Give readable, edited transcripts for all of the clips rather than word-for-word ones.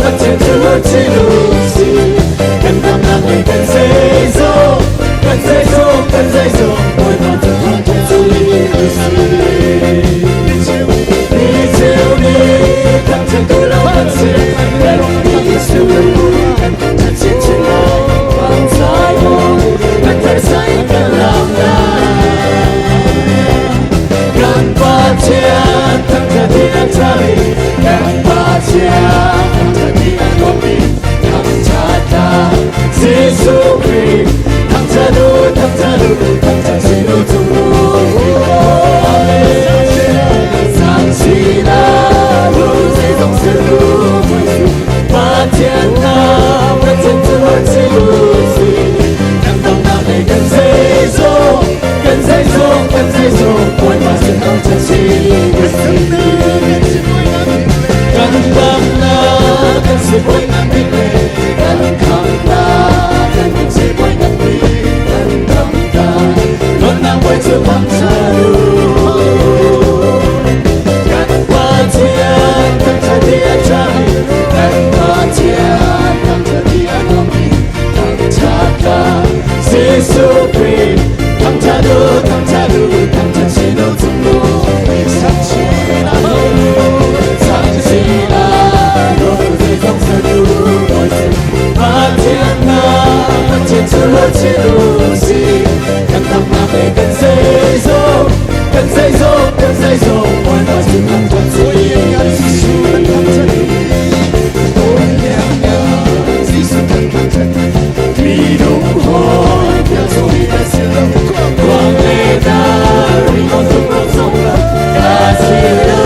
Pathian cu si kan damnak le kan zeizong, kan zeizong, kan zeizong, Bawipa cu thangṭhat si. Mi cheu nih thangṭhat lo kan si, Jesuh kan thangṭhat chinchin lai, Pangzai maw, kan tharsai kan lam lai. Kan Pathian thangṭhat hi a ṭhami, kan Pathian thangṭhat hi a nuammi, thangṭhat hna Jesuh Khrih, thangṭhat u, thangṭhat u, thangṭhat chin u cung u. Amen. Sang sina lu zeizong silu Pathian na Pathian cu si u si kan damnak le kan zeizong kan zeizong kan zeizong Bawipa sin thangṭhat si kan damnak kan sibawi ngan bik le kan khamnak kan sibawi ngan bik kan damnak luatnak bawi cu thangṭhat u. Kan Pathian thangṭhat hi a ṭhami, kan Pathian thangṭhat hi a nuammi, thangṭhat ka Jesuh Khrih, thangṭhat u, thangṭhat u, thangṭhat chin u cung u. Pathian na Pathian cu chin u si kan damnak le kan zeizong kan zeizong kan zeizong Bawipa cu thangṭhat si. Minung hawi pialchung kan si lo kuang le dar ringawn tum ro zong ka si lo.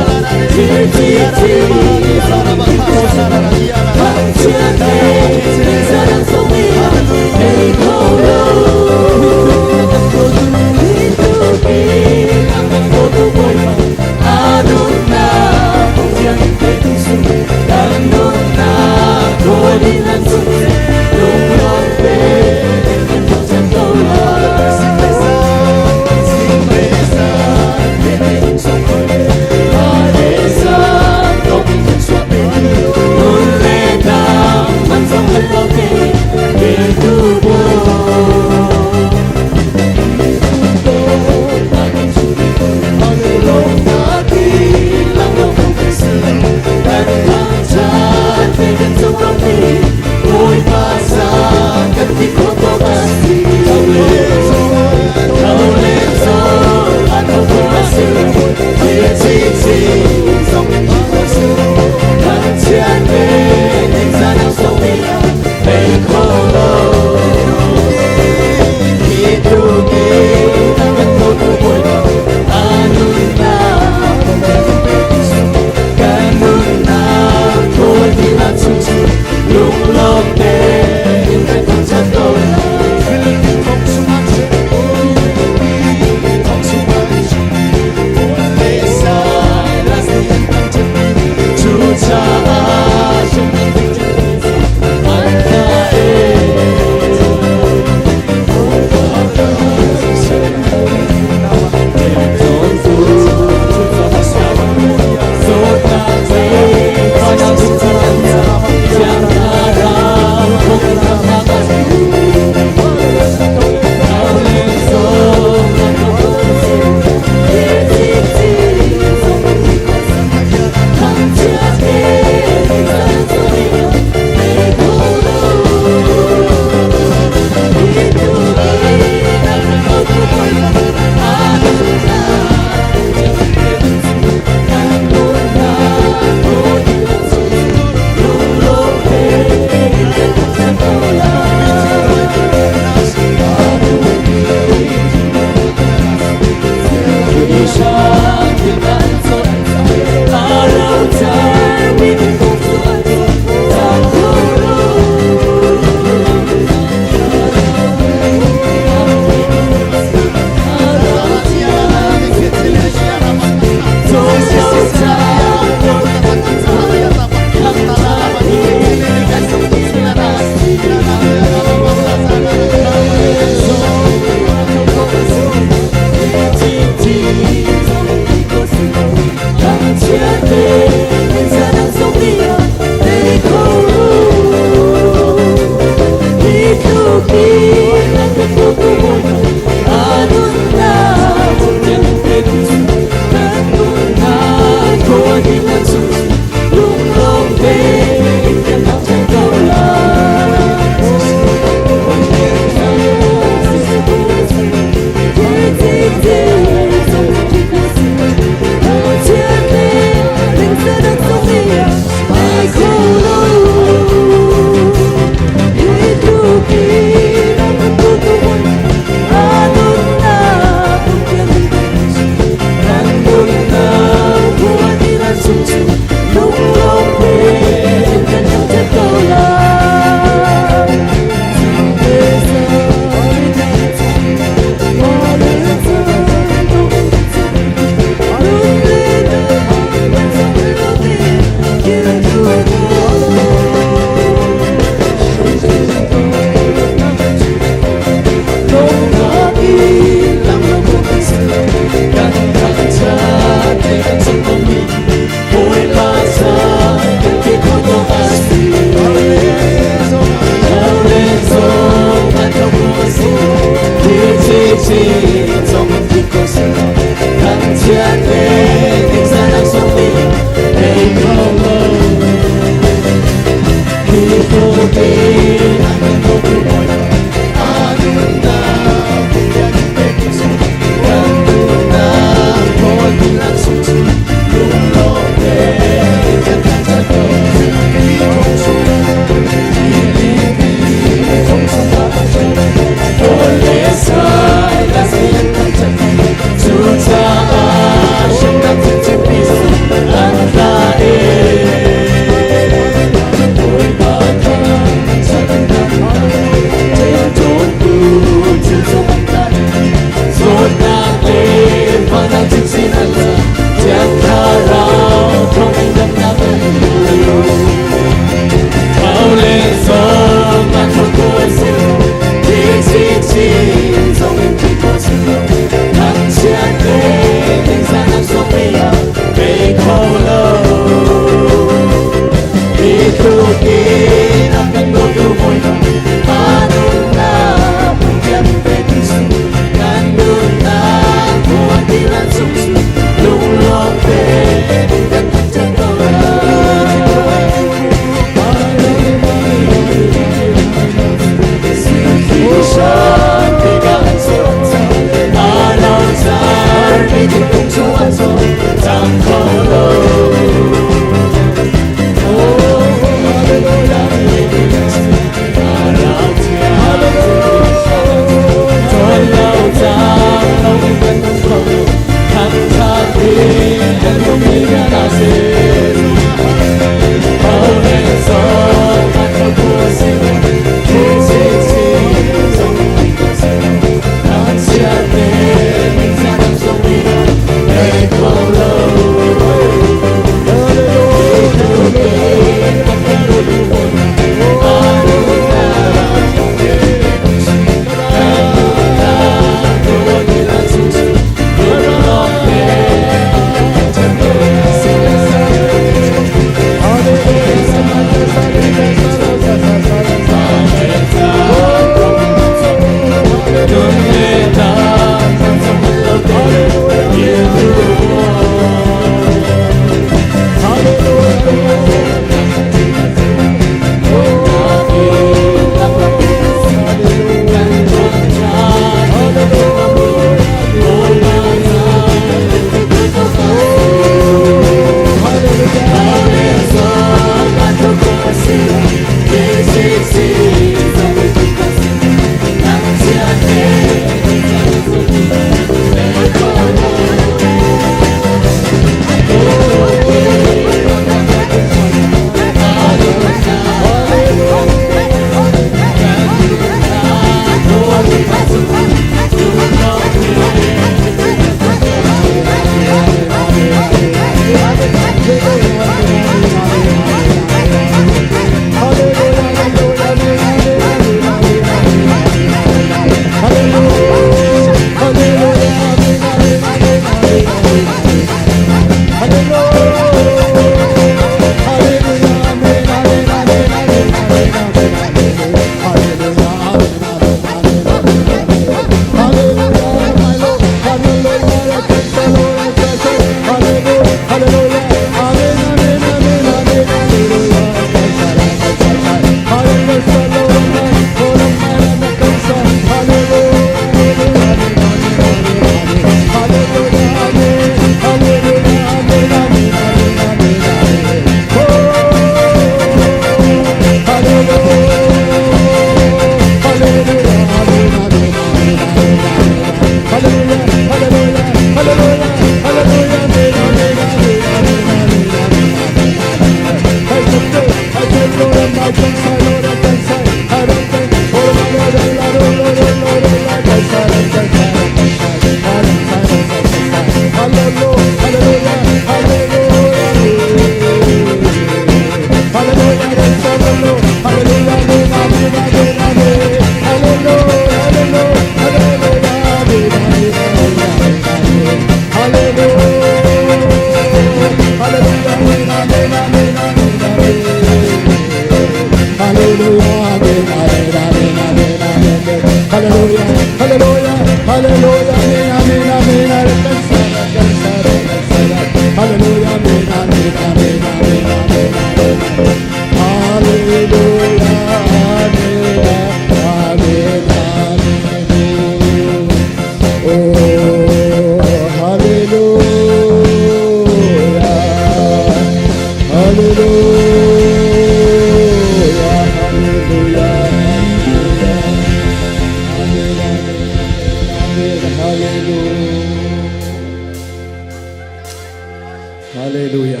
Hallelujah.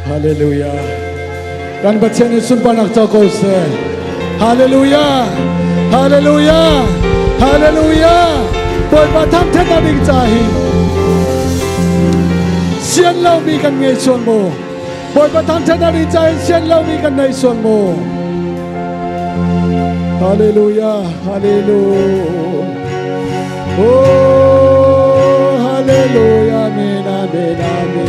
Hallelujah. Kan Pathian in sunparnak co ko seh. Hallelujah. Hallelujah. Hallelujah. Bawipa thangthatnak ding ca hi sian lomi kan ngei sual maw? Bawipa thangthatnak ding ca in sian lomi kan nei sual maw? Hallelujah. Hallelujah. Oh, hallelujah. Amen. Amen. Amen.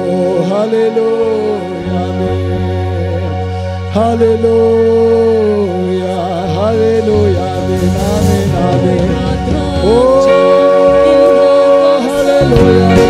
Oh, hallelujah, amen. Hallelujah, hallelujah, amen, amen, amen. Oh, hallelujah,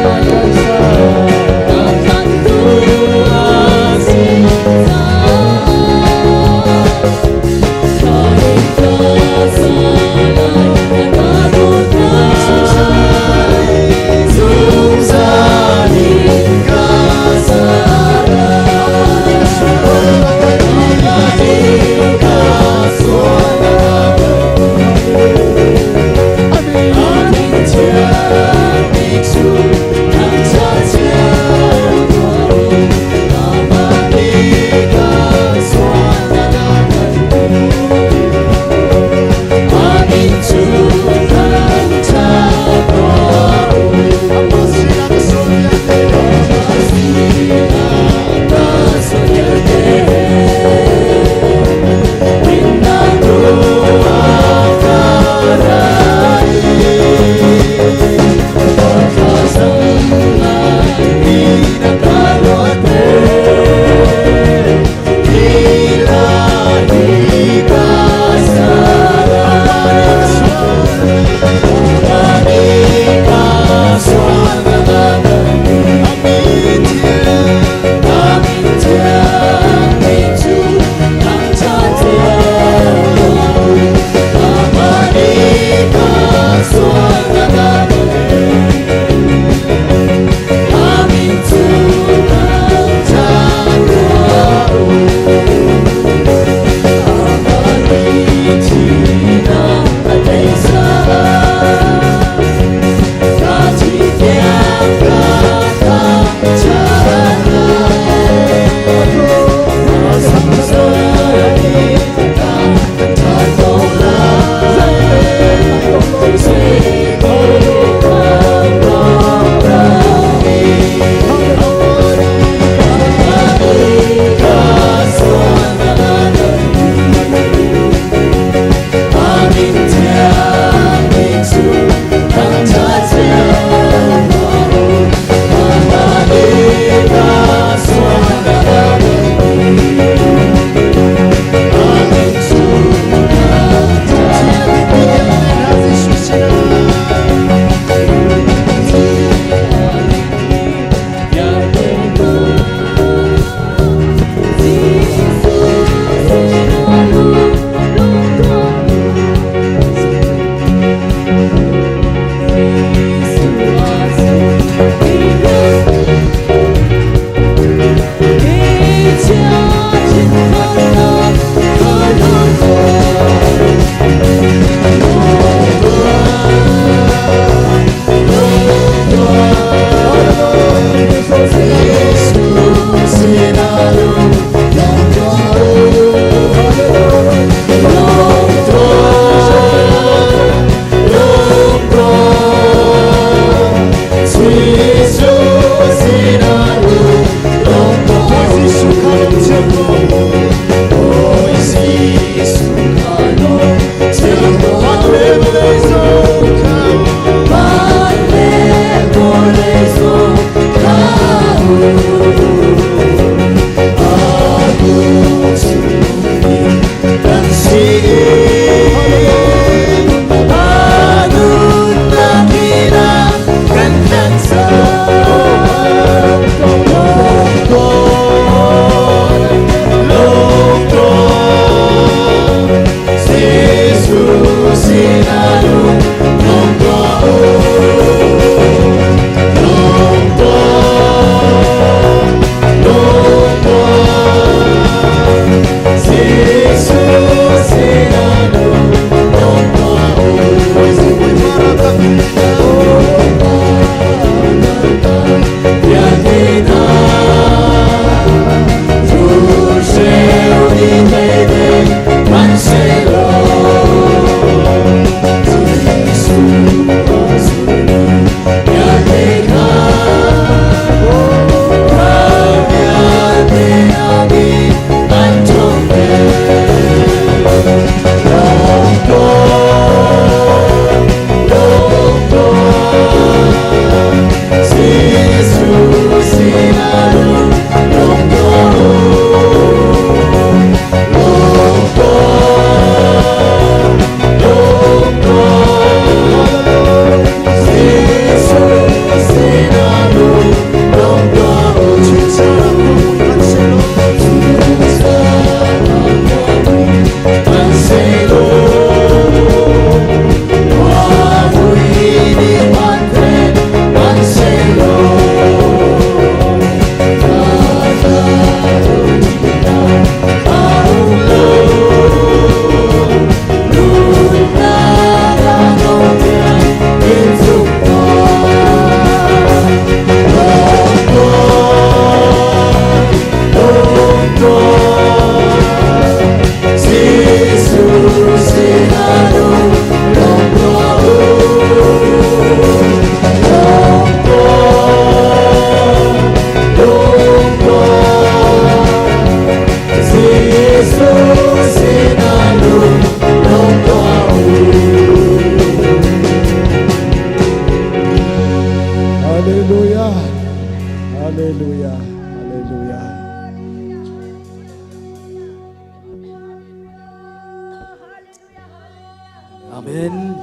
Amen.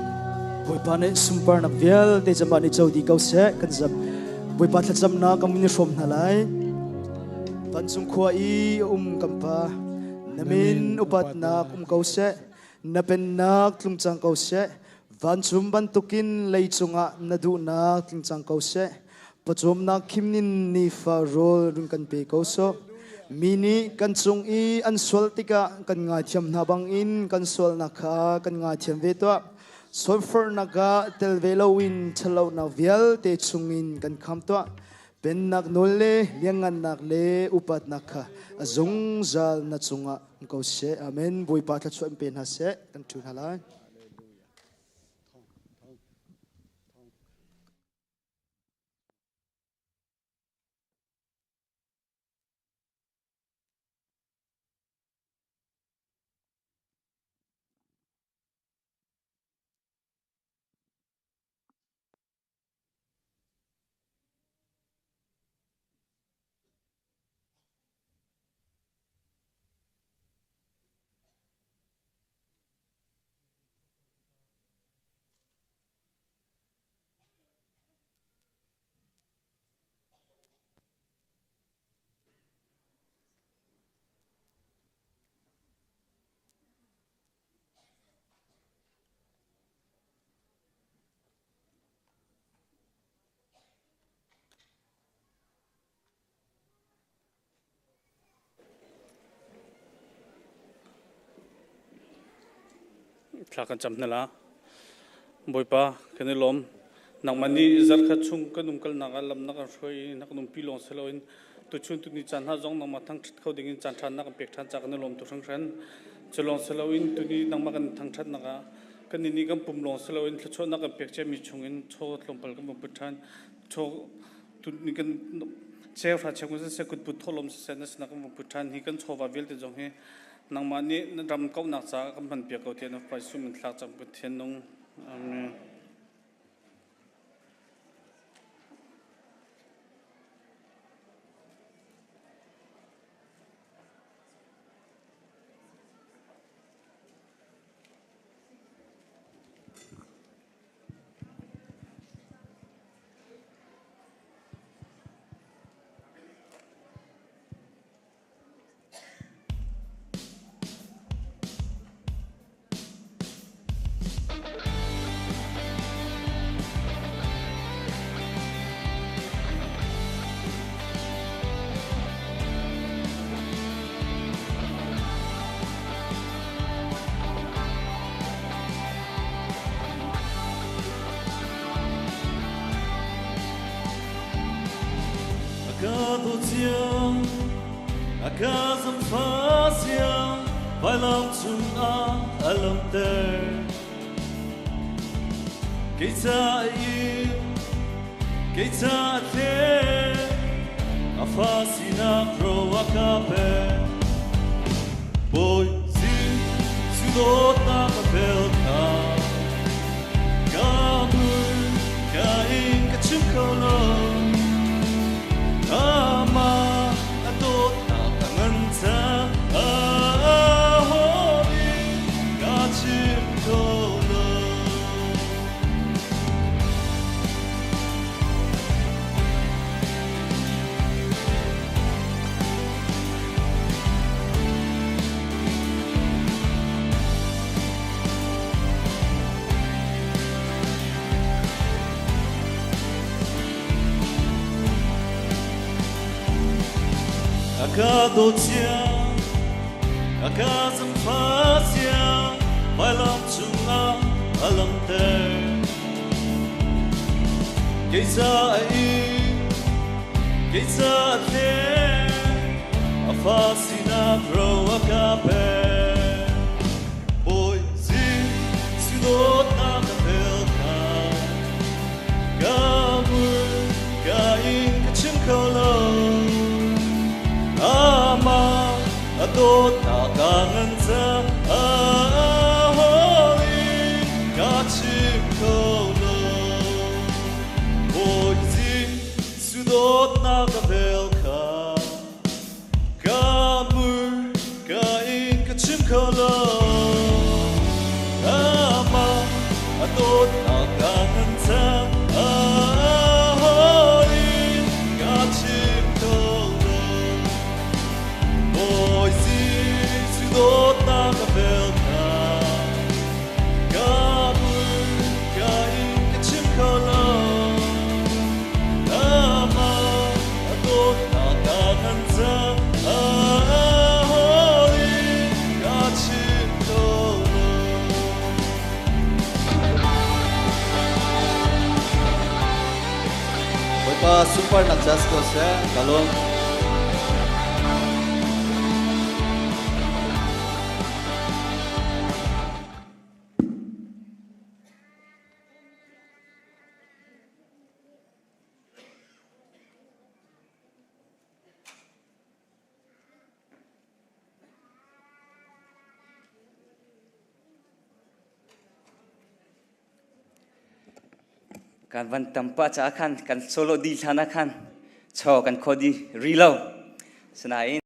Bawipa nih sunparnak vialte cama nih co dih ko seh. Kan zam. Bawipa thlacamnak kan i hrawm hna lai. Vancung khua i um kan Pa, na min upatnak um ko seh. Na pennak tlung cang ko seh. Vancung bantukin leicung ah na duhnak tling cang ko seh. Pawcawmnak khimnin nifa rawl run kan pe ko sawh. Mi nih kan cung i an sual tikah kan ngaithiam hna bangin kan sualnak kha kan ngaithiam ve tuah. Sualforhnak ah tel ve loin ṭhatlonak vialte chungin kan kham tuah. Pennak nawl le lianngannak le upatnak kha a zungzal na cungah um ko seh. Amen. Bawipa thluachuah in pe hna seh. Kan ṭhu hna lai. Thla kan cam hna la. Bawipa, kan i lawm. Nangmah nih zarkhat chung kan umkalnak ah lam na kan hruai i na kan umpi lawng si loin tuchun tuni caan hna zong nangmah thangṭhat kho dingin caan ṭha na kan pek ṭhan caah kan i lawm tuk hringhran. Cu lawng si loin tuni nangmah kan thangṭhatnak ah kan nih kan pum lawng si loin thluachuahnak kan pek ciami chungin chaw tlawmpal kan put ṭhan. Chaw tuni kan cheuhra cheu kan siseh kutput thawhlawm siseh na sinah kan put ṭhan hi kan chawva vialte zong hi nangmah nih na ram kauhnak caah kan hmanpiak ko tiah na fai sum in thlak cang Pathian nung. Amen. A ka zamfa siang vailam cungah a lamter. Kei ca in, kei ca the, a fa sinak ro a ka pe. Bawi Jesuh dawtnak a bel kha ka mui ka in ka chim kho lo. Amah a dawtnak a ngan cang, aho nih ka chim kho lo. A ka dawt cia, a ka zangfa cia, vailam cungah a langhter. Kei ca a ing, kei ca a thleng, a fa sinak ro a ka pek. Bawi Jesuh dawtnak a fel kha ka mur ka in ka chim kho lo. Amah a dawtnak a ngan cang, a holy ka chim kho lo. Bawi Jesuh dawtnak a vel kha ka mur ka in ka chim kho lo. Amah sunparnak ca si ko seh. Ka lawm. Kan van tam pah caah khan kan solo di hlan ah khan chaw kan kho di ri lo. Sinain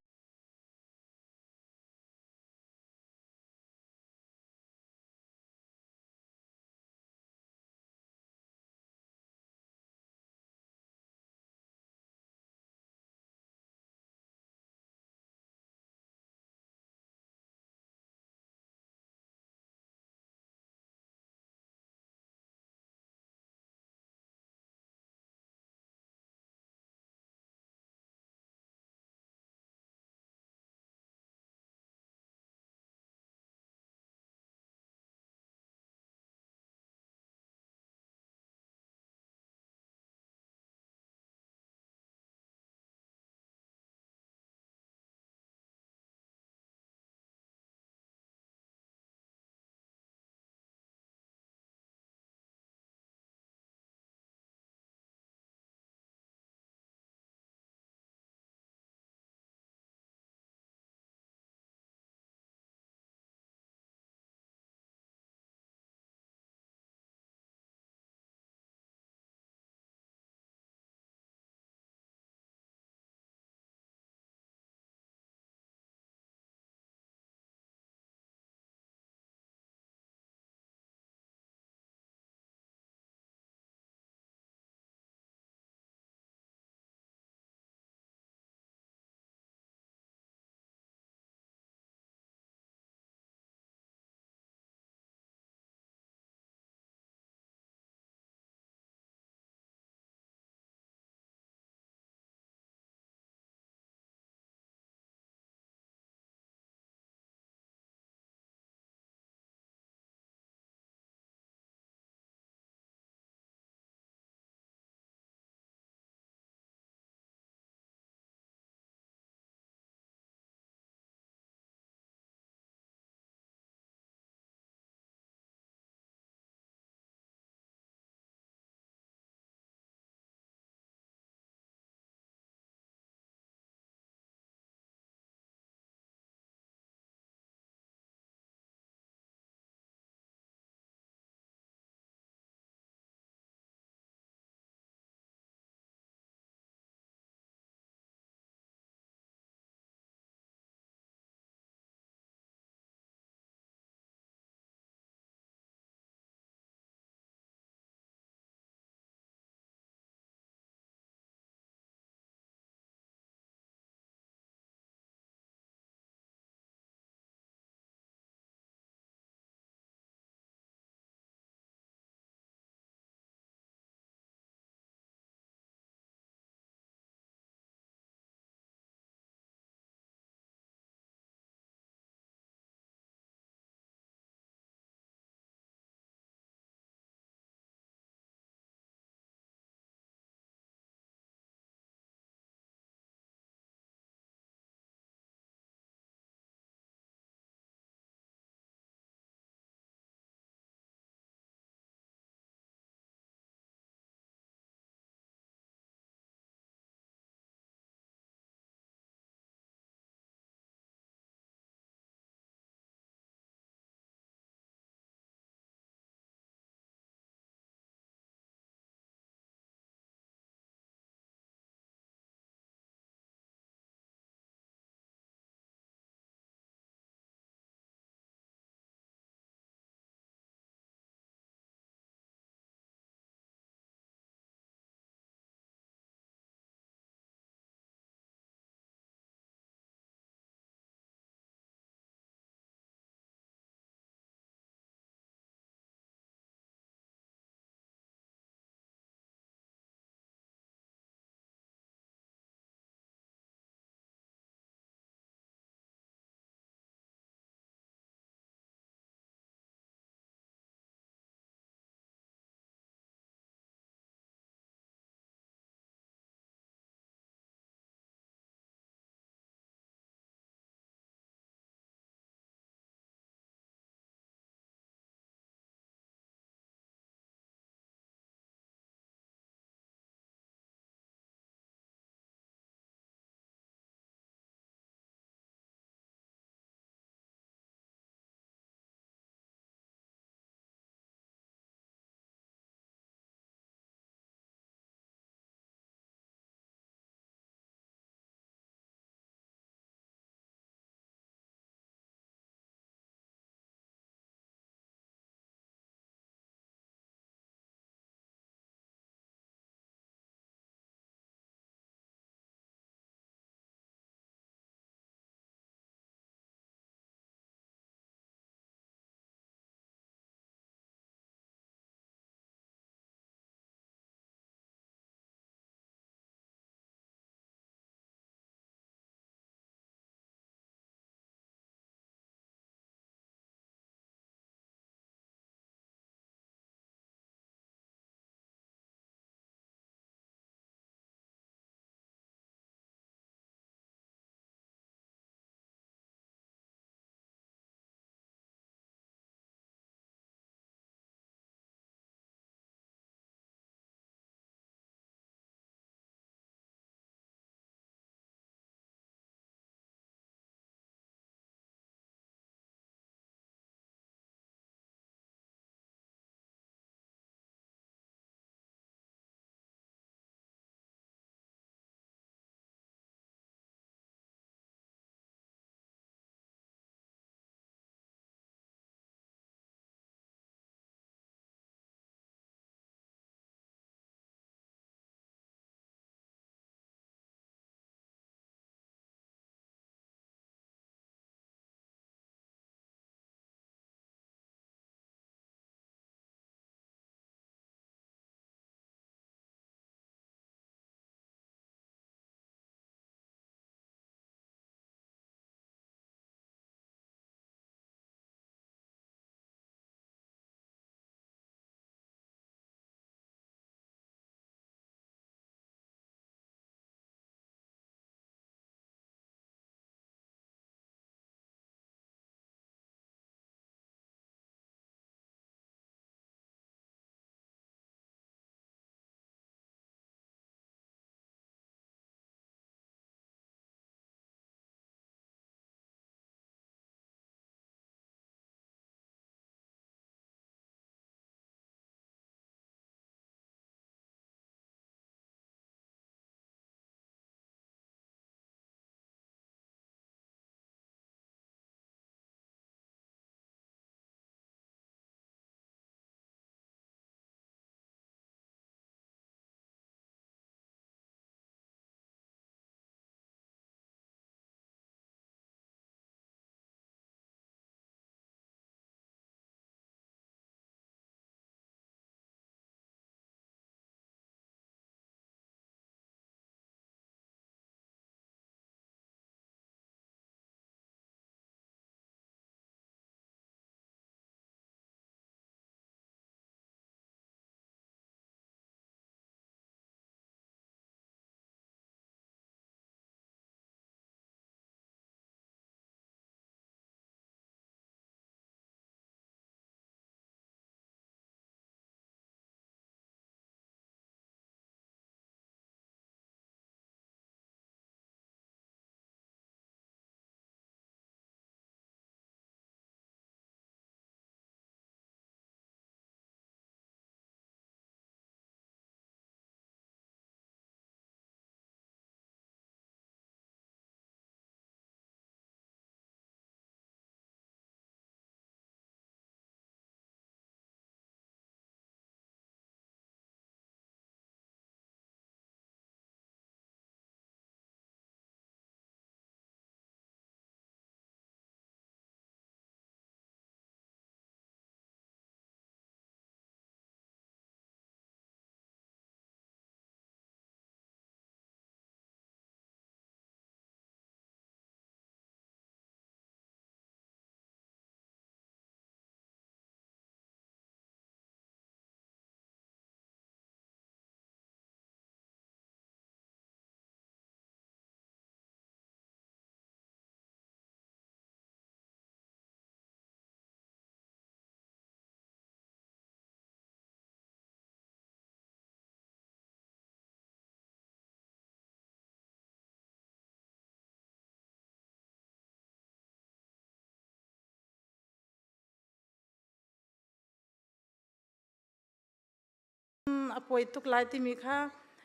a poi tuk lai timi kha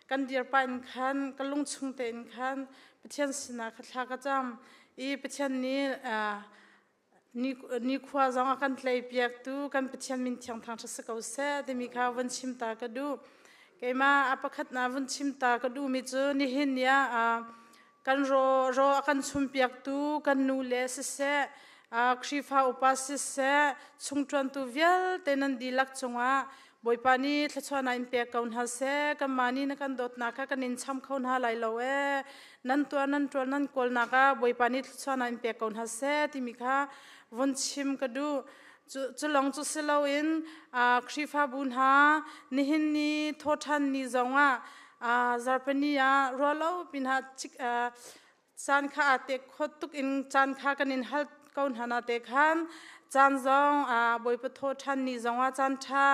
kan dir pah in khan ka lung chung tein khan Pathian sinah ka thla ka cam i Pathian nih nikhua zong a kan tleipiaktu kan Pathian min thiang thangṭhat si ko seh timi kha vun chim ta ka duh. Keimah a pakhat na vun chim ta ka duhmi cu nihin ni ah kan ro ro a kan chumpiaktu kan nu le siseh Khrihfa upa siseh chungṭuantu vialte nan dihlak cungah Bawipa nih thluachuahnak in pek ko hna seh. Kanmah nih na kan dawtnak kha kan in cham kho hna lai lo ee. Nan tuar nan ṭuan nan kawlnak ah Bawipa nih thluachuahnak in pek ko hna seh timi kha vun chim ka duh. Cu lawng cu si loin Khrihfabu hna nihin ni thawṭhan ni zongah zarhpini ah ruahlo pinah caan kha aa tek khawt tuk in caan kha kan in hal ko hna na te khan caan zong Bawipa thaw ṭhan ni zongah caan ṭha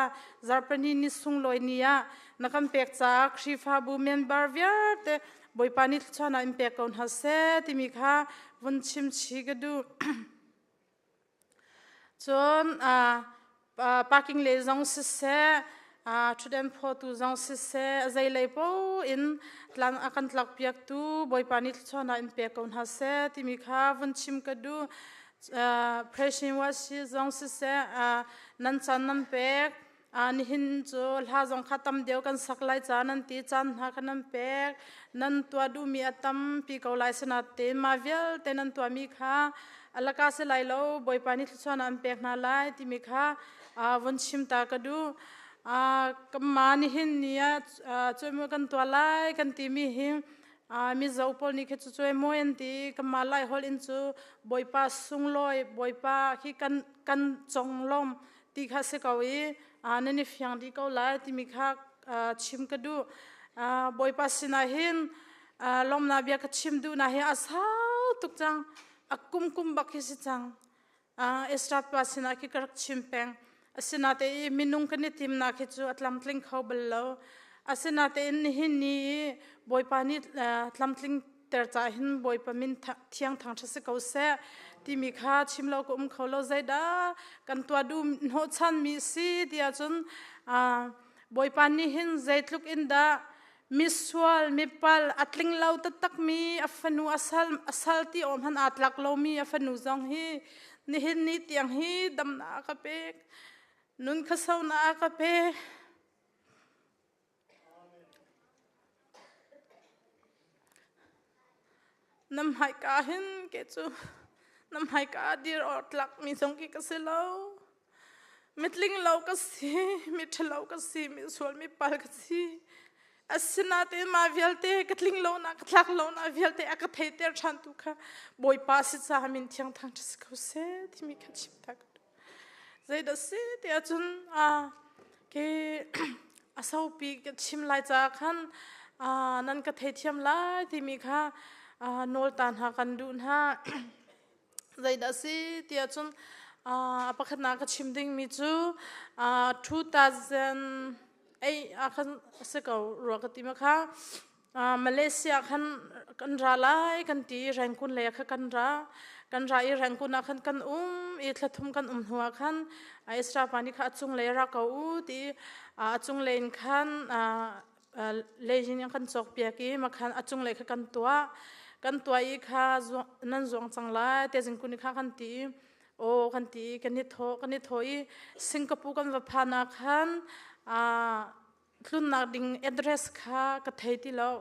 zarhpini ni sunglawi ni ah na kan pek caah Khrihfabu member vialte Bawipa nih thluachuahnak in pek ko hna seh timi kha vun chim chih ka duh. Cun parking lei zong siseh, ṭhutden phawtu zong siseh, zeilei paoh in tlang a kan tlakpiaktu Bawipa nih thluachuahnak in pek ko hna seh timi kha vun chim ka duh. President Wasi zong siseh, nan caan nan pek. Nihin cu hla zong kha tam deuh kan sak lai ca nan ti caan hna kha nan pek. Nan tuah duhmi a tampi ko lai sinain mah vialte nan tuahmi kha alaka si lai lo Bawipa nih thluachuahnak an pek hna lai timi kha vun chim ta ka duh. Kanmah nihin ni ah cuai kan tuah lai kan timi hi Mizo pawl nih khi cu cuai mawi an ti. Kanmah Lai holh in cu Bawipa sunglawi Bawipa khi kan conglawm ti kha si ko i nan i fiang dih ko lai timi kha chim ka duh. Bawipa sinah hin lawmnak bia ka chim duhnak hi a sau tuk cang. A kum kum bak hi si cang. Israel pa sinah khi ka rak chim peng. Asinain minung kan i timnak hi cu a tlamtling kho bal lo. Asinain nihin ni i Bawipa nih tlamtling ter ca hin Bawipa min thiang thangṭhat si ko seh timi kha chim lo ka um kho lo. Zeidah kan tuah duh hnawhchanmi si ti ahcun Bawipa nih hin zeitluk in dah misual mipal a tling lo taktakmi a fanu a sal ti awm han aa tlak lomi a fanu zong hi nihin ni tiang hi damnak a ka pek nun khuasonak a ka pek. Na hmaika hin ke cu na hmaika dir awk tlakmi zong khi ka si lo. Mitling lo ka si, miṭhalo ka si, misual mipal ka si. Asinain mah vialte ka tling lonak, ka tlak lonak vialte a ka theiter ṭhan tu kha Bawipa si caah min thiang thangṭhat si ko seh timi kha chim ta ka duh. Zeidah si ti ahcun ke a saupi ka chim lai caah khan nan ka theithiam lai timi kha nawl ta hna kan duh hna. Zeidah si ti ahcun a pakhatnak ka chim dingmi cu 2008 ah khan a si ko rua ka ti ma kha. Malaysia khan kan ra lai kan ti i Rangoon lei ah khan kan ra. Kan ra i Rangoon ah khan kan um i thlathum kan um hnu ah khan Ezra pa nih kha a cunglei ra ko u ti a cunglei in khan lei in kan cawkpiak i makhan a cunglei kha kan tuah. Kan tuah i kha nan zuang cang lai te zingkun kha kan ti i aw kan ti i kan i thawh kan i thawh i Singapore kan va phan ah khan tlunnak ding address kha ka thei ti lo.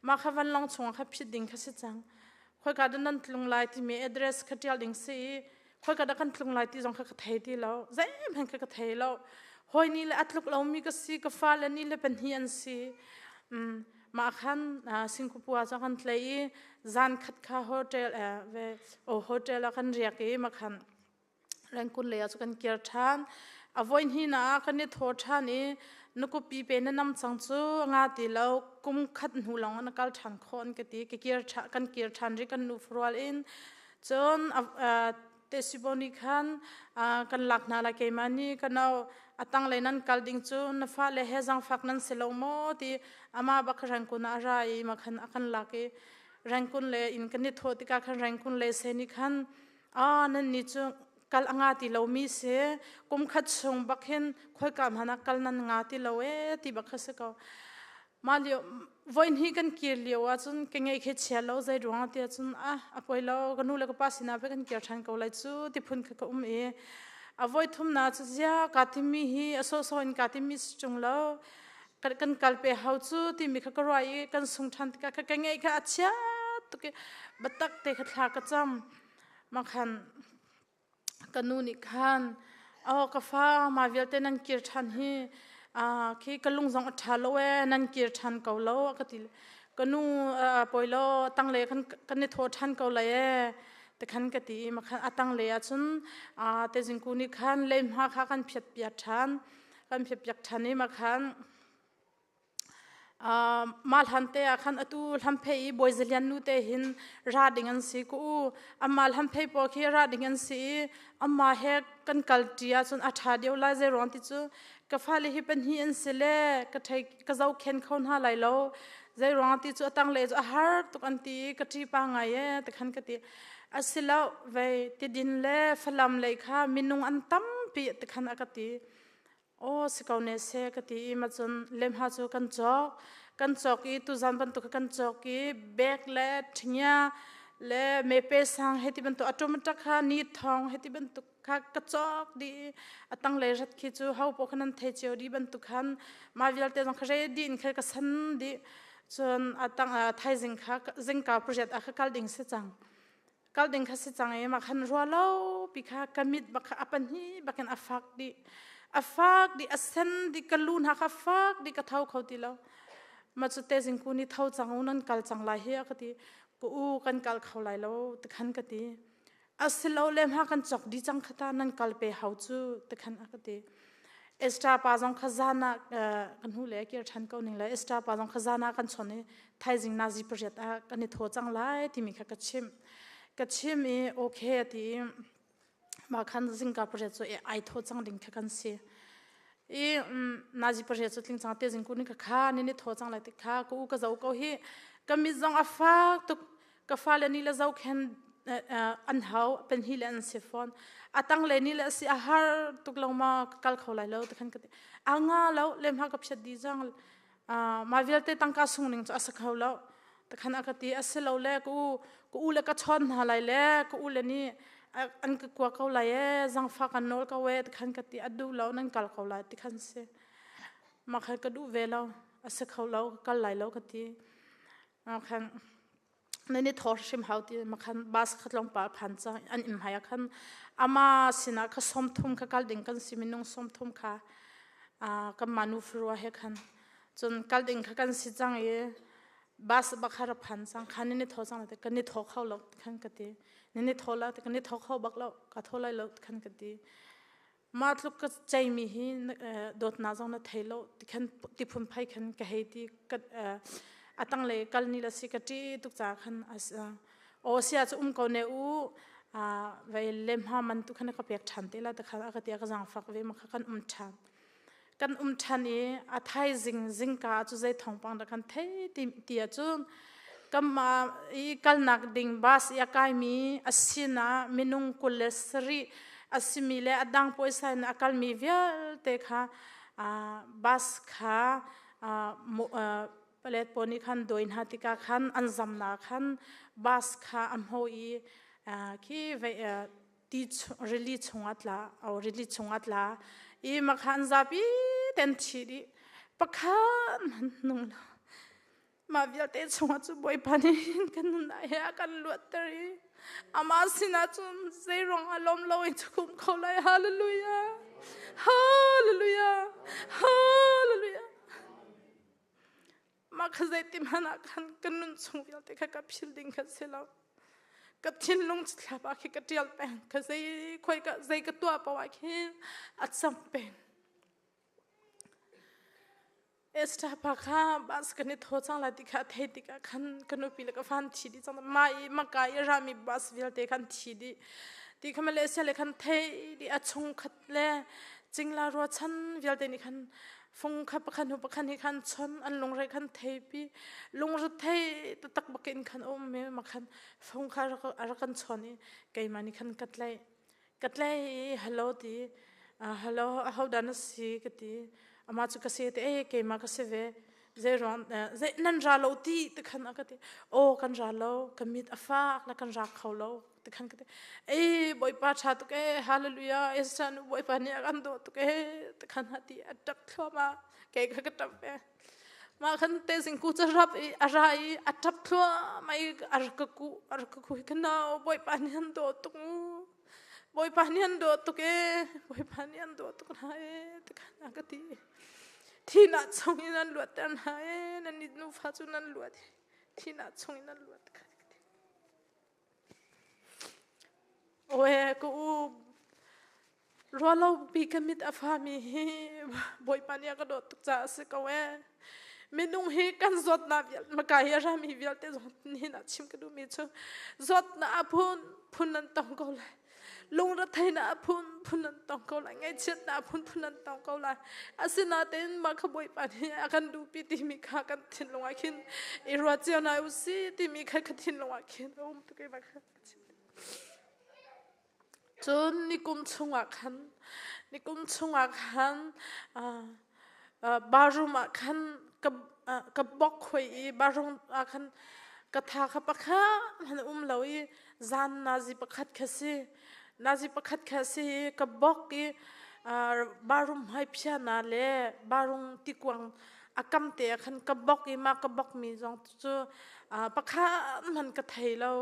Mah kha vanlawng chungah kha phit ding kha si cang. Khoika dah nan tlung lai timi address kha ṭial ding si i khoika dah kan tlung lai ti zong kha ka thei ti lo. Zeihmanh kha ka thei lo. Hawi nih le a tluk lomi ka si, ka fale nih le pahnih an si. Mah khan Singapore ah cun kan tlei i zan khat kha hotel hotel ah kan riak i mah khan Rangoon lei ah cu kan kir ṭhan. A voi hnihnak ah kan i thaw ṭhan i na kupi pe na nam cang cu nga ti lo kum khat hnu lawng ah na kal ṭhan khawh an ka ti. Ka kir ṭhan, kan kir ṭhan rih kan nu farual in. Cun Tesibo nih khan kan lak hna lai keimah nih ka no a tanglei nan kal ding cu na fale he zangfak nan si lo maw ti amah bak Rangoon ah a ra i ma khan a kan lak i Rangoon le in kan i thawh tikah khan Rangoon le se nih khan Ah, nannih cu Kal a nga ti lomi si. Kum khat chung bak hin khoika hmanh ah kal nan nga ti lo ee ti bak kha si ko. Mah lio voihnih kan kir lio ahcun ka ngeih khi chia lo zei ruang ti ahcun ah a poi lo ka nu le ka pa sinah pei kan kir ṭhan ko lai cu ti phun kha ka um i a voi thumnak cu zia kaa timmi hi a sawhsawh in kaa timmi si ṭung lo kan kal pe hau cu timi kha ka ruah i kan sung ṭhan tikah ka ngeih kha a chia tuk i biatak te kha thla ka cam mah khan Ka nu nih khan oh ka fa mah vialte nan kir ṭhan hi khi ka lung zong a ṭha lo ee nan kir ṭhan ko lo a ka ti. Ka nu poi lo tanglei khan kan i thawh ṭhan ko lai ee tikhan ka ti i makhan a tanglei ahcun tezingku nih khan leihma kha kan phiat piak ṭhan kan phiat piak ṭhan i makhan Mah hlan te ah khan atu hlamphei i Bawi Za Lian nu te hin ra ding an si ku u. Amah hlamphei pawl khi ra ding an si i amah he kan kal ṭi ahcun a ṭha deuh lai zeiruang ti cu ka fale hi pahnih an si le ka thei ka zohkhen kho hna lai lo. Zeiruang ti cu a tanglei cu a har tuk an ti i ka ṭi pa ngai ee ti khan ka ti. Asilo vei tidin le Falam lei kha minung an tampi ti khan a ka ti. Aw si ko ne seh ka ti i macun lemha cu kan cawk. Kan cawk i tuzan bantuk kan cawk i bek le ṭhingia le mepe sang hei ti bantuk a ṭum kha ni thong hei ti bantuk kha ka cawk dih i a tanglei rat khi cu ho paoh kha nan thei cio dih bantuk khan mah vialte zong kha re dih in kha ka san dih. Cun a tang thaizing kha zingka pariat ah kha kal ding si cang. Kal ding kha si cang i mah khan rua lo pi kha ka mit bak kha a pahnih bakin a fak dih. A fak dih, a sen dih, ka lu hna kha fak dih, ka tho kho ti lo. Ma cu te zingku ni tho cang u nan kal cang lai hi a ka ti. Ka u kan kal kho lai lo ti khan ka ti. Asilo le hma kan chok di cang khata nan kal pe hau cu ti khan a ka ti. Esther pa zong kha zan ah kan hu le kir ṭhan ko ning le Esther pa zong kha zan ah kan chon i thaizing nazi pariat ah kan i thaw cang lai timi kha ka chimh. Ka chim i okay a ti i mah khan zingka pariat cu ai thaw cang ding kha kan si. I nazi pariat cu tling cang te zingku ni kha kha ni ni thaw cang lai ti kha ka u ka zo ko hi ka mit zong a fak tuk Ka fale nih le zohkhen an hau penhi le an si fawn. A tang le nih le a si a har tuk lo ma ka kal kho lai lo ti khan ka ti. A nga lo le ma ka phiat di zang ma vialte tangka sung ning cu a sa kho lo. Ti khan a ka ti a si lo le ka u ka u le ka chawn hna lai le ka u le nih an ka kua ko lai e zangfa kan nawl ko e ti khan ka ti a duh lo nan kal ko lai ti khan si. Ma khan ka duh ve lo a si kho lo ka kal lai lo ka ti. Khan nan i thawr hrim hau ti makhan bus kha tlawmpal phan cang an inn hmai ah khan ama sinah kha 30 kha kal ding kan si minung 30 kha kan manu farua he khan cun kal ding kha kan si cang i bus bak kha ra phan cang khan nan i thaw cang te kan i thaw kho lo khan ka ti nan i thaw la te kan i thaw kho bak lo ka thaw lai lo khan ka ti Mah tluk ka ceimi hi dawtnak zong na thei lo ti khan ti phunphai khan ka hei ti ka a tanglei kal ni la si ka ṭi tuk caah khan aw sia cu um ko ne u vei lem ha man tu khan ka pek ṭhan te la ti khan a ka ti a ka zaangfak ve ma kha kan um ṭhan kan um ṭhan i a thaizing zingka cu zei thawngpang dah kan thei ti ti ahcun kanmah i kalnak ding bus i a kaimi a sinah minung 27 a simi le a dang puaisa in a kalmi vialte kha bus kha palet pawl nih khan dawi hna tikah khan an zamnak khan bus kha a hmo i khi ti rili chungah tla au rili chungah tla i makhan zapi ten thi dih pakhat man nung lo mah vialte chungah cu bawipa nih hin kan nun he a kan luatter i amah sinah cun zeiruang a lawm lo in kum kho lai hallelujah hallelujah hallelujah Mah kha zeitim hmanh ah khan ka nun chung vialte kha ka phil ding kha si lo. Ka thinlung thlap ah khi ka ṭial peng. Ka zei khoi ka zei ka tuah paoh ah khin a cam peng. Esther pa kha bus kan i thaw cang lai ti kha a thei tikah khan ka nupi le ka fa an thi dih cang. Mah i maka i rami bus vialte khan thi dih. Ti kha Malaysia le khan thei dih a chungkhat le cingla ruachan vialte nih khan fung kha pakhat hnu pakhat hi khan chon an lungre khan theipi lungre thei taktak bakin khan um me ma khan fung kha a rak kan chon i keimah nih khan ka tlaih. Ka tlei i hello ti hello ahodah na si ka ti. Amah cu ka si ti ei keimah ka si ve. Zei ruang zei nan ra lo ti ti khan a ka ti. Aw kan ra lo ka mit a fak na kan ra kho lo ti khan ka ti. Ei Bawipa ṭha tuk ee hallelujah Esther nu Bawipa nih a kan dawt tuk ee ti khan a ti a ṭap thluahmah kei kha ka ṭap ve. Mah khan te zingku cu rap i a ra i a ṭap thluahmah i a rak ka kuh a rak ka kuh i ka nau Bawipa nih an dawt tuk mu Bawipa nih an dawt tuk ee Bawipa nih an dawt tuk hna ee ti khan a ka ti. Thihnak chung in an luatter hna ee nan nufa cu nan luat thihnak chung in an luat ka ti. Awe ka u ruahlopi ka mit a fami hi Bawipa nih a ka dawt tuk caah a si ko ee. Minung hi kan zawtnak vialte maka hi a rami vialte zong nihin ah chim ka duhmi cu zawtnak a phun phun an tong ko lai. Lungretheihnak a phun phun an tong ko lai. Ngaihchiatnak a phun phun an tong ko lai. Asinain mah kha Bawipa nih a kan duhpi timi kha kan thinlung ah khin i ruat cio hna usih timi kha ka thinlung ah khin a um tuk i mah kha ka chim. Cun nikum chungah khan nikum chungah khan bathroom ah khan ka ka bok hoi i bathroom ah khan ka tha kha pakhat hmanh a um lo i zan nazi pakhat kha si nazi pakhat kha si i ka bok i bathroom hmai phiana le bathroom tikuang a kam te ah khan ka bok i mah ka bok mi zong cu pakhat hmanh ka thei lo.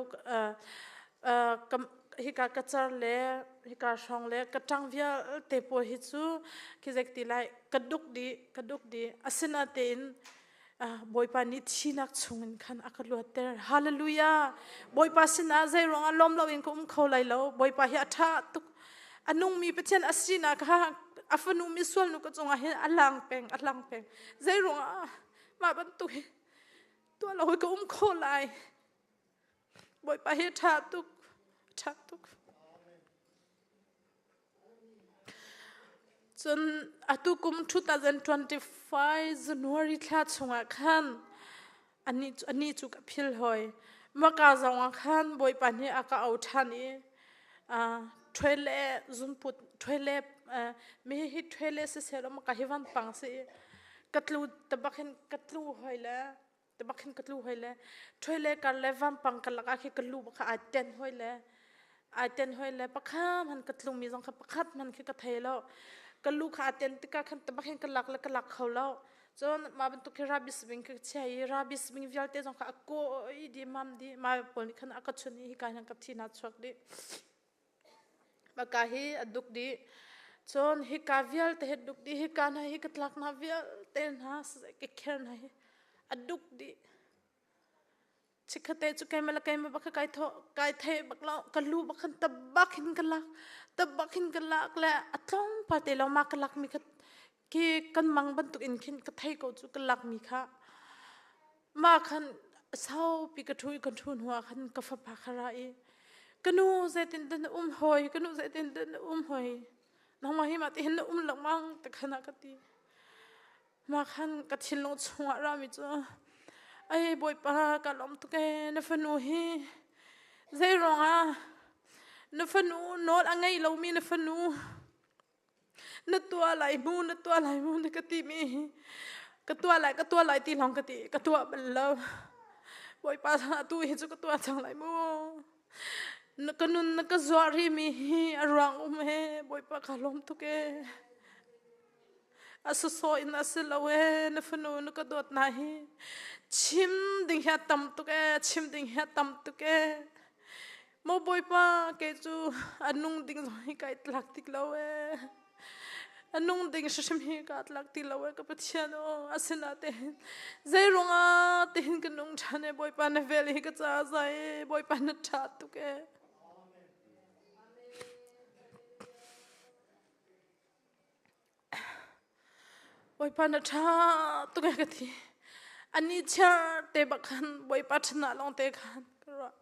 Hika ka car le hika hrawng le ka ṭang vialte pawl hi cu khi zei ti lai ka duk dih ka duk dih. Asinain Bawipa nih thihnak chungin khan a ka luatter. Hallelujah! Bawipa sinah zei ruangah lawm loin ka um kho lai lo. Bawipa hi a ṭha tuk. A nungmi Pathian a sinak kha a fanu misual nu ka cungah hin a lang peng a lang peng. Zei ruangah mah bantuk hi tuah lo hi ka um kho lai? Bawipa hi ṭha tuk, ṭha tuk. Cun atu kum 2025 January thla chungah khan anih cu ka phil hoi. Maka zong ah khan Bawipa nih a ka au ṭhan i ṭhuaile zunput ṭhuaile mi hi ṭhuaile siseh law maka hi vampang si i ka tlu tabak hin ka tlu hoi le Tibak khin ka tlu hoi le ṭhoi le kar le vampang ka lakah khi ka lu kha ai ten hoi le ai ten hoi le pakhat hman ka tlungmi zong kha pakhat hman khi ka thei lo. Ka lu kha a ten tikah khan tibak hin ka lak le ka lak kho lo. Cun mah bantuk khi rabis bing khi ka chia i rabis bing vialte zong kha a kawi dih mam dih. Mah pawl nih khan a ka chun i hika hin ka thi hna chuak dih. Maka hi a duk dih. Cun hika vialte hi duk dih. Hika hna hi ka tlak hna vialte hna ka kher hna hi a duk dih. Chikkhatte cu keimah le keimah bak kai thawh kai thei bak lo ka lu bak khan tabak hin ka lak tabak hin ka lak le a tlawmpal te lo ma ka lak mi kha khi kan mang bantuk in khin ka thei ko cu ka lak mi kha ma khan saupi ka ṭhu i ka ṭhu hnu ah khan ka fapa kha ra i ka nu zeitin dah na um hoi ka nu zeitin dah na um hoi nangmah hi mah tihin na um lengmang ti khan a ka ti mah khan ka thinlung chungah rami cu ai bawipa ka lawm tuk ee na fanu hi zei ruangah na fanu nawl a ngei lomi na fanu Na tuah lai mu, na tuah lai mu na ka timi hi ka tuah lai, ka tuah lai ti lawng ka ti, ka tuah bal lo. Bawipa atu hi cu ka tuah cang lai mu. Na ka nun na ka zuah rihmi hi a ruang um he Bawipa ka lawm tuk ee. A sawsawh in a si lo ee, na fanu na ka dawt na hi. Chim ding hi a tam tuk ee, chim ding hi a tam tuk ee. Maw Bawipa, kei cu a nung ding zong hi kai tlak tik lo ee. A nung ding hrimhrim hi kaa tlak ti lo ee ka Pathian aw. Asinain zei ruangah tihin ka nung ṭhan ee Bawipa na vel hi ka caah zai ee Bawipa na ṭha tuk ee. Bawipa na ṭha tuk ee ka ti. Ani chiar te bak khan Bawipa ṭhatnak lawng te khan ka ruah.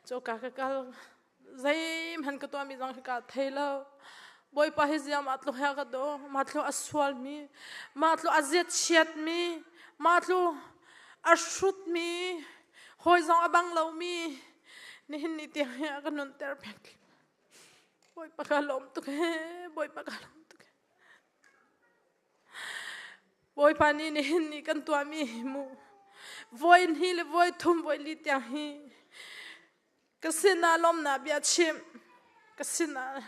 Coka ka kal. Zeihmanh ka tuahmi zong hi kaa thei lo. Bawipa hi ziah mah tluk he ka daw. Mah tluk a sualmi, mah tluk a ziachiatmi, mah tluk a hrutmi, hawi zong a bang lomi, nihin ni tiang hi a ka nunter peng. Bawipa ka lawm tuk he Bawipa ka lawm tuk he. Bawipa nih nihin ni kan tuahmi hi mu voi hnih le voi thum voi li tiang hi ka sinah lawmnak bia chim ka sinah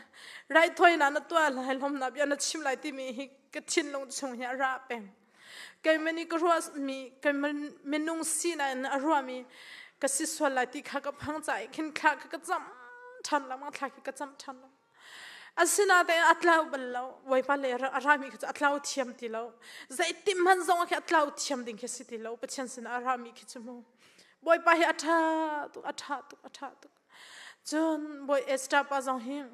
raithawinak na tuah lai lawmnak bia na chim lai timi hi ka thinlung chung hi a ra peng. Keimah nih ka ruahmi keimah minung sinak in a ruahmi ka si sual lai ti kha ka phang caah khin thla kha ka cam ṭhan lengmang thla khi ka cam ṭhan lengmang. Asinain a tlau bal lo. Bawipa le a rami kha cu a tlau thiam ti lo. Zeitim hmanh zong khi a tlau thiam ding khi si ti lo. Pathian sinah a rami khi cu mu. Bawipa hi a ṭha tuk, a ṭha tuk, a ṭha tuk. Cun Bawi Esther pa zong hi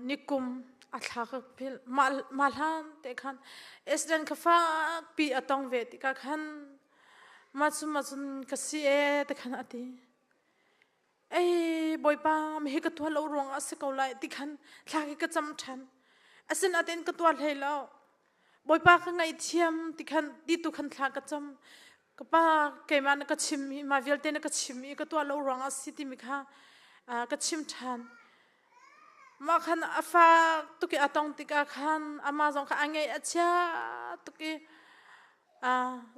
nikum a thla ka philh. Mah hlan te khan accident kha fakpi a tong ve tikah khan mah cun mah cun ka si ee ti khan a ti. Ei Bawipa hi ka tuah lo ruangah a si ko lai ti khan thla khi ka cam ṭhan. Asinain ka tuah hlei lo. Bawipa ka ngaihthiam ti khan ti tu khan thla ka cam. Ka pa keimah na ka chim i mah vialte na ka chim i ka tuah lo ruangah a si timi kha ka chim ṭhan. Mah khan a fak tuk i a tong tikah khan amah zong kha a ngaih a chia tuk i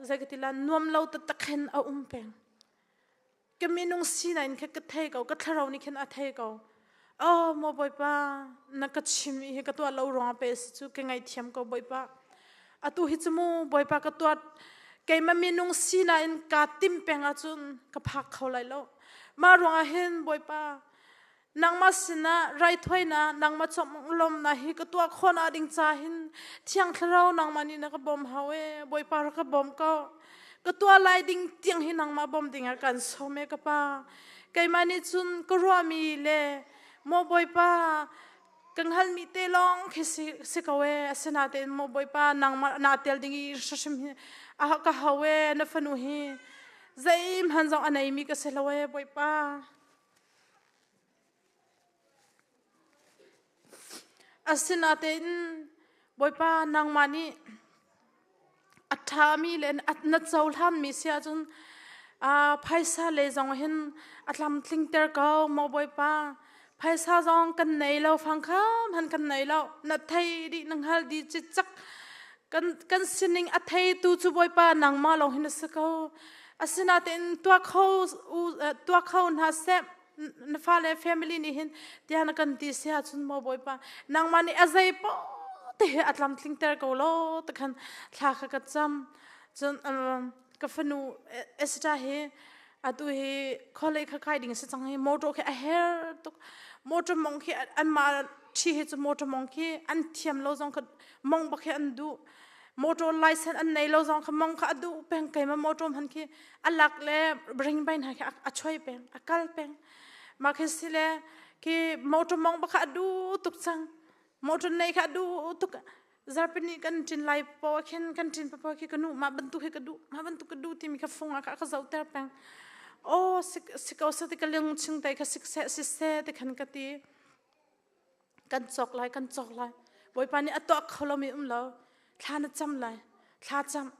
zei ka ti la nuam lo taktak hin a um peng. Ka minung sinak in khan ka thei ko, ka thlarau nih khin a thei ko. Oh, maw Bawipa, na ka chim i hi ka tuah lo ruangah pe si cu ka ngaihthiam ko Bawipa. Atu hi cu mu Bawipa ka tuah keimah minung sinak in kaa tim peng ahcun ka phak kho lai lo. Mah ruangah hin Bawipa, nangmah sinah raithawinak, nangmah lawmnak hi ka tuah khawhnak ding ca hin Thiang Thlarau nangmah nih na ka bawm hau e, Bawipa rak ka bawm ko. Ka tuah lai ding tiang hi nangmah bawm ding ah kan sawm e ka pa. Keimah nih cun ka ruahmi le maw Bawipa ka hngalmi te lawng khi si, si ko e asinain maw Bawipa nangmah naa tel ding i hrim hi a ka hau e na fanu hi zeihmanh zong a neimi ka si lo e Bawipa. Asinain Bawipa nangmah nih a ṭhami le na cohlanmi si ahcun phaisa lei zong hin a tlamtlingter ko maw Bawipa. Phaisa zong kan nei lo, fangkham han kan nei lo. Na thei dih, na hngal dih cicak. Kan sining a theitu cu Bawipa nangmah lawng hin na si ko. Asinain tuah kho hna seh na fale family nih hin tiah na kan ti si ahcun maw Bawipa nangmah nih a zei poh te he a tlamtlingter ko law ti khan thla kha ka cam. Cun ka fanu Esther hi atu hi college kha kai ding si cang hi motor khi a her tuk. Motor mong khi anmah ṭhi hi cu motor mong khi an thiam lo zong kha mong bak hi an duh. Motor license an nei lo zong kha mong kha a duh peng. Keimah motor hman khi a lak le ring bai hna khi a choi peng, a kal peng. Mah khi si le khi motor mong bak kha a duh tuk cang. Motor nei kha a duh tuk. Zarpini kan ṭin lai po khin kan ṭin pa khi ka nu mah bantuk hi ka duh, mah bantuk ka duh timi kha fung ah ka zohter peng. Oh si ko sa ti ka lung chung te kha sik seh si seh ti khan ka ti. Kan cawk lai, kan cawk lai. Bawipa nih a tuah kho lomi um lo. Thla na cam lai, thla cam.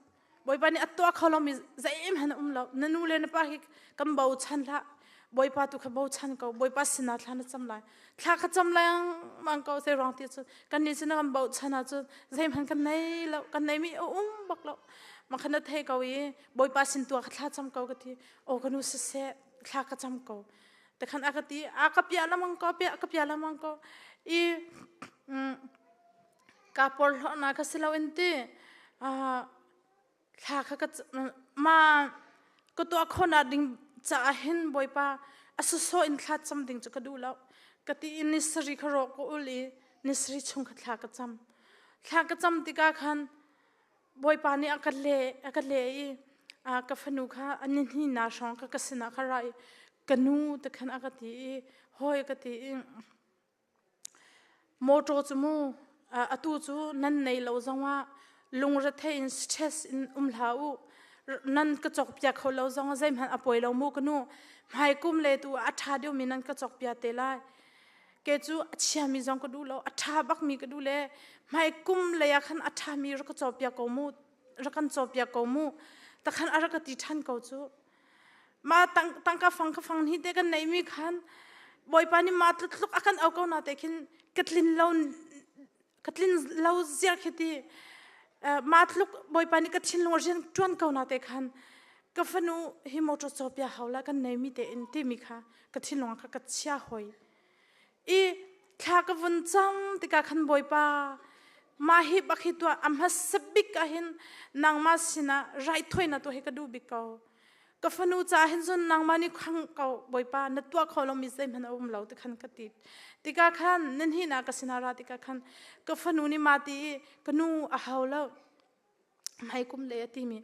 Bawipa nih a tuah kho lomi zeihmanh um lo. Na nu le na pa hi kan bochan hlah. Bawipa tu kha bochan ko. Bawipa sinah thla na cam lai. Thla kha cam lengmang ko zei ruang ti cun kan nih cun kan bochan ahcun zeihmanh kan nei lo. Kan neimi a um bak lo. Mah kha na thei ko i Bawipa sin tu ah kha thla cam ko ka ti. Aw ka nu siseh thla ka cam ko. Takhan a ka ti a ka piah lamang ko piah ka piah lamang ko i Kaa porhlawhnak kha si loin ti thla kha ka ma ka tuah khawhnak ding caah hin Bawipa a sawsawh in thla cam ding cu ka duh lo. Ka ti i ni sarih kha rawh ka ul i ni sarih chung kha thla ka cam. Thla ka cam tikah khan Bawipa nih a ka leh a ka leh i ka fanu kha a ni hnih na hrawng kha ka sinah kha ra i ka nu ti khan a ka ti i hawi ka ti i Mawṭaw cu mu atu cu nan nei lo zongah lungrethei in stress in um hlah u. Nan ka cawkpiak kho lo zongah zeihmanh a poi lo mu ka nu. Hmaikum le tu ah a ṭha deuhmi nan ka cawkpiak te lai. Ke cu a chiami zong ka duh lo, a ṭha bakmi ka duh le hmaikum lei ah khan a ṭhami rak ka cawkpiak ko mu, rak kan cawkpiak ko mu. Takhan a rak ka ti ṭhan ko cu. Mah tangka fang ka fang hnih te kan neihmi khan. Bawipa nih mah tluk a kan au ko na te khin ka tlin lo ka tlin lo ziar khi ti mah tluk Bawipa nih ka thinlung rian ṭuan ko na te khan ka fanu hi motor cawpia hau la kan nei mi te in timi kha ka thinlung kha ka chia hoi i thla ka vun cam tikah khan Bawipa mah hi bak hi tuah a hmasa bik ah hin nangmah sinah raithawinak tuah hi ka duh bik ko. Ka fanu caah hin cun nangmah nih khang ko Bawipa na tuah kho lomi zeihmanh a um lo ti khan ka ti. Tikah khan nan hi na ka sinah ra tikah khan ka fanu nih ma ti i ka nu a hau lo hmai kum le a timi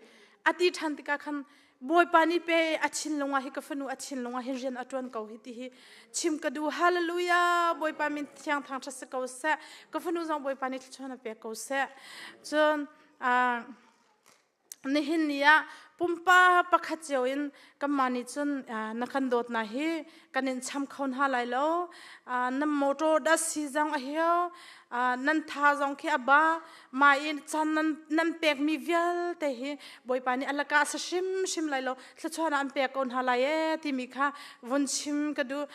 a ti ṭhan tikah khan Bawipa nih pe a thinlung ah hi ka fanu a thinlung ah hin rian a ṭuan ko hi ti hi chim ka duh. Hallelujah! Bawipa min thiang thang ṭha si ko seh. Ka fanu zong Bawipa nih thluachuah pek ko seh. Cun nihin ni ah pumpa pakhat cio in kanmah nih cun na kan dawtnak hi kan in cham kho hna lai lo. Na motor dah si zong a hiau, nan tha zong khi a ba. Mah i caan nan pekmi vialte hi Bawipa nih a lakah a si hrimhrim lai lo. Thluachuahnak an pek ko hna lai ee timi kha vun chim ka duh.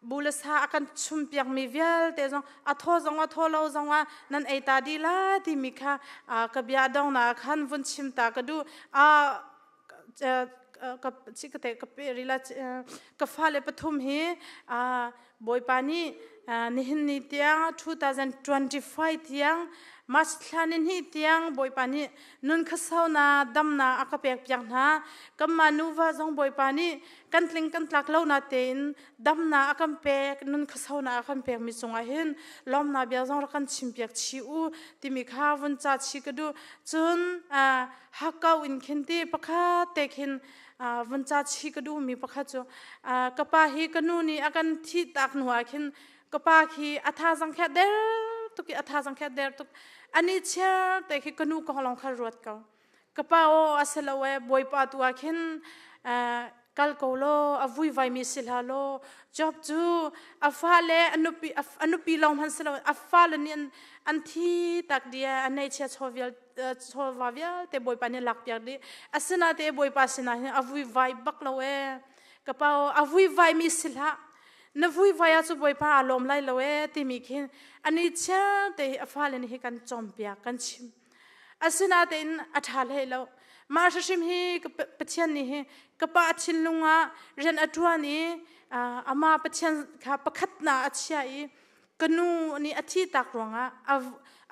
Bu le sa a kan chumpiakmi vialte zong a thaw zong a thaw lo zong ah nan ei ta dih la timi kha ka bia dongnak khan vun chim ta ka duh. Ka ka pe rila ka fale pathum hi Bawipa nih nihin ni tiang 2025 tiang March thla ni hnih tiang Bawipa nih nun khasau na damna a ka pek piak hna. Kanmah nuva zong Bawipa nih kan tling kan tlak lo na tein damna a kan pek nun khasau na a kan pek mi cungah hin lawmna bia zong rak kan chim piak chi u timi kha vun ca chi ka duh. Cun hakau in khin ti pakhat te khin vun ca chi ka duhmi pakhat cu ka pa hi ka nu nih a kan thih tak hnu ah khin ka pa khi a thazang kha der tuk i a thazang kha der tuk ani chiar te khi ka nu kong lawng kha ruat ko. Ka pa aw a si lo e, Bawipa tu ah khin kal ko law a vuivai mi si hlah law. Job cu a fale a nupi lawng hmanh si lo, a fale nih an thi tak dia a neichia chaw vial chawva vialte Bawipa nih lakpiak dih. Asinain Bawipa sinah hin a vuivai bak lo ee. Ka pa a vuivai mi si hlah. Na vuivai ah cu Bawipa aa lawm lai lo ee timi khin ani chiar te hi a fale nih hi kan cawmpiak kan chim. Asinain a ṭha hlei lo. Mah hrim hi Pathian nih hi ka pa thinlung ah rian a ṭuan i amah Pathian kha pakhat na a chia i ka nu nih a thi tak ruangah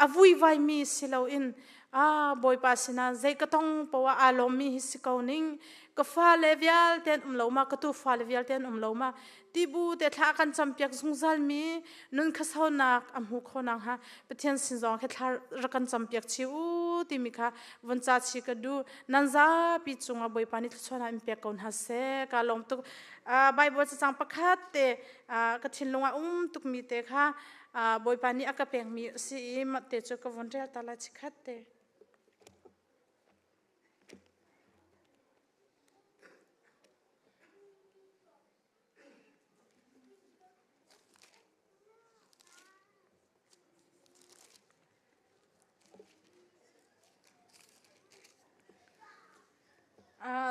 a vuivaimi si loin a Bawipa sinah zei ka tong poah aa lawmmi hi si ko ning. Ka fale vialte an um lo ma, ka tu fale vialte an um lo ma tibu te thla kan campiak zungzal mi nun khasonak a hmu kho nang ha Pathian sin zong khi thla rak kan campiak chi u timi kha vun ca chi ka du. Nan zapi cungah Bawipa nih thluachuahnak in pek ko hna seh. Ka lawm tuk. Bible cacang pakhat te ka thinlung ah um tukmi te kha Bawipa nih a ka pekmi a si i mah te cu ka vun rel ta lai chikhat te.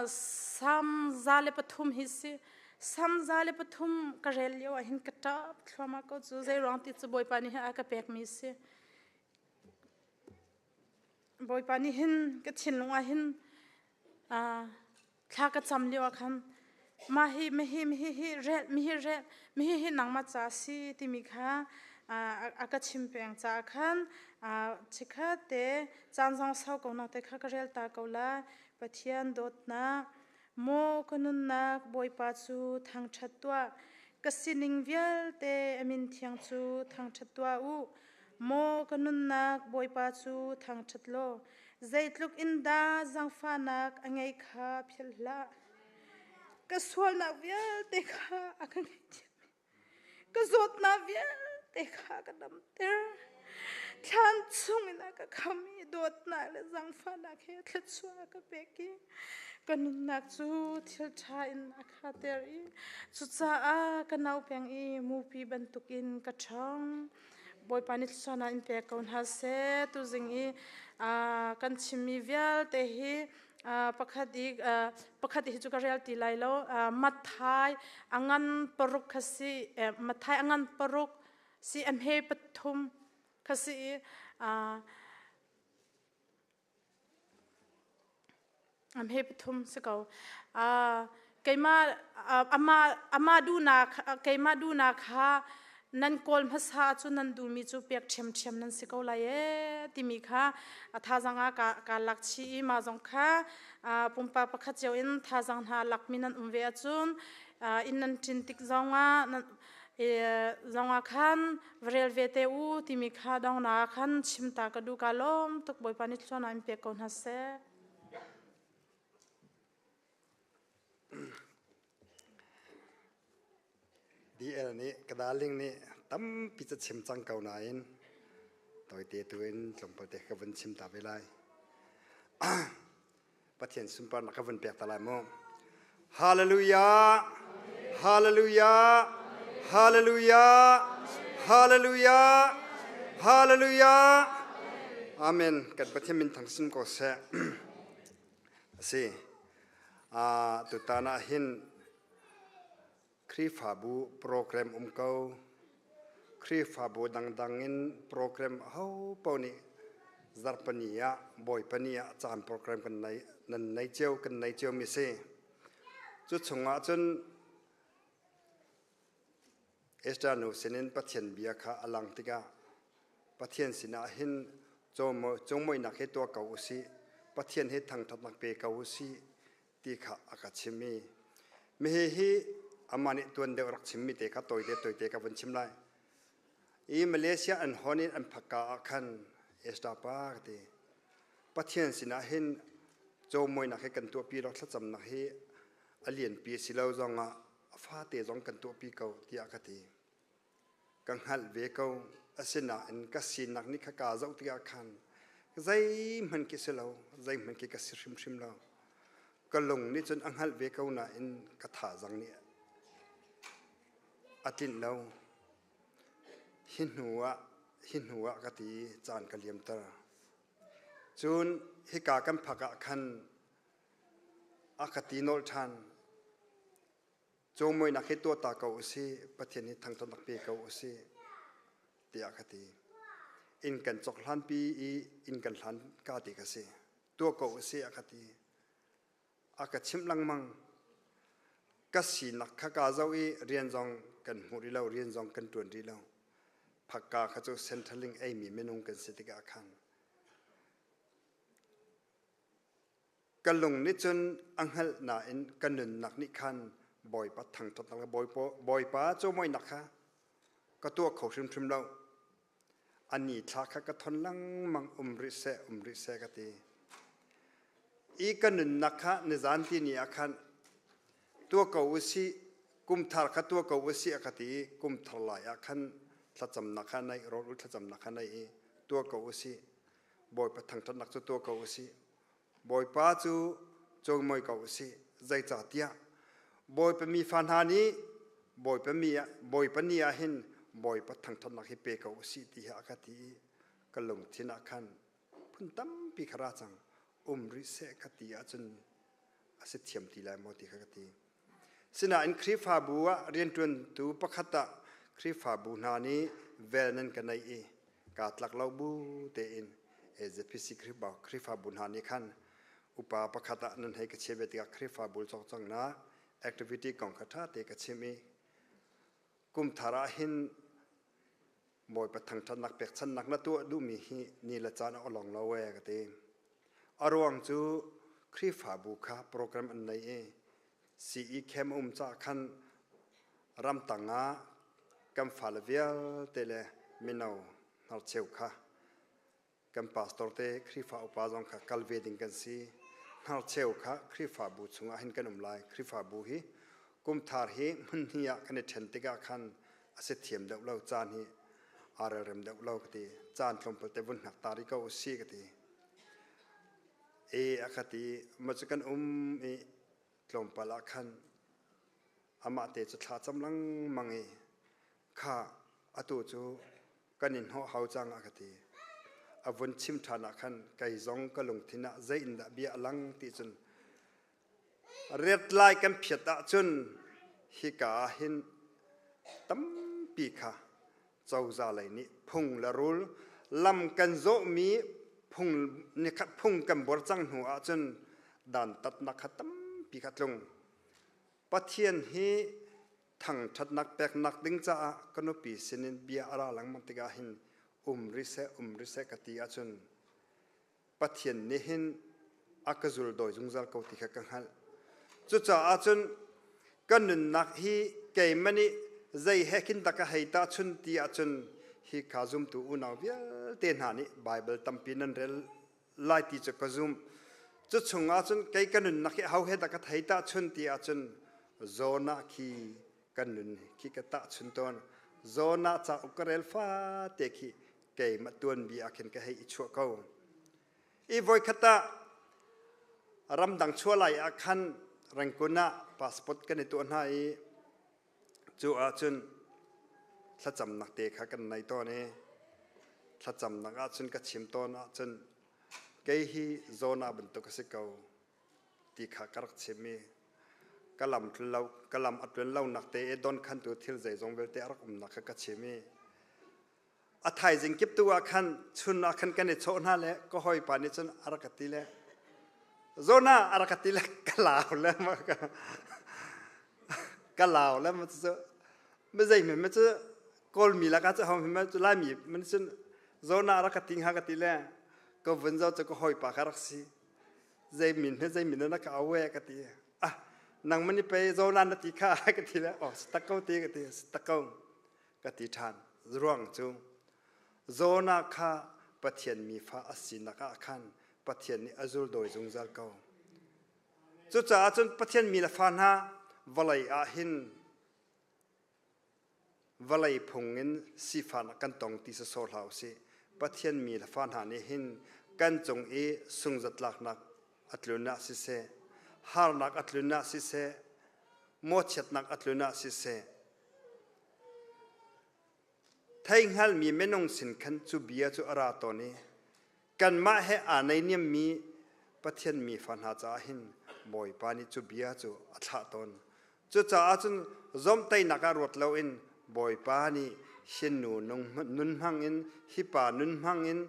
Sam 103 hi si. Sam 103 ka rel lio ah hin ka ṭap thluahmah ko cu. Zeiruang ti cu Bawipa nih hin a ka pekmi si. Bawipa nih hin ka thinlung ah hin thla ka cam lio ah khan mah hi mihi mihi hi rel mihi rel mihi hi nangmah ca si timi kha a ka chim peng caah khan chikkhat te caan zong sau ko na te kha ka rel ta ko lai. Pathian dawtnak maw ka nunnak Bawipa cu thangṭhat tuah. Ka sining vialte a min thiang cu thangṭhat tuah u. Maw ka nunnak Bawipa cu thangṭhat law zeitluk in dah zaangfahnak a ngeih kha philh hlah. Ka sualnak vialte kha a ka ngaihthiam i ka zawtnak vialte kha a ka damter. Thlan chungin a ka kham i dawtnak le zaangfahnak he thluachuah a ka pek i ka nunnak cu thil ṭha in a khater i cucaah ka no peng i mupi bantukin ka ṭhawng. Bawipa nih thluachuahnak in pek ko hna seh. Tuzing i kan chimmi vialte hi. Pakhat i pakhat hi cu ka rel ti lai lo. Matthai a ngan paruk kha si Matthai a ngan paruk si a hme pathum kha si i a hme pathum si ko. Keimah amah amah duhnak keimah duhnak kha nan kawl hmasa ahcun nan duhmi cu pek ṭhiamṭhiam nan si ko lai ee timi kha a thazang ah ka ka lak chih i mah zong kha pumpak pakhat cio in thazang hna lakmi nan um ve ahcun inn nan ṭin tik zongah nan zongah khan va rel ve te u timi kha dongnak ah khan chim ta ka duh ka lawm tuk Bawipa nih thluachuahnak in pek ko hna seh. DL nih ka darling nih tampi ca chim cang ko nain tawite tu in tlawmpal te ka vun chim ta ve lai. Pathian sunparnak ka vun pek ta lai mu. Hallelujah! Hallelujah! Hallelujah! Hallelujah! Hallelujah! Amen. Kan Pathian min thang sin ko seh. A si. Tutan ah hin Khrihfabu program um ko. Khrihfabu dangdang in program ahopaoh nih zarhpini ah Bawipa ni ah caan program kan nei nan nei cio kan nei cio mi si. Cu chungah cun Esther nu sinin Pathian bia kha a lang tikah Pathian sinah hin cawmawihnak hi tuah ko usih, Pathian hi thangṭhatnak pe ko usih ti kha a ka chim i mihi hi amah nih tuan deuh rak chimmi te kha tawite tawite ka vun chim lai. I Malaysia an hon in an phakka ah khan Esther pa ka ti. Pathian sinah hin cawmawinak hi kan tuahpi lo thlacamnak hi a lianpi si lo zongah a fate zong kan tuahpi ko tiah ka ti. Ka hngalh ve ko. Asinain ka sinak nih kha kaa zoh tikah khan zeihmanh khi si lo, zeihmanh khi ka si hrimhrim lo. Ka lung nih cun a hngalh ve ko nain ka thazang nih a tlinh lo. Hi hnu ah, hi hnu ah ka ti i caan ka liamter. Cun hika kan phak ah khan a ka ti nolh ṭhan. Cawmuainak hi tuah ta ko usih, Pathian hi thangṭhatnak pe ko usih, tiah ka ti. Inn kan cawk hlanpi i inn kan hlan ka ti ka si. Tuah ko usih a ka ti. A ka chimh lengmang. Ka sinak kha kaa zoh i rian zong kan hmu rih lo, rian zong kan ṭuan rih lo. Phakka kha cu Centrelink eimi minung kan si tikah khan Ka lung nih cun a hngalh nain ka nunnak nih khan Bawipa thangṭhatnak le Bawipa cawimawinak kha ka tuah kho hrimhrim lo. A ni thla kha ka thon lengmang um rih seh, um rih seh ka ti. I ka nunnak kha nizan ti ni ah khan tuah ko u sih, kum thar kha tuah ko u sih a ka ti i kum thar lai ah khan thlacamnak kha naih, rawl ul thlacamnak kha naih i tuah ko u sih. Bawipa thangṭhatnak cu tuah ko u sih. Bawipa cu cawimawi ko u sih. Zeicahtiah Bawipa mi fa hna nih Bawipa mi ah Bawipa ni ah hin Bawipa thangṭhatnak hi pe ko u sih ti hi a ka ti i ka lungthin ah khan phun tampi kha ra cang. Um rih seh ka ti ahcun a si thiam ti lai maw ti kha ka ti. Sinain Khrihfabu ah rianṭuantu pakhat ah Khrihfabu hna nih vel nan ka neih i kaa tlak lo bu tein AZPC Khrihfabu hna nih khan upa pakhat ah nan hei ka chia ve tikah Khrihfabu cawlcanghnak activity kong kha ṭha te ka chim i kum thar ah hin Bawipa thangṭhatnak pekchanhnak na tuah duhmi hi ni le caan a olong lo ee ka ti. A ruang cu Khrihfabu kha program an nei i CE camp a um caah khan ramtang ah kan fale vialte le mino hnarcheu kha kan pastor te Khrihfa upa zong kha kal ve ding kan si. Hnarcheu kha Khrihfabu chungah hin kan um lai. Khrihfabu hi kumthar hi hmun hnih ah kan i ṭhen tikah khan a si thiam deuh lo caan hi aa relrem deuh lo ka ti. Caan tlawmpal te vun hngak ta rih ko usih ka ti. E a ka ti. Ma cu kan um i tlawmpal ah khan amah te cu thla cam lengmang i kha atu cu kan in hnawh hau cang a ka ti. a vun chim ṭhan ah khan kei zong ka lungthin ah zei in dah bia a lang ti cun ret lai kan phiat ahcun hika ah hin tampi kha cozah lei nih phung le rul lam kan zawhmi phung nikhat phung kan buar cang hnu ahcun dantatnak kha tampi kha tlung. Pathian hi thangṭhatnak peknak ding caah ka nupi sinin bia a ra lengmang tikah hin um rih seh um rih seh ka ti ahcun Pathian nih hin a ka zuldawi zungzal ko ti kha ka hngalh. Cucaah cun ka nunnak hi keimah nih zei he khin dah ka hei tahchun ti ahcun hi kha zumtu unau vialte hna nih Baibal tampi nan rel lai ti cu ka zumh. Cu chungah cun kei ka nunnak hi ho he dah ka thei tahchun ti ahcun Jonah khi kan nun khi ka tahchun tawn. Jonah cauk ka rel fate khi keimah tuanbia ah khin ka hei i chuah ko. I voikhat ah ramdang chuah lai ah khan Rangoon ah passport kan i tuah hna i cu ahcun thlacamnak te kha kan nei tawn i thlacamnak ahcun ka chim tawn ahcun kei hi Jonah bantuk a si ko ti kha ka rak chim i ka lam lo ka lam a tluan lonak te i don khantu thil zeizong vialte a rak umnak kha ka chim i A thaizing kip tu ah khan chun ah khan kan i chawh hna le ka hawipa nih cun a rak ka ti le Zona a rak ka ti le ka lau le ma ka lau le ma cu ma zei men ma cu Kawlmi lakah cu hom ma cu Laimi man cun Zona a rak ka ti hnga ka ti le ka vun zo cu ka hawipa kha rak si zei min he zei min na ka au e ka ti ah nang mani pe Zona na ti kha ka ti le oh tak ko ti ka ti tak ko ka ti ṭhan. Ruang cu Jonah kha Pathian mifa a sinak ah khan Pathian nih a zuldawi zungzal ko. Cucaah cun Pathian mi le fa hna vawlei ah hin vawlei phung in sifahnak kan tong ti sawsawh hlah usih. Pathian mi le fa hna nih hin kan cung i sungzatlaknak a tlun ah siseh, harnak a tlun ah siseh, mawchiatnak a tlun ah siseh, Theihngalmi minung sin khan cu bia cu a ra tawn i kanmah he aa naihniammi Pathian mi fa hna caah hin Bawipa nih cu bia cu a thlah tawn. Cucaah cun zawmhtaihnak ah ruat loin Bawipa nih hi nu nun hmang in hi pa nun hmang in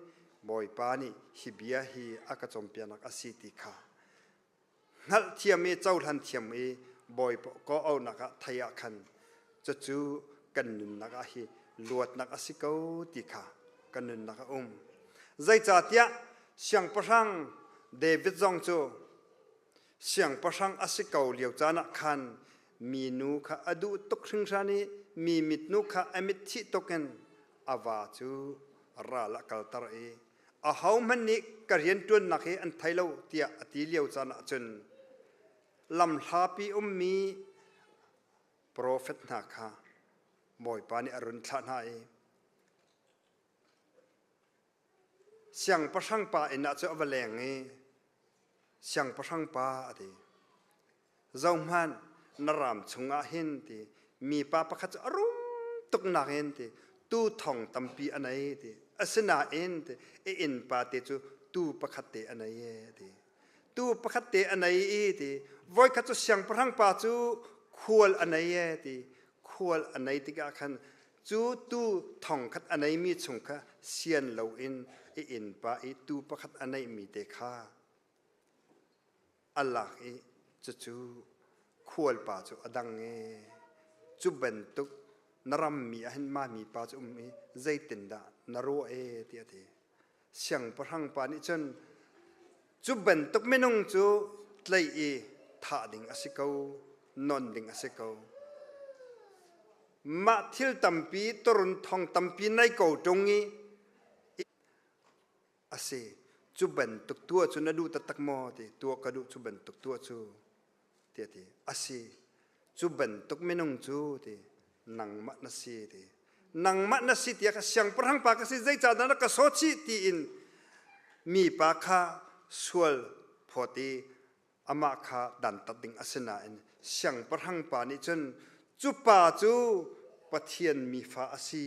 Bawipa nih hi bia hi a ka cawnpiaknak a si ti kha hngalhthiam i cohlan thiam i Bawipa kawhauhnak ah thei ah khan cucu kan nunnak ah hi luatnak a si ko ti kha kan nunnak a um. Zeicahtiah siangpahrang David zong cu siangpahrang a si ko lio caan ah khan minu kha a duh tuk hringhran i mi mitnu kha a mit thih tuk in a va cu ral a kalter i ahohmanh nih ka rianṭuannak hi an thei lo tiah a ti lio caan ah cun lamhlapi ummi profet hna kha Bawipa nih a run thlah hna i siangpahrang pa inn ah cu a va leng i siangpahrang pa a ti Zohhmanh, na ram chungah hin ti mipa pakhat cu a rum tuk nakin ti tuu thong tampi a nei ti. Asinain ti i innpa te cu tuu pakhat te a nei e ti. Tuu pakhat te a nei i ti voikhat cu siangpahrang pa cu khual a nei e ti. Khual a nei tikah khan cu tuu thong khat a neimi chung kha sian loin i innpa i tuu pakhat a neihmi te kha a lak i cucu khualpa cu a dang i cu bantuk na rammi ah hin mah mipa cu um i zeitindah na ruah e tiah a ti. Siangpahrang pa nih cun cu bantuk minung cu tlaih i thah ding a si ko, non ding a si ko. Mah thil tampi turun thong tampi nei ko ṭung i A si. Cu bantuk tuah cu na duh taktak maw? Ti tuah ka duh cu bantuk tuah cu tiah ti. A si. Cu bantuk minung cu ti nangmah na si ti. Nangmah na si tiah ka siangpahrang pa ka si zeicahdah na ka sawt chih tiin mipa kha sual phawt i amah kha dantat ding a si nain siangpahrang pa nih cun cu pa cu Pathian mifa a si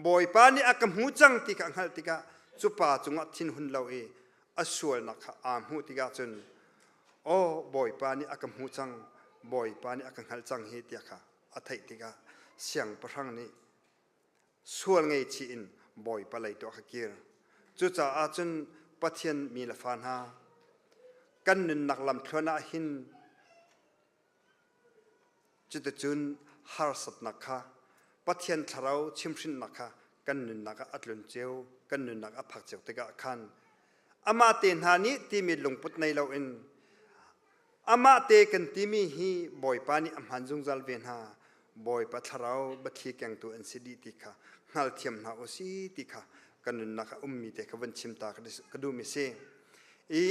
Bawipa nih a ka hmu cang ti kha a hngalh tikah Cu pa cungah thinhun lo i a sualnak kha aa hmuh tikah cun, Aw Bawipa nih a ka hmuh cang, Bawipa nih a ka hngalh cang hi tiah kha a theih tikah siangpahrang nih sual ngeichih in Bawipa lei tuah kha kir. Cucaah cun Pathian mi le fa hna, kan nunnak lamthluan ah hin cuticun harsatnak kha Pathian thlarau chimhrinnak kha kan nunnak ah a tlun cio, kan nunnak a phak cio tikah khan amah te hna nih timi lungput nei loin Amah te kan timi hi Bawipa nih a hman zungzal ve hna. Bawipa thlarau biathli kengtu an si dih ti kha hngalthiam hna u si ti kha ka nunnak ah ummi te kha van chim ta ka duhmi si. I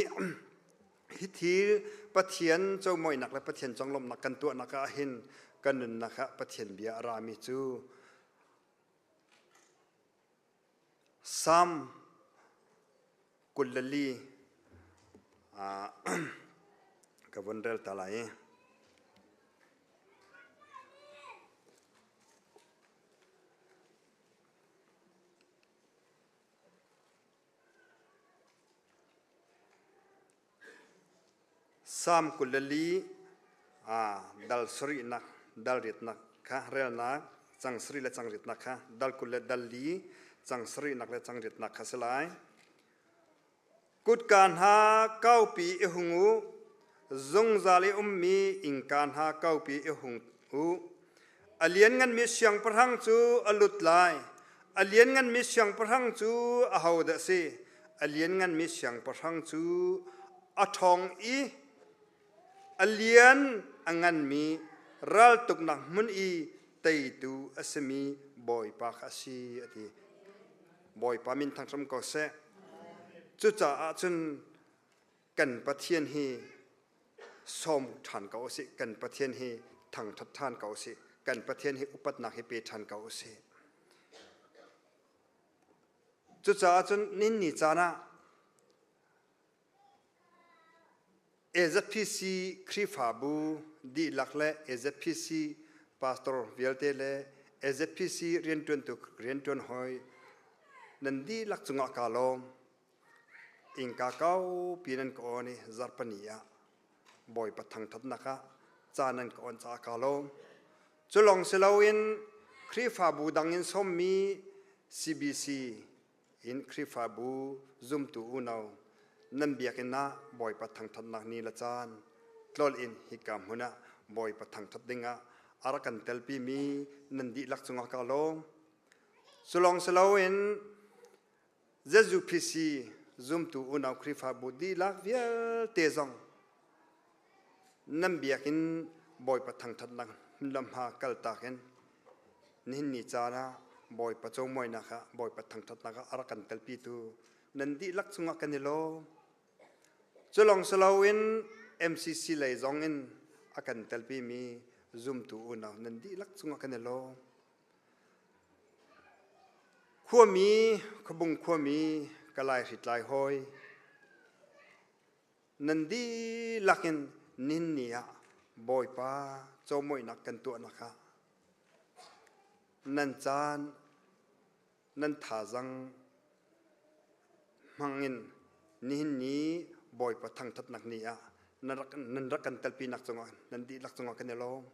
hi thil Pathian comoinak le Pathian conglawmhnak kan tuahnak ah hin kan nunnak ah Pathian bia a rami cu Salm 24 ka vun rel ta lai. Salm 24 dal sarihnak dal riatnak kha relnak cang sarih le cang riatnak kha dal 20 le dal li cang sarihnak le cang riatnak kha si lai. Kutka hna kaupi i hung u, zungzal i ummi innka hna kaupi i hung u. A liannganmi siangpahrang cu a lut lai. A liannganmi siangpahrang cu ahodah a si? A liannganmi siangpahrang cu a ṭhawng i a lian a nganmi raltuknak hmun i teitu a simi Bawipa kha a si, a ti. Bawipa min thangṭhat ko seh. Cucaah cun kan Pathian hi sawm ṭhan ko usih. Kan Pathian hi thangṭhat ṭhan ko usih. Kan Pathian hi upatnak hi pe ṭhan ko usih. Cucaah cun ninni caan ah AZPC Khrihfabu dihlak le AZPC pastor vialte le AZPC rianṭuantu rianṭuan hawi nan dihlak cungah kaa lawm. Innka kaupi nan ka awn i zarhpini ah Bawipa thangṭhatnak ah ca nan ka awn caah kaa lawm. Cu lawng si loin Khrihfabu dang in sawmmi CBC in Khrihfabu zumtu unau nan biakinn ah Bawipa thangṭhatnak ni le caan tlolh in hika hmun ah Bawipa thangṭhat dingah a rak kan telpimi nan dihlak cungah kaa lawm. Cu lawng si loin ZUPC zumtu unau Khrihfabu dihlak vialte zong nan biakinn Bawipa thangṭhatnak hmunlam hma kaltak in nihin ni caan ah Bawipa cawimawinak ah Bawipa thangṭhatnak ah a rak kan telpitu nan dihlak cungah kan i lawm. Cu lawng si loin MCC lei zong in a kan telpimi zumtu unau nan dihlak cungah kan i lawm. Khuami, Khuabung khuami ka laihritlai hawi Nan dihlak in ninni ah Bawipa cawimawinak kan tuahnak ah nan caan, nan thazang hmangin nihin ni Bawipa thangṭhatnak ni ah nan rak kan telpinak cungah nan dihlak cungah kan i lawm.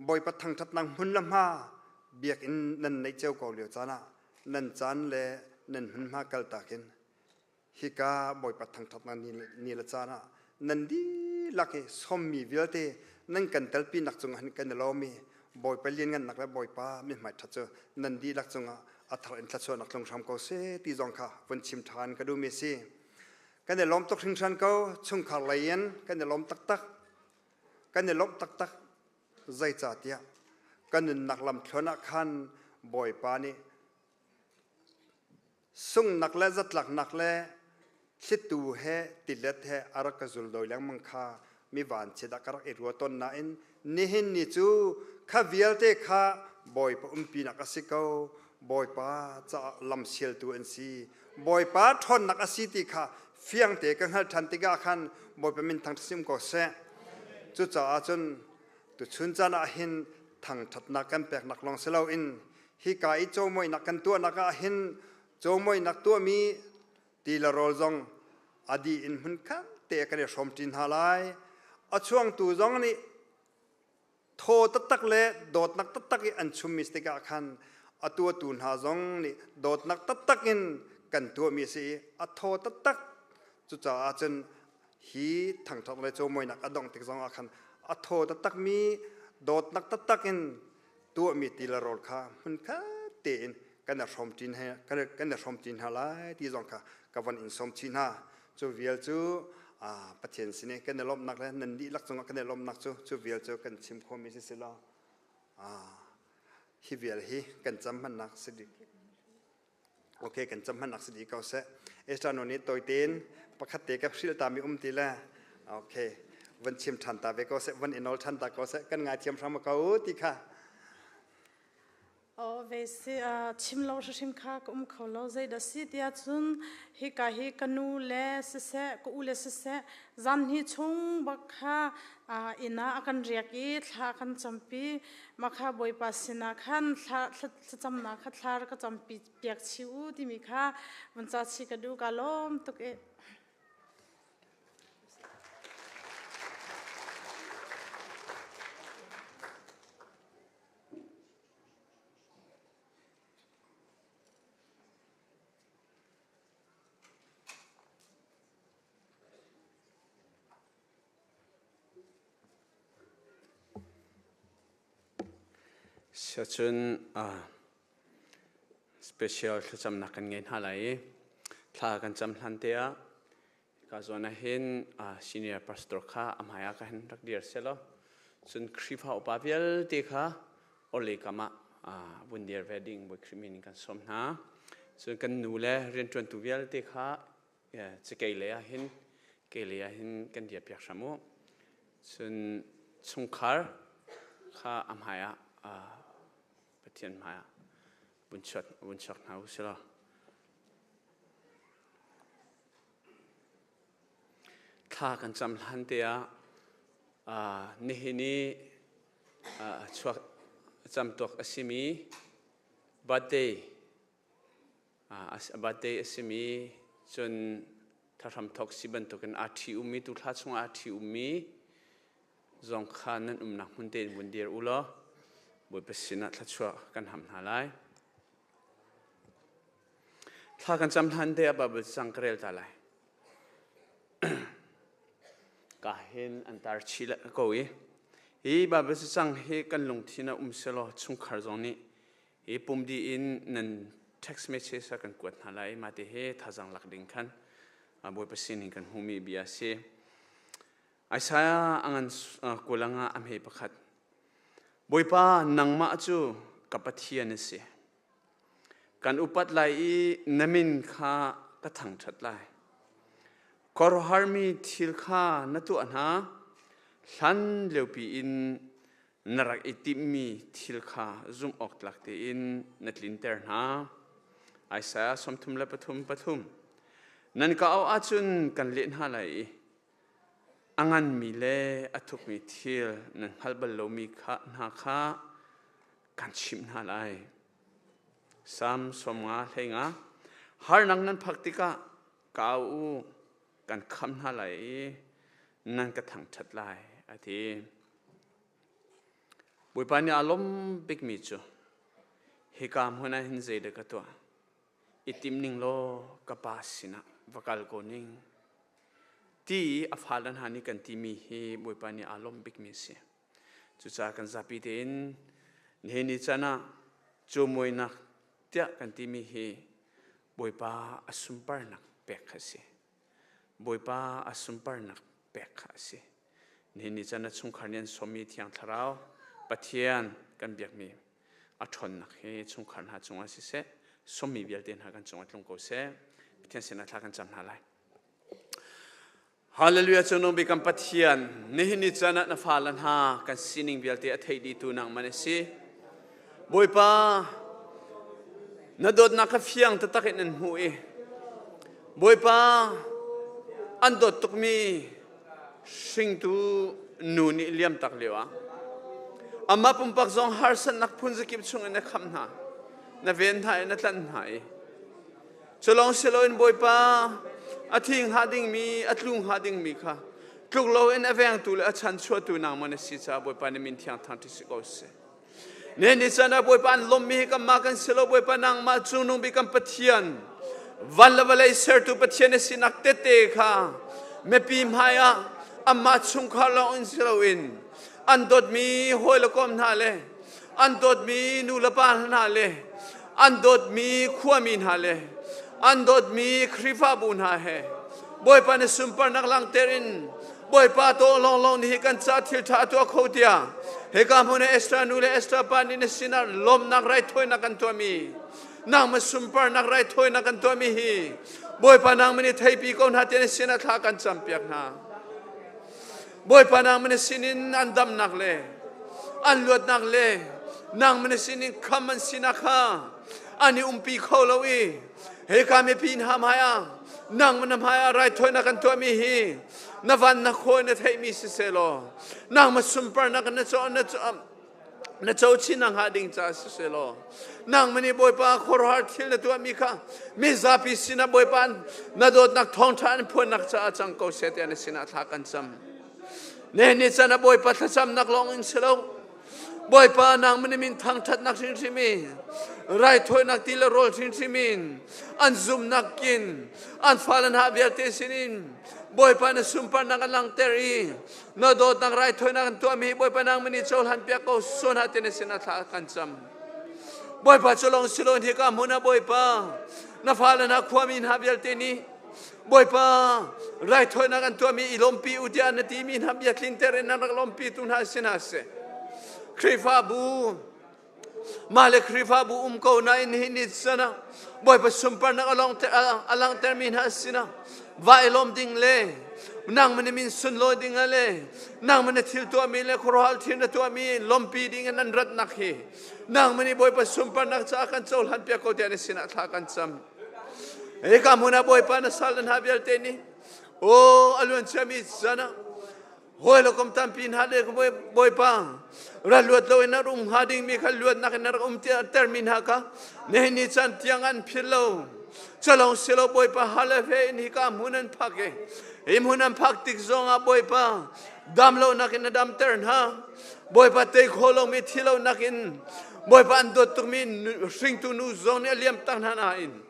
Bawipa thangṭhatnak hmun le hma biakinn nan neih cio ko lio caan ah nan caan le nan hmunhma kaltak in hika Bawipa thangṭhatnak ni le caan ah nan dihlak i sawmmi vialte nan kan telpinak cungah hin kan i lawm i Bawipa lianngannak le Bawipa mithmai ṭhat cu nan dihlak cungah a thar in thluachuahnak tlung hram ko seh ti zong kha vun chim ṭhan ka duhmi a si. Kan i lawm tuk hringhran ko chungkhar lei in kan i lawm taktak. Kan i lawmh taktak. Zeicahtiah kan nunnak lamthluan ah khan Bawipa nih Sunghnak le zatlaknak le thlitu he tilet he a rak ka zuldawi lengmang kha mi vanchiat ah ka rak i rua tawn nain nihin ni cu kha vialte kha Bawipa umpinak a si ko. Bawipa caah lamsialtu an si. Bawipa ṭhawnnak a si ti kha fiangte ka hngalh ṭhan tikah khan Bawipa min thangṭhat si um ko seh. Cucaah cun tuchun caan ah hin thangṭhatnak kan peknak lawng si loin hika i cawimawinak kan tuahnak ah hin Cawimawinak tuahmi ti le rawl zong a dih in hmunkhat te kan i hrawmṭi hna lai. A chuangtu zong nih thaw taktak le dawtnak taktak i an chummi si tikah khan a tuahtu hna zong nih dawtnak taktak in kan tuahmi a si i a thaw taktak. Cucaah cun hi thangṭhat le cawimawinak a dongh tik zong ah khan a thaw taktakmi dawtnak taktak in tuahmi ti le rawl kha hmunkhat tein kan i hrawmṭi kan i hrawmṭi hna lai ti zong kha ka von in sawm chih hna. Cu vial cu Pathian sin i kan i lawmhnak le nan dihlak cungah kan i lawmhnak cu cu vial cu kan chim khawhmi si si law hi vial hi kan cam hmannak si dih. Okay, kan cam hmannak si dih ko seh. Esther nu nih tawi tein pakhat te ka hrilh ta mi um ti le okay van chim ṭhan ta ve ko seh, van i nawl ṭhan ta ko seh, kan ngaithiam hram ko ti kha. Aw ve si chim lo hrimhrim kha ka um kho lo. Zeidah si tiah cun hika hi ka nu le siseh ka u le siseh zan hi chung bak kha inn ah a kan riak i thla a kan campi. Mah kha Bawipa sinah khan thla thlacamnak kha thla ka campi piak chih u timi kha vun ca chih ka duh. Ka lawm tuk i. Siacun special thlacamnak kan ngei hna lai i thla kan cam hlan te ah Ka zawn ah hin senior pastor kha a hmai ah ka hin rak dir selaw cun Khrihfa upa vialte kha orhlei kam ah vun dir ve ding Bawi Khrih min in kan sawm hna. Cun kan nu le rianṭuantu vialte kha cakei lei ah hin kei lei ah hin kan dir piak hram u. Cun chungkhar kha a hmai ah Pathian hmai ah vun chuak hna u silaw. Thla kan cam hlan te ah nihin i chuak camtuak a simi birthday birthday a simi cun thahram thawk si bantukin aa ṭhi ummi tu thla chungah aa ṭhi ummi zong kha nan umnak hmun tein vun dir u law Bawipa sinah thluachuah kan ham hna lai. Thla kan cam hlan te ah Bible cang ka rel ta lai. Ka hin an tar chi le ko i hi Bible cang hi kan lungthin ah um selaw chungkhar zong nih hi pum di in nan text message kan kuat hna lai ma te he thazang lak ding khan Bawipa sin in kan hmumi bia si. Isaiah angan kulang ah a hme pakhat. Bawipa nangmah cu ka Pathian na si. Kan upat lai i na min kha ka thangṭhat lai. Khuaruahharmi thil kha na tuah hna, hlan liopi in na rak i timhmi thil kha zumh awk tlak tein na tlinter hna. Isaiah 33 3 Nan ka auh ahcun kan leh hna lai i A nganmi le a thukmi thil nan hngalh bal lomi kha hna kha kan chimh hna lai. Salm 50 hleinga Harnak nan phak tikah ka au u, kan khamh hna lai i nan ka thangṭhat lai, a ti. Bawipa nih aa lawm bikmi cu hika hmun ah hin zeidah ka tuah? I tim ning law ka pa sinah va kal ko ning. Ti i a fale hna nih kan timi hi Bawipa nih aa lawmh bikmi a si. Cucaah kan zapi tein nihin ni caan ah cawimawinak tiah kan timi hi Bawipa a sunparnak pek kha a si. Bawipa a sunparnak pek kha a si. Nihin ni caan ah chungkhar nih an sawmmi Thiang Thlarau Pathian kan biakmi a ṭhawnnak hi chungkhar hna cungah siseh, sawmmi vialte hna kan cungah tlung ko seh. Pathian sinah thla kan cam hna lai. Hallelujah cunung bik kan Pathian nihin ni caan ah na fale hna kan sining vialte a theih dihtu nangman a si. Bawipa na dawtnak kha fiang taktak in an hmuh i Bawipa an dawt tukmi hringtu nu nih liam tak lio ah amah pumpak zong harsatnak phun zakip chung in na khamh hna na ven hna i na tlanh hna i. Culong siloin Bawipa a thi hnga dingmi a tlu hnga dingmi kha tluk loin a vengtu le a chanchuahtu nangmah na si caah Bawipa na min thiang thangṭhat si ko seh. Ne ni can ah Bawipa an lawmmi hi kanmah kan si lo Bawipa nangmah cungnung bik kan Pathian van le vawlei sertu Pathian na sinak tete kha mipi hmai ah amah chungkhar lawng in si loin an dawtmi hawi le kom hna le an dawtmi nu le pa hna le an dawtmi khuami hna le an dawtmi Khrihfabu hna he Bawipa na sunparnak langhter in Bawipa to lawnglawng nih kan ca thil ṭha a tuah kho tiah hika hmun ah Esther nu le Esther pa nih na sinah lawmnak raithawinak kan tuahmi nangmah sunparnak raithawinak kan tuahmi hi Bawipa nangmah nih theipi ko hna tiah na sinah thla kan campiak hna. Bawipa nangmah na sinin an damnak le an luatnak le nangmah na sinin kham an sinak kha an i umpi kho lo i hika mipi hna hmaiah nangmah na hmaiah raithawinak kan tuahmi hi na van na khawi na theihmi siseh law nangmah sunparnak na co na na co chin hnga ding ca siseh law nangmah nih Bawipa khuaruahhar thil na tuahmi kha mi zapi sinah Bawipa na dawtnak thawngṭha an phuannak caah cang ko seh tiah na sinah thla kan cam. Ne ni can ah Bawipa thlacamnak lawng in si lo Bawipa nangmah nih min thangṭhatnak hrimhrim in raithawinak ti le rawl hrimhrim in an zumhnak kin an fale hna vialte sinin Bawipa na sunparnak an langhter i na dawtnak raithawinak an tuahmi Bawipa nangmah nih cohlan piak ko suan ha ti na sinah thla kan cam. Bawipa cu lawng si loin hika hmun ah Bawipa na fale hna khuami hna vialte nih Bawipa raithawinak an tuahmi i lawmpi u tiah na timi hna bia tlinter in nan rak lawmpi tu hna si hna seh. Khrihfabu mah le Khrihfabu um ko nain hi ni sana Bawipa sunparnak a langhtermi hna sinah va i lawm ding le nangmah na min sunlawi ding le nangmah na thil tuahmi le khuaruahhar thil na tuahmi lawmpi ding in an ratnak hi nangmah nih Bawipa sunparnak caah kan cohlan piak ko tiah na sinah thla kan cam. Hika hmun ah Bawipa na sal na hna vialte nih aw a luan ciami chan ah hawi le kom tampi hna le Bawipa ral luat lo in a um hnga dingmi kha luatnak in a rak um termi hna kha nihin ni caan tiang an philh lo calong si lo Bawipa hal he in hika hmun an phak i hi hmun an phak tik zong ah Bawipa dam lonak in a damter hna Bawipa tei kho lomi thi lonak in Bawipa an dawt tukmi hringtu nu zong nih a liam tak hna nain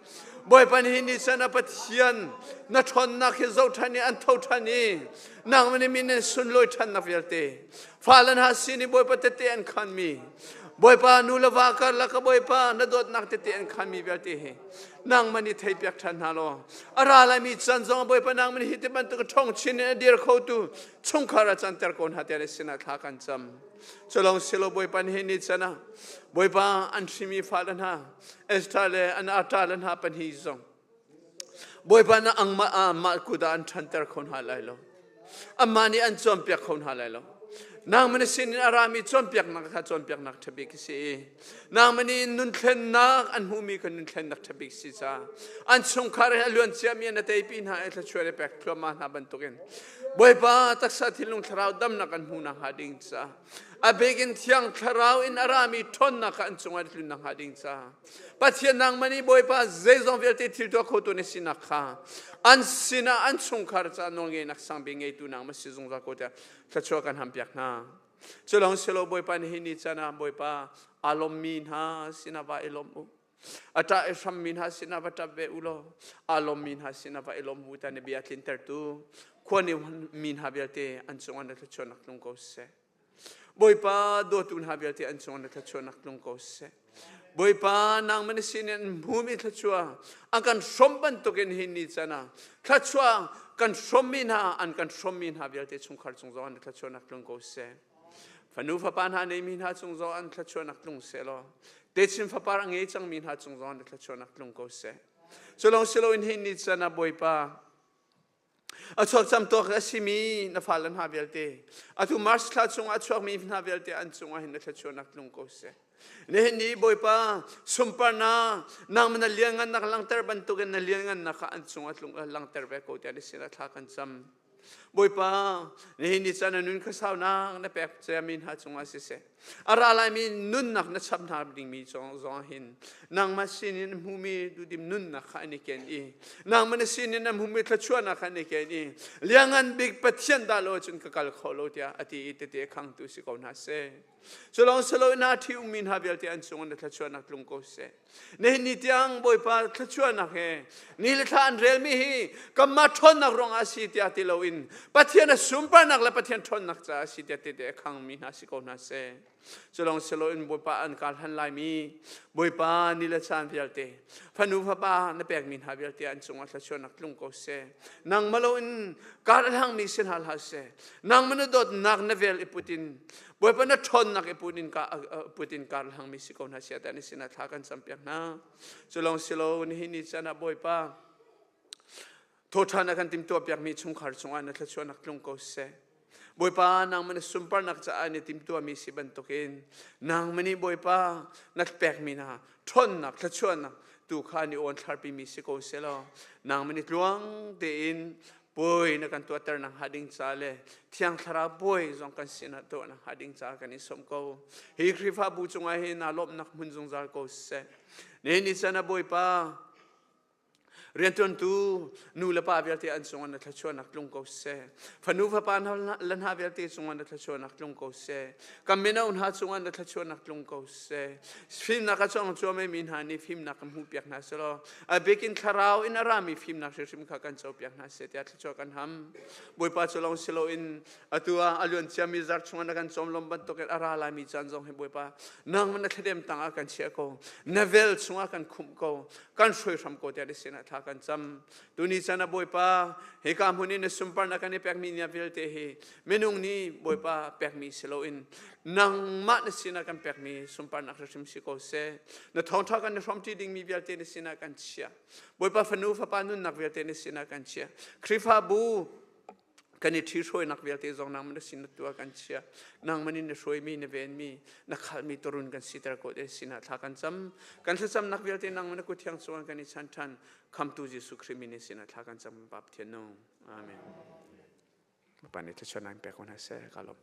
Bawipa nih ni san a Pathian na ṭhawnnak hi zoh ṭhan i an tho ṭhan i nangmah nih min in sunlawi ṭhannak vialte fale hna sin i Bawipa tete an khanmi Bawipa nu le va karlak ah Bawipa na dawtnak tete an khanmi vialte hi nangmah nih theipiak ṭhan hna law a ra laimi chan zong Bawipa nangmah nih hi ti bantuk ṭhawng chin in a dir khotu chungkhar ah canter ko hna tiah na sinah thla kan cam. Culong silo Bawipa nih ni chan ah Bawipa an hrimi fale hna Esther le an ata le hna pahnih zong Bawipa na angmah mah kut ah an ṭhanter kho hna lai lo. Amah nih an cawnpiak kho hna lai lo. Nangmah na sinin a rami cawnpiaknak kha cawnpiaknak ṭha bik a si i nangmah nih nunthlennak an hmuhmi kha nunthlennak ṭha bik si ca an chungkhar he a luan ciami na teipi hna i thluachuah le pek thluahmah hna bantukin Bawipa taksa thinlung thlarau damnak an hmuh nakhnga ding ca a bik in thiang thlarau in a rami ṭhawnnak kha an cungah tlun nakhnga ding ca Pathian nangmah nih Bawipa zeizong vialte thil tuah khotu na sinak kha an sinah an chungkhar ca nawlngeihnak sangbik ngeitu nangmah si zungzal ko tiah thluachuah kan hampiak hna. Culong silo Bawipa nih hi ni can ah Bawipa aa lawmmi hna sinah va i lawm u. A ṭah i hrammi hna sinah va ṭap ve u law aa lawmmi hna sinah va i lawm u ta na bia tlintertu khua nih mi hna vialte an cungah na thluachuahnak tlung ko seh. Bawipa dawtu hna vialte an cungah na thluachuahnak tlung ko seh. Bawipa nangmah na sin in hmumi thluachuah an kan hrawm bantukin hi ni can ah thluachuah kan hrawmmi hna an kan hrawmmi hna vialte chungkhar cung zong na thluachuahnak tlung ko seh. Fanu fapa hna neimi hna cung zong an thluachuahnak tlung seh law techin fapar a ngei cangmi hna cung zong na thluachuahnak tlung ko seh. Culong siloin hi ni can ah Bawipa A chuak camtuak a simi na fale hna vialte, atu March thla chungah a chuakmi hna vialte an cungah hin na thluachuahnak tlung ko seh. Nihin ni Bawipa sunparnak nangmah na lianngannak langhter bantukin na lianngannak kha an cungah tlung langhter ve ko tiah na sinah thla kan cam. Bawipa, nihin ni caan na nun khuasaunak na pek ciami hna cungah siseh, a ra laimi nunnak na chap hna dingmi zong hin nangmah sinin na hmumi duhdim nunnak kha an i ken i nangmah na sinin na hmumi thluachuahnak kha an i ken i liangan bik Pathian dah lo cun ka kal kho lo tiah a ti i tete khangtu si ko hna seh. Culawng silo in a ṭhi ummi hna vialte an cungah na thluachuahnak tlung ko seh. Nihin ni tiang Bawipa thluachuahnak he ni le thla an relmi hi kanmah ṭhawnnak ruangah a si tiah ti loin Pathian a sunparnak le Pathian ṭhawnnak caah a si tiah tehte a khangmi hna si ko hna seh. Culawng siloin Bawipa an kar han laimi Bawipa ni le caan vialte fanu fapa na pekmi hna vialte an cungah thluachuahnak tlung ko seh. Nangmah loin kar a hlangmi si hna hlah seh. Nangmah na dawtnak na vel i put in Bawipa na ṭhawnnak i put in kar hlangmi si ko hna sia tiah na sinah thla kan campiak hna. Cu lawng si lo nihin ni caan ah Bawipa thawṭhan a kan timhtuahpiakmi chungkhar cungah na thluachuahnak tlung ko seh. Bawipa nangmah na sunparnak caah na timhtuahmi si bantukin nangmah nih Bawipa na pekmi hna ṭhawnnak thluachuahnak tu kha ni awn thlarpimi si ko seh law nangmah nih tluang tein puai na kan tuahter nak hnga ding ca le thiang thlarau puai zong kan sinah tuah nak hnga ding ca kan i sawm ko hi Khrihfabu cungah hin naa lawmhnak hmun zungzal ko seh nihin ni caan ah Bawipa riantuantu nu le pa vialte an cungah na thluachuahnak tlung ko seh fanu fapa le hna vialte cungah na thluachuahnak tlung ko seh kan mino hna cungah na thluachuahnak tlung ko seh fimnak a cawng cuahmai mi hna nih fimnak kan hmuhpiak hna selaw a bikin thlarau in a rami fimnak hrimhrim kha kan copiak hna seh tiah thluachuah kan ham Bawipa cu lawng si loin atu ah a luan ciami zarh chungah na kan cawmlawm bantukin a ra laimi caan zong hi Bawipa nang na thladem tangah kan chiah ko na vel chungah kan khumh ko kan hruai hram ko tiah na sinah thla kan cam tuni caan ah Bawipa hika hmun in na sunparnak kan i pekmi nia vialte hi minung nih Bawipa pekmi si loin nangmah na sinah kan pekmi sunparnak hrim si ko seh na thawngṭha kan i hrawmṭi dingmi vialte na sinah kan chiah Bawipa fanu fapa nunnak vialte na sinah kan chiah Khrihfabu kan i ṭhihruainak vialte zong nangmah na sin na tuah kan chia nangmah nih na hruaimi na venmi na khalmi turun kan siter ko te sinah thla kan cam kan thlacamnak vialte nangmah na kut thiang cungah kan i chan ṭhan khamtu Jesuh Khrih min sinah thla kan cam Pa Pathian nung amen Bapak nih thluachuahnak in pek ko hna seh ka lawm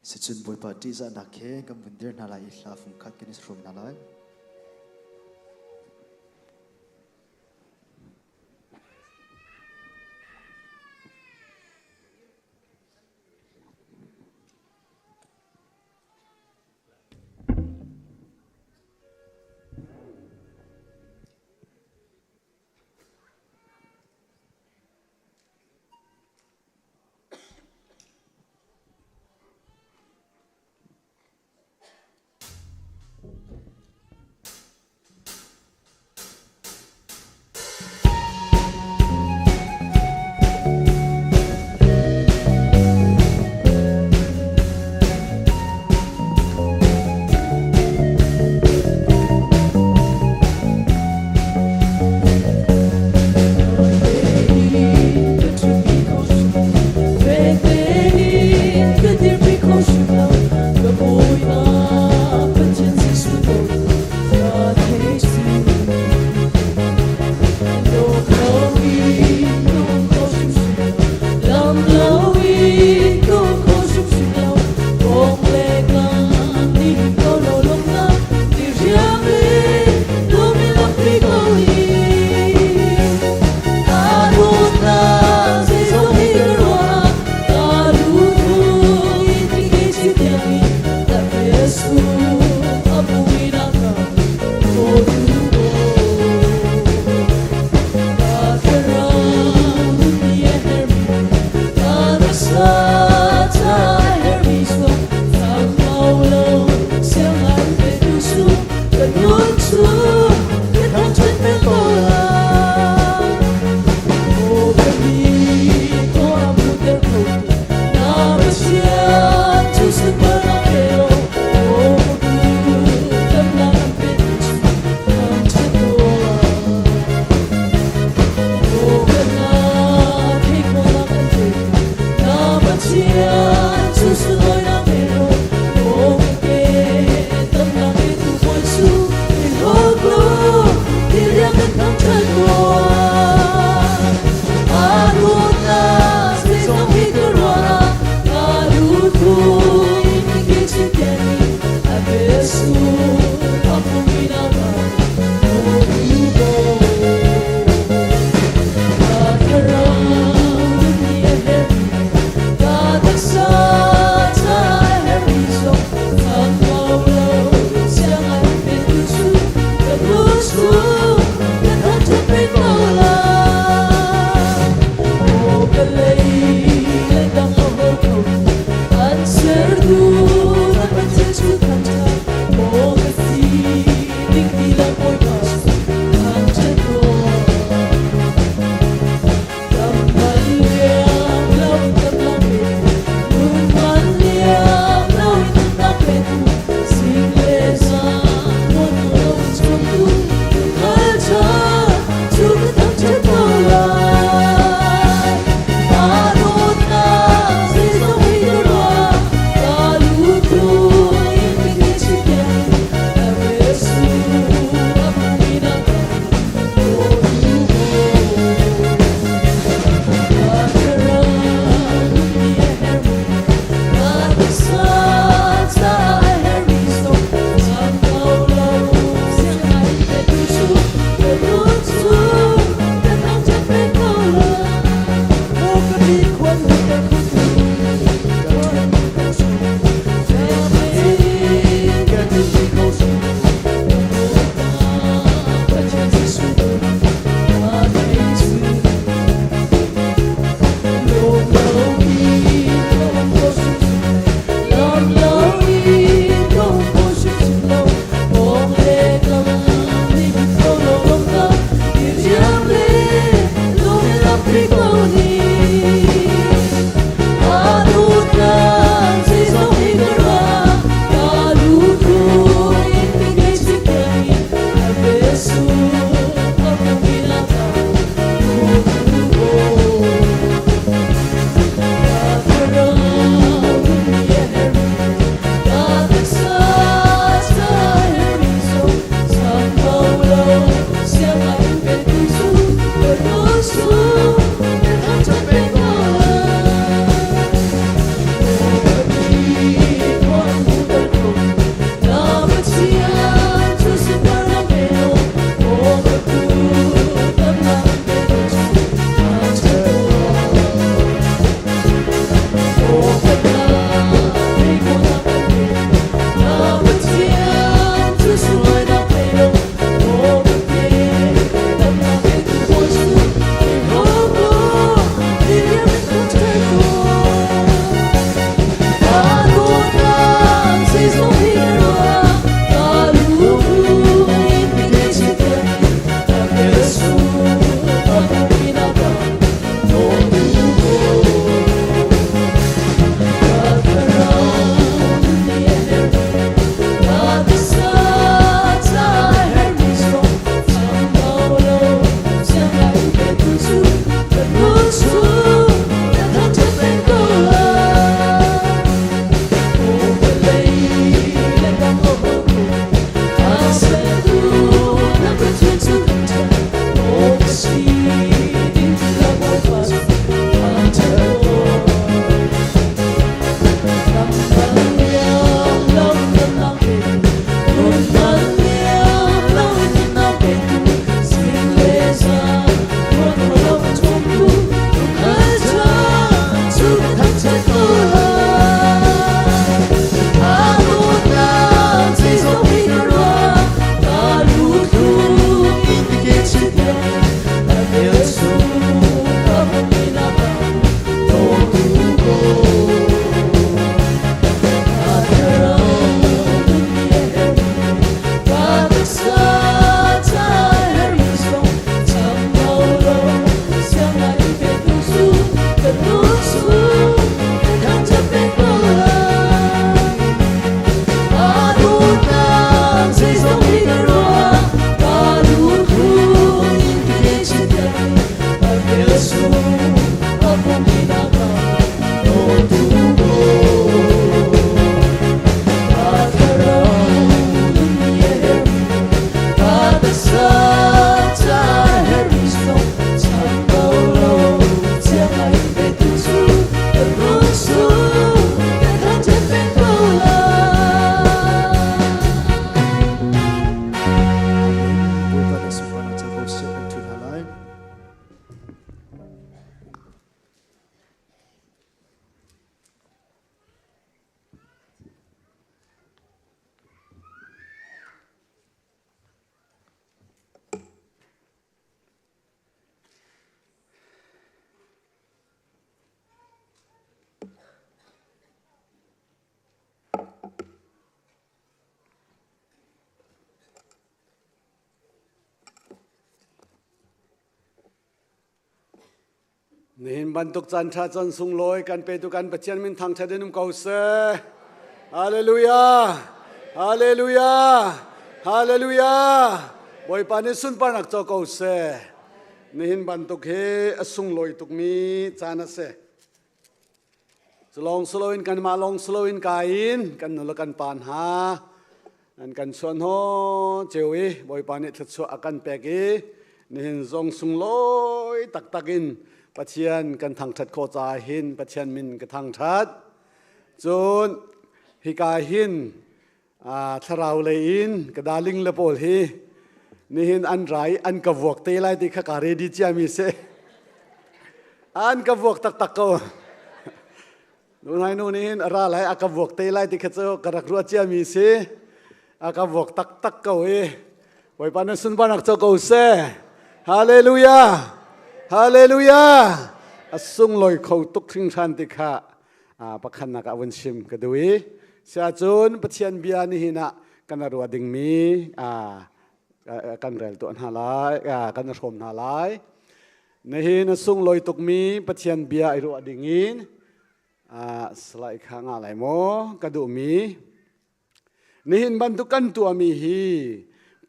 Sicun Bawipa ṭihzahnak he kan vun dir hna lai i hla fungkhat kan i hrawm hna lai. Pathian cu sunlawinak pe law ke damnak petu Bawi cu i lawk law diriam in thangṭhat tuah. A dawtnak zeizong hi ka ruah ka lu thung ki chinken i a besu a pumina ka ka thlarau ni a herh ka taksa. Nihin bantuk caan ṭha caan sunglawi kan petu kan Pathian min thangṭhat in um ko seh. Hallelujah! Hallelujah! Hallelujah! Bawipa nih sunparnak co ko seh. Nihin bantuk hi a sunglawi tukmi caan a si. Culong silo in kanmah lawng silo in ka in kan nu le kan pa hna an kan chuan ho ceu i Bawipa nih thluachuah a kan pek i nihin zong sunglawi taktak in Pathian kan thangṭhat khawh caah hin Pathian min ka thangṭhat. Cun hika hin thlarau lei in ka darling le pawl hi nihin an ra i an ka vuak te lai ti kha ka ready ciami si. An ka vuak taktak ko. Nunai nu nih hin a ra lai a ka vuak te lai ti kha cu ka rak ruah ciami si. A ka vuak taktak ko i Bawipa na sunparnak co ko seh. Hallelujah! Hallelujah! A sunglawi kho tuk hringhran ti kha pakhatnak ah vun chim ka duh i siahcun Pathian bia nihin ah kan ruah dingmi kan rel tuah hna lai kan hrawm hna lai. Nihin a sunglawi tukmi Pathian bia i ruah dingin salai kha nga lai maw ka duhmi nihin bantuk kan tuahmi hi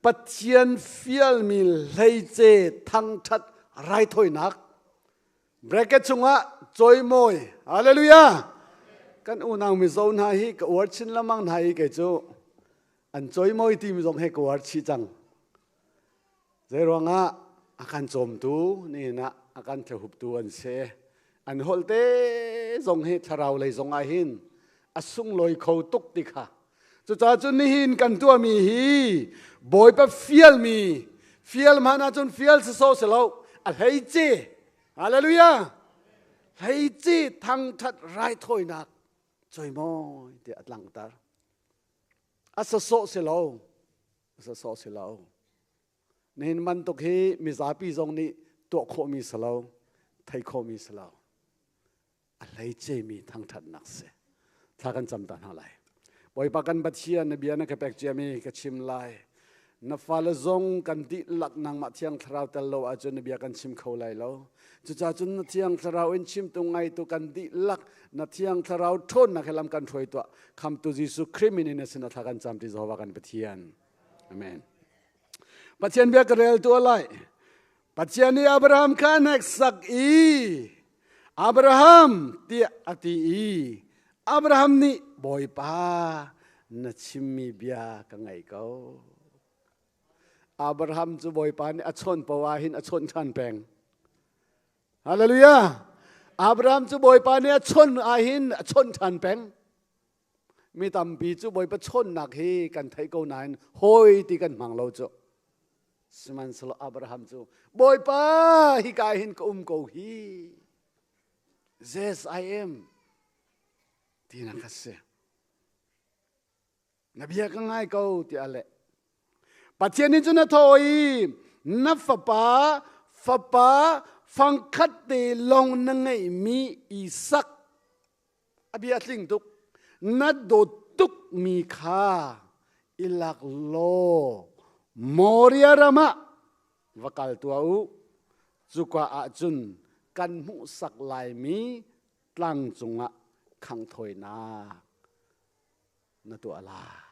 Pathian fialmi hleice thangṭhat raithawinak bracket chungah cawimawi hallelujah kan unau mizo hna hi ka uar chin lengmang hna hi kei cu an cawimawi timi zong he ka uar chih cang Zeiruangah a kan cawmtu nihin ah a kan tlahuptu an si. An holh te zong hi thlarau lei zong ah hin a sunglawi kho tuk ti kha. Cucaah cun nihin kan tuahmi hi Bawipa fialmi fial hmanh ahcun fial sawsawh si lo a hleice hallelujah hleice thangthat raithawinak cawimawi tiah a tlangter a sawsawh si lo sawsawh si lo. Nihin bantuk hi mizapi zong nih tuah khawhmi si lo, thei khawhmi si lo. A hleicemi thangṭhatnak si. Thla kan cam ta hna lai. Bawipa kan Pathian na bia na ka pek ciami ka chim lai. Na fale zong kan dihlak nangmah thiang thlarau tel lo ahcun na bia kan chim kho lai lo. Cucaah cun na thiang thlarau in chimtu ngaitu kan dihlak na thiang thlarau ṭhawnnak he lam kan hruai tuah. Khamtu Jesuh Khrih min in na sin thla kan cam ti Jehovah kan Pathian. Amen. Pathian bia ka rel tu lai. Pathian nih Abraham kha hneksak i Abraham tiah a ti i Abraham nih Bawipa na chimmi bia ka ngaih ko. Abraham cu Bawipa nih a chawnh poah hin a chawnh ṭhan peng. Hallelujah! Abraham cu Bawipa nih a chawnh ahhin a chawnh ṭhan peng. Mi tampi cu Bawipa chawnhnak hi kan theih ko nain hawi ti kan hmang lo cu. Sihmanhsehlaw Abraham cu Bawipa hika hin ka um ko hi. Yes, I am. Tinak a si. Na bia ka ngai ko tiah a leh. Pathian nih cun a thawh i na fapa fapa fangkhat te lawng na ngeihmi Isak a bia tling tuk na dawt tuk mi kha i lak law Moria ram ah va kal tuah u cuka ah cun kan hmuhsak laimi tlang cungah khanghthawinak na tuah lai.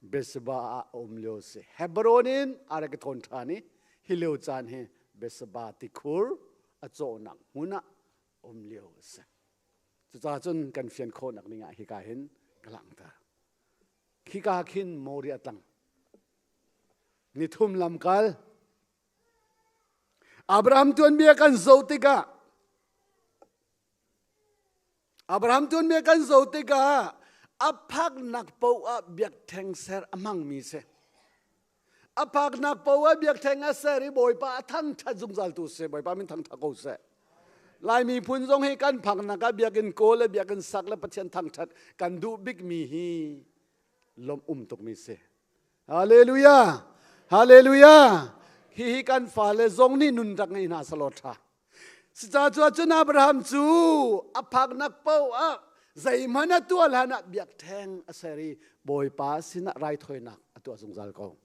Besaba ah a um lio si. Hebron in a rak i thawn ṭhan i hi lio caan hi Besaba tikhur a cawhnak hmun ah um lio a si. Cucaah cun kan fian khawhnak ding ah hika hin ka langhter. Khika khin Moriah tlang. Nithum lamkal Abraham tuanbia kan zoh tikah Abraham tuanbia kan zoh tikah a phaknak paoh ah biakṭheng ser a hmangmi si. A phaknak paoh ah biakṭheng a ser i Bawipa a thangṭhat zungzal tu si. Bawipa min thangṭhat ko seh. Lai miphun zong hi kan phaknak ah biakinn kawl le biakinn sak le Pathian thangṭhat kan duh bikmi hi lawmh um tukmi si. Hallelujah! Hallelujah! Hihi kan fale zong nih nun rak ngei hna selaw ṭha. Cucaah cun Abraham cu a phaknak paoh ah zeihmanh a tuah hlan ah biakṭheng a ser i Bawipa sinah raithawinak a tuah zungzal ko.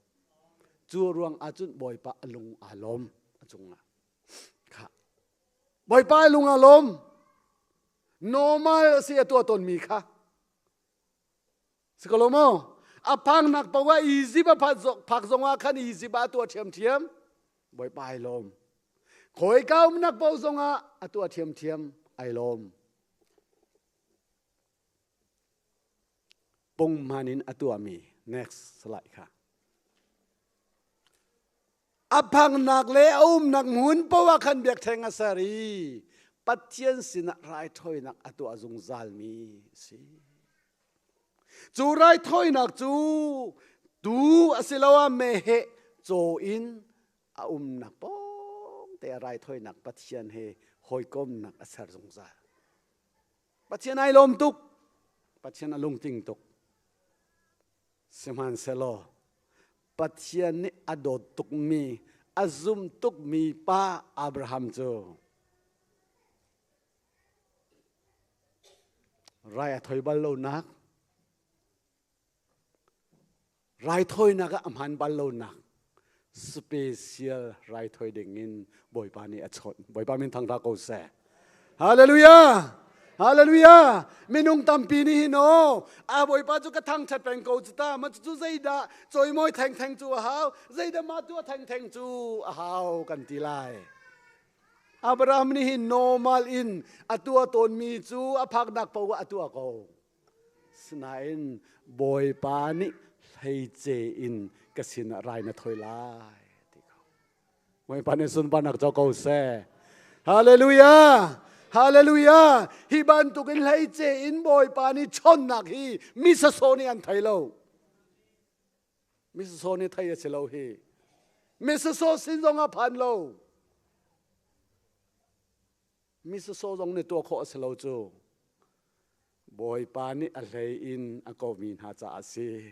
Cu ruang ahcun Bawipa a lung aa lawm a cungah. Bawipa lung a lawm. Normal a si a tuah tawnmi kha. Si ko lo maw? A phaknak paoh ah Egypt a phak zong ah khan Egypt ah a tuah ṭhiamṭhiam. Bawipa ai lawm. Khawika umnak paoh zong ah a tuah ṭhiamṭhiam ai lawm. Punghman in a tuahmi next slide kha. A phangnak le a umnak hmun paoh ah khan biakṭheng a ser i Pathian sinah raithawinak a tuah zungzalmi a si. Cu raithawinak cu tuu asiloah meheh caw in a umnak pawng te ah raithawinak Pathian he hawikomnak a ser zungzal. Pathian ai lawm tuk. Pathian a lungtling tuk. Sihmanhsehlaw Pathian nih a dawt tukmi, a zum tukmi pa Abraham cu rai a thoi bal lonak, raithawinak ah a hman bal lonak special raithawi ding in Bawipa nih a chawnh. Bawipa min thangtha ko seh. Hallelujah! Hallelujah! Minung tampi nih hin aw, a Bawipa cu ka thangthat peng ko cu ta, ma cu zeidah cawimawi thengtheng cu a hau, zeidah mah tuah thengtheng cu a hau kan ti lai. Abraham nih hin normal in a tuah tawnmi cu a phaknak paoh ah a tuah ko. Sinain Bawipa nih hleice in ka sinah rai na thawi lai ti ko. Bawipa nih sunparnak co ko seh. Hallelujah! Hallelujah! Hi bantuk in hleice in Bawipa nih chawnnak hi mi sasaw nih an thei lo. Mi sasaw nih thei a si lo hi. Mi sasaw sin zong ah phan lo. Mi sasaw zong nih tuah khawh a si lo cu. Bawipa nih a hlei in a komi hna caah a si.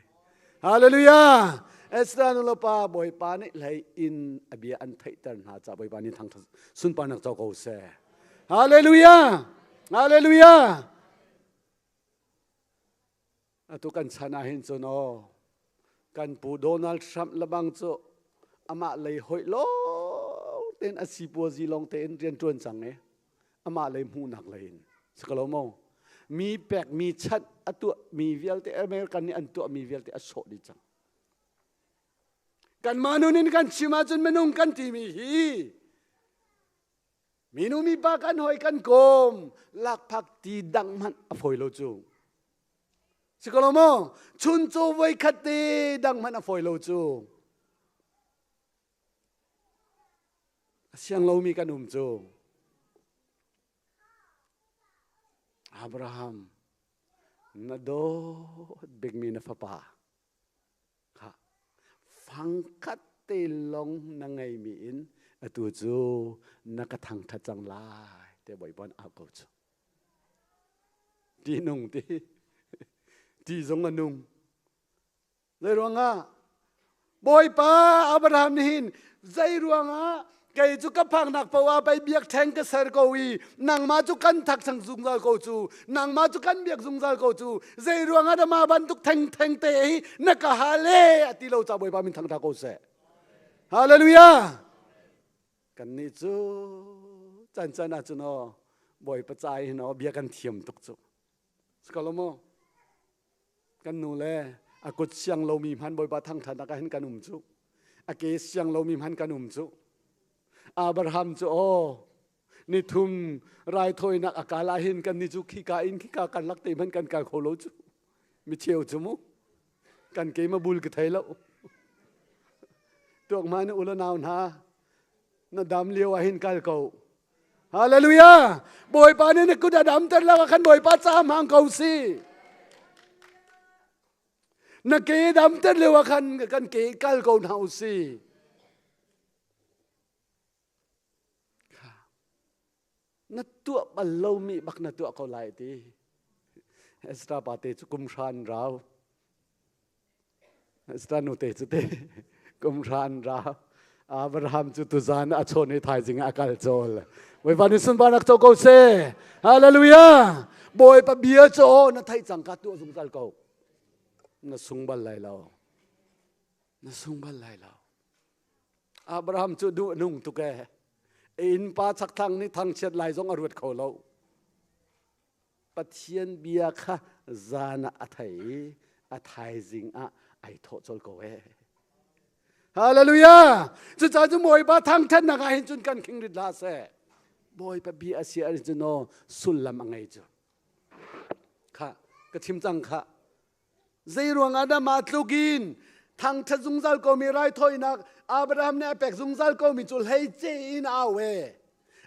Hallelujah! Esther nu le pa Bawipa nih hlei in a bia an theihter hna caah Bawipa nih thangṭhat sunparnak co ko seh. Hallelujah! Hallelujah! Atu kan chan ah hin cun aw kan pu Donald Trump lebang cu amah lei hoih lawng tein a sipuazi lawng tein rian ṭuan cang i amah lei hmuhnak lei in si ko lo maw mi pek mi chanh a tuah mi vialte American nih an tuah mi vialte a sawh dih cang kanmah nun in kan chim ahcun minung kan timi hi Minu mipa kan hoi kan kawm lakphak ti dang hmanh a fawi lo cu. Si ko lo maw? Chun cu voi khat te dang hmanh a fawi lo cu. A siang lomi kan um cu. Abraham, na dawt bikmi na fapa kha fangkhat te lawng na ngeimi in atu cu na ka thangṭhat cang lai te Bawipa nih au ko cu. Ti nung ti ti zong a nung. Zei ruangah Bawipa Abraham nih hin zei ruangah kei cu ka phaknak paoh ah pei biakṭheng ka ser ko i nangmah cu kan thak chang zungzal ko cu nangmah cu kan biak zungzal ko cu zei ruangah dah mah bantuk thengtheng te hi na ka hal e a ti lo ca Bawipa min thangṭha ko seh Hallelujah kannih cu can can ah cun aw Bawipa ca hin aw bia kan thiam tuk cu Sikolomo Kan nu le a kut siang lomi hman Bawipa thangṭhatnak ah hin kan um cu. A ke siang lomi hman kan um cu. Abraham cu aw nithum raithawinak a kal ah hin kan ni cu khika in khika kan lak te hman kan kal kho lo cu. Mi cheu cu mu. Kan ke ma bul ka thei lo. Tuak ma ni ula nau hna na dam lio ah hin kal ko. Hallelujah! Bawipa nih na kut a damter lo ah khan Bawipa ca hmang ko si. Na ke damter lio ah khan kan ke kal ko hna u si. Na tuah bal lomi bak na tuah ko lai ti. Ezra pa te cu kum hran rau. Ezra nu te cu te kum hran ra Abraham cu tuzan a chawn i thaizing ah a kal cawl. Bawipa nih sunparnak co ko seh. Hallelujah. Bawipa bia cu na theih cang ka tuah zungzal ko. Na sung bal lai lo. Na sung bal lai lo. Abraham cu duh nung tuk ee. Innpa chakthlang nih thangchiat lai zong a ruat kho lo. Pathian bia kha zan ah a thei i a thaizing ah ai thawh colh ko ee. Hallelujah! Cucaah cu Bawipa thangṭhatnak ah hin cun kan khing rit hlah seh. Bawipa bia a si ahcun cun aw sullam a ngei cu. Kha ka chim cang kha. Zei ruangah dah mah tluk in thangṭhat zungzal komi raithawinak Abraham nih a pek zungzal komi cu hleice in a au ee.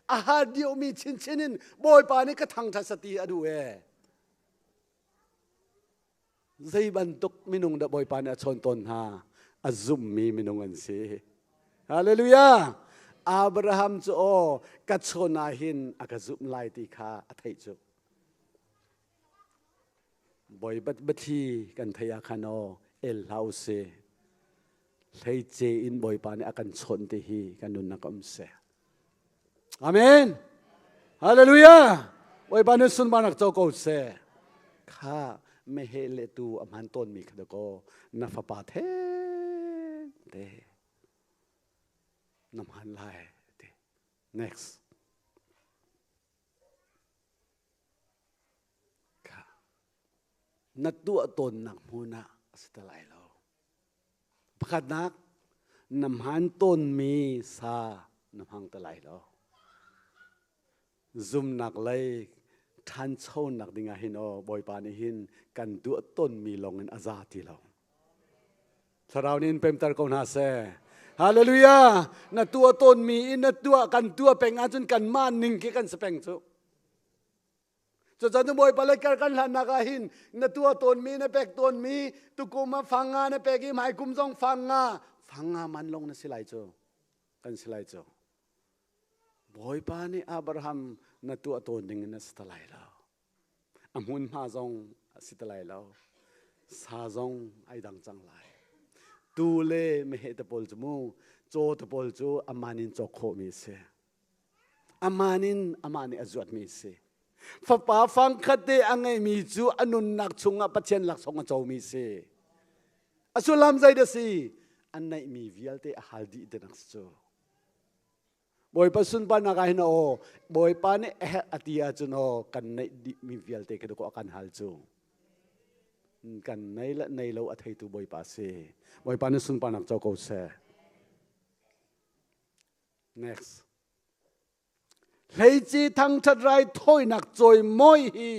A har diomi chinchin in Bawipa nih ka thangṭhat sati a duh ee. Zei bantuk minung dah Bawipa nih a chawn tawn hna? A zummi minung an si. Hallelujah! Abraham cu aw ka chawn ah hin a ka zumh lai ti kha a theih cu. Bawi biathli kan theih ah khan aw el hlah u sih. Hleice in Bawipa nih a kan chawnh ti hi kan nunnak um seh. Amen. Hallelujah. Bawipa nih sunparnak co ko seh. Kha mehe le tu a hman tawnmi kha dakaw na fapa theng te na hman lai ti. Next. Na tuah tawnnak hmun ah a si te lai lo. Pakhatnak, na hmaan tawnmi sa na hmang te lai lo. Zumnak lei ṭhanchonak dingah hin aw Bawipa nih hin kan tuah tawnmi lawng in a za ti lo. Thlarau nih in pemter ko hna seh. Hallelujah! Na tuah tawnmi in na tuah kan tuah peng ahcun kanmah ning khi kan si peng cu. Cucaah Bawipa le kar kan hlannak ah hin na tuah tawnmi na pek tawnmi tukum ah fang nga na pek i hmaikum zong fang nga fang nga man lawng na si lai cu kan si lai cu. Bawipa nih Abraham na tuah tawn ding in na si ta lai lo. A hmunhma zong a si ti lai lo. Sa zong ai dang cang lai. Tu le meheh te pawl cu mu caw te pawl cu aman in cawk khawhmi a si. Aman in amah nih a zuatmi a si. Fapa fangkhat te a ngeimi cu a nunnak chungah Pathian laksawng a comi a si. A sullam zei dah si? An neihmi vialte a hal dih tinak si cu. Bawipa sunparnak ah hin aw Bawipa nih a herh a ti ahcun aw kan neih dihmi vialte khi dakaw a kan hal cu. Kan nei le nei lo a theitu Bawipa si. Bawipa nih sunparnak co ko seh. Next. Hleici thangṭhat rai thawinak cawimawi hi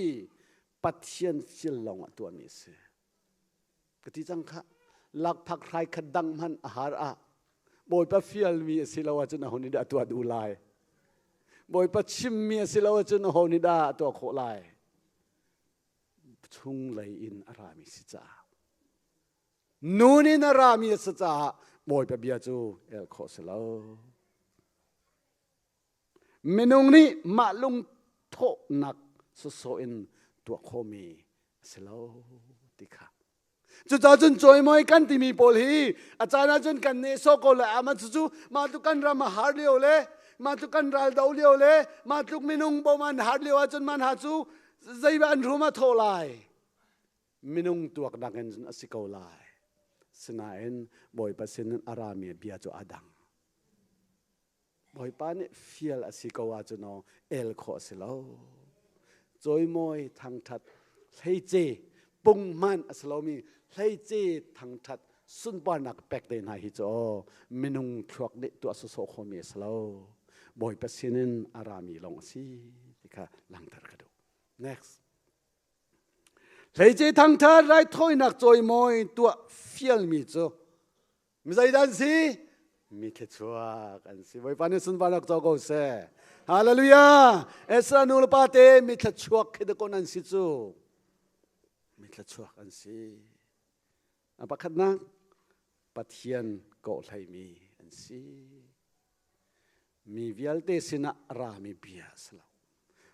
Pathian fial lawng ah tuahmi a si. Ka ti cang kha lakphak hrai khat dang hmanh a har ah Bawipa fialmi a si lo ahcun aho nih dah a tuah duh lai? Bawipa chimmi a si lo ahcun aho nih dah a tuah khawh lai? Chunglei in a rami si caah nun in a rami a si caah Bawipa bia cu el khawh si lo. Minung nih mah lungthawhnak sawsawh in tuah khawhmi a si lo ti kha. Cucaah cun cawimawi kan timi pawl hi a caan ahcun kan nehsawh ko lai ah cucu mah tluk kan ram a har lio le mah tluk kan ral do lio le mah tluk minung bawm an har lio ahcun man ha cu zeiba an rum a thawh lai. Minung tuaknak in cun a si ko lai. Sinain Bawipa sin in a rami bia cu a dang. Bawipa nih fial a si ko ahcun aw el khawh a si lo. Cawimawi thangṭhat hleice punghman a si lomi hleice thangṭhat sunparnak pek te hna hi cu aw minung thluak nih tuah sawsawh khawhmi a si lo. Bawipa sinin a rami lawng a si ti kha langhter ka duh. Next. Hleice thangṭhat raithawinak cawimawi tuah fialmi cu Mi zeidah an si? Mi thluachuak an si. Bawipa nih sunparnak co ko seh. Hallelujah! Ezra nu le pa te mi thluachuak khi dakaw nan si cu. Mi thluachuak an si. A pakhatnak Pathian kawhhleimi an si. Mi vialte sinah a rami bia a si lo.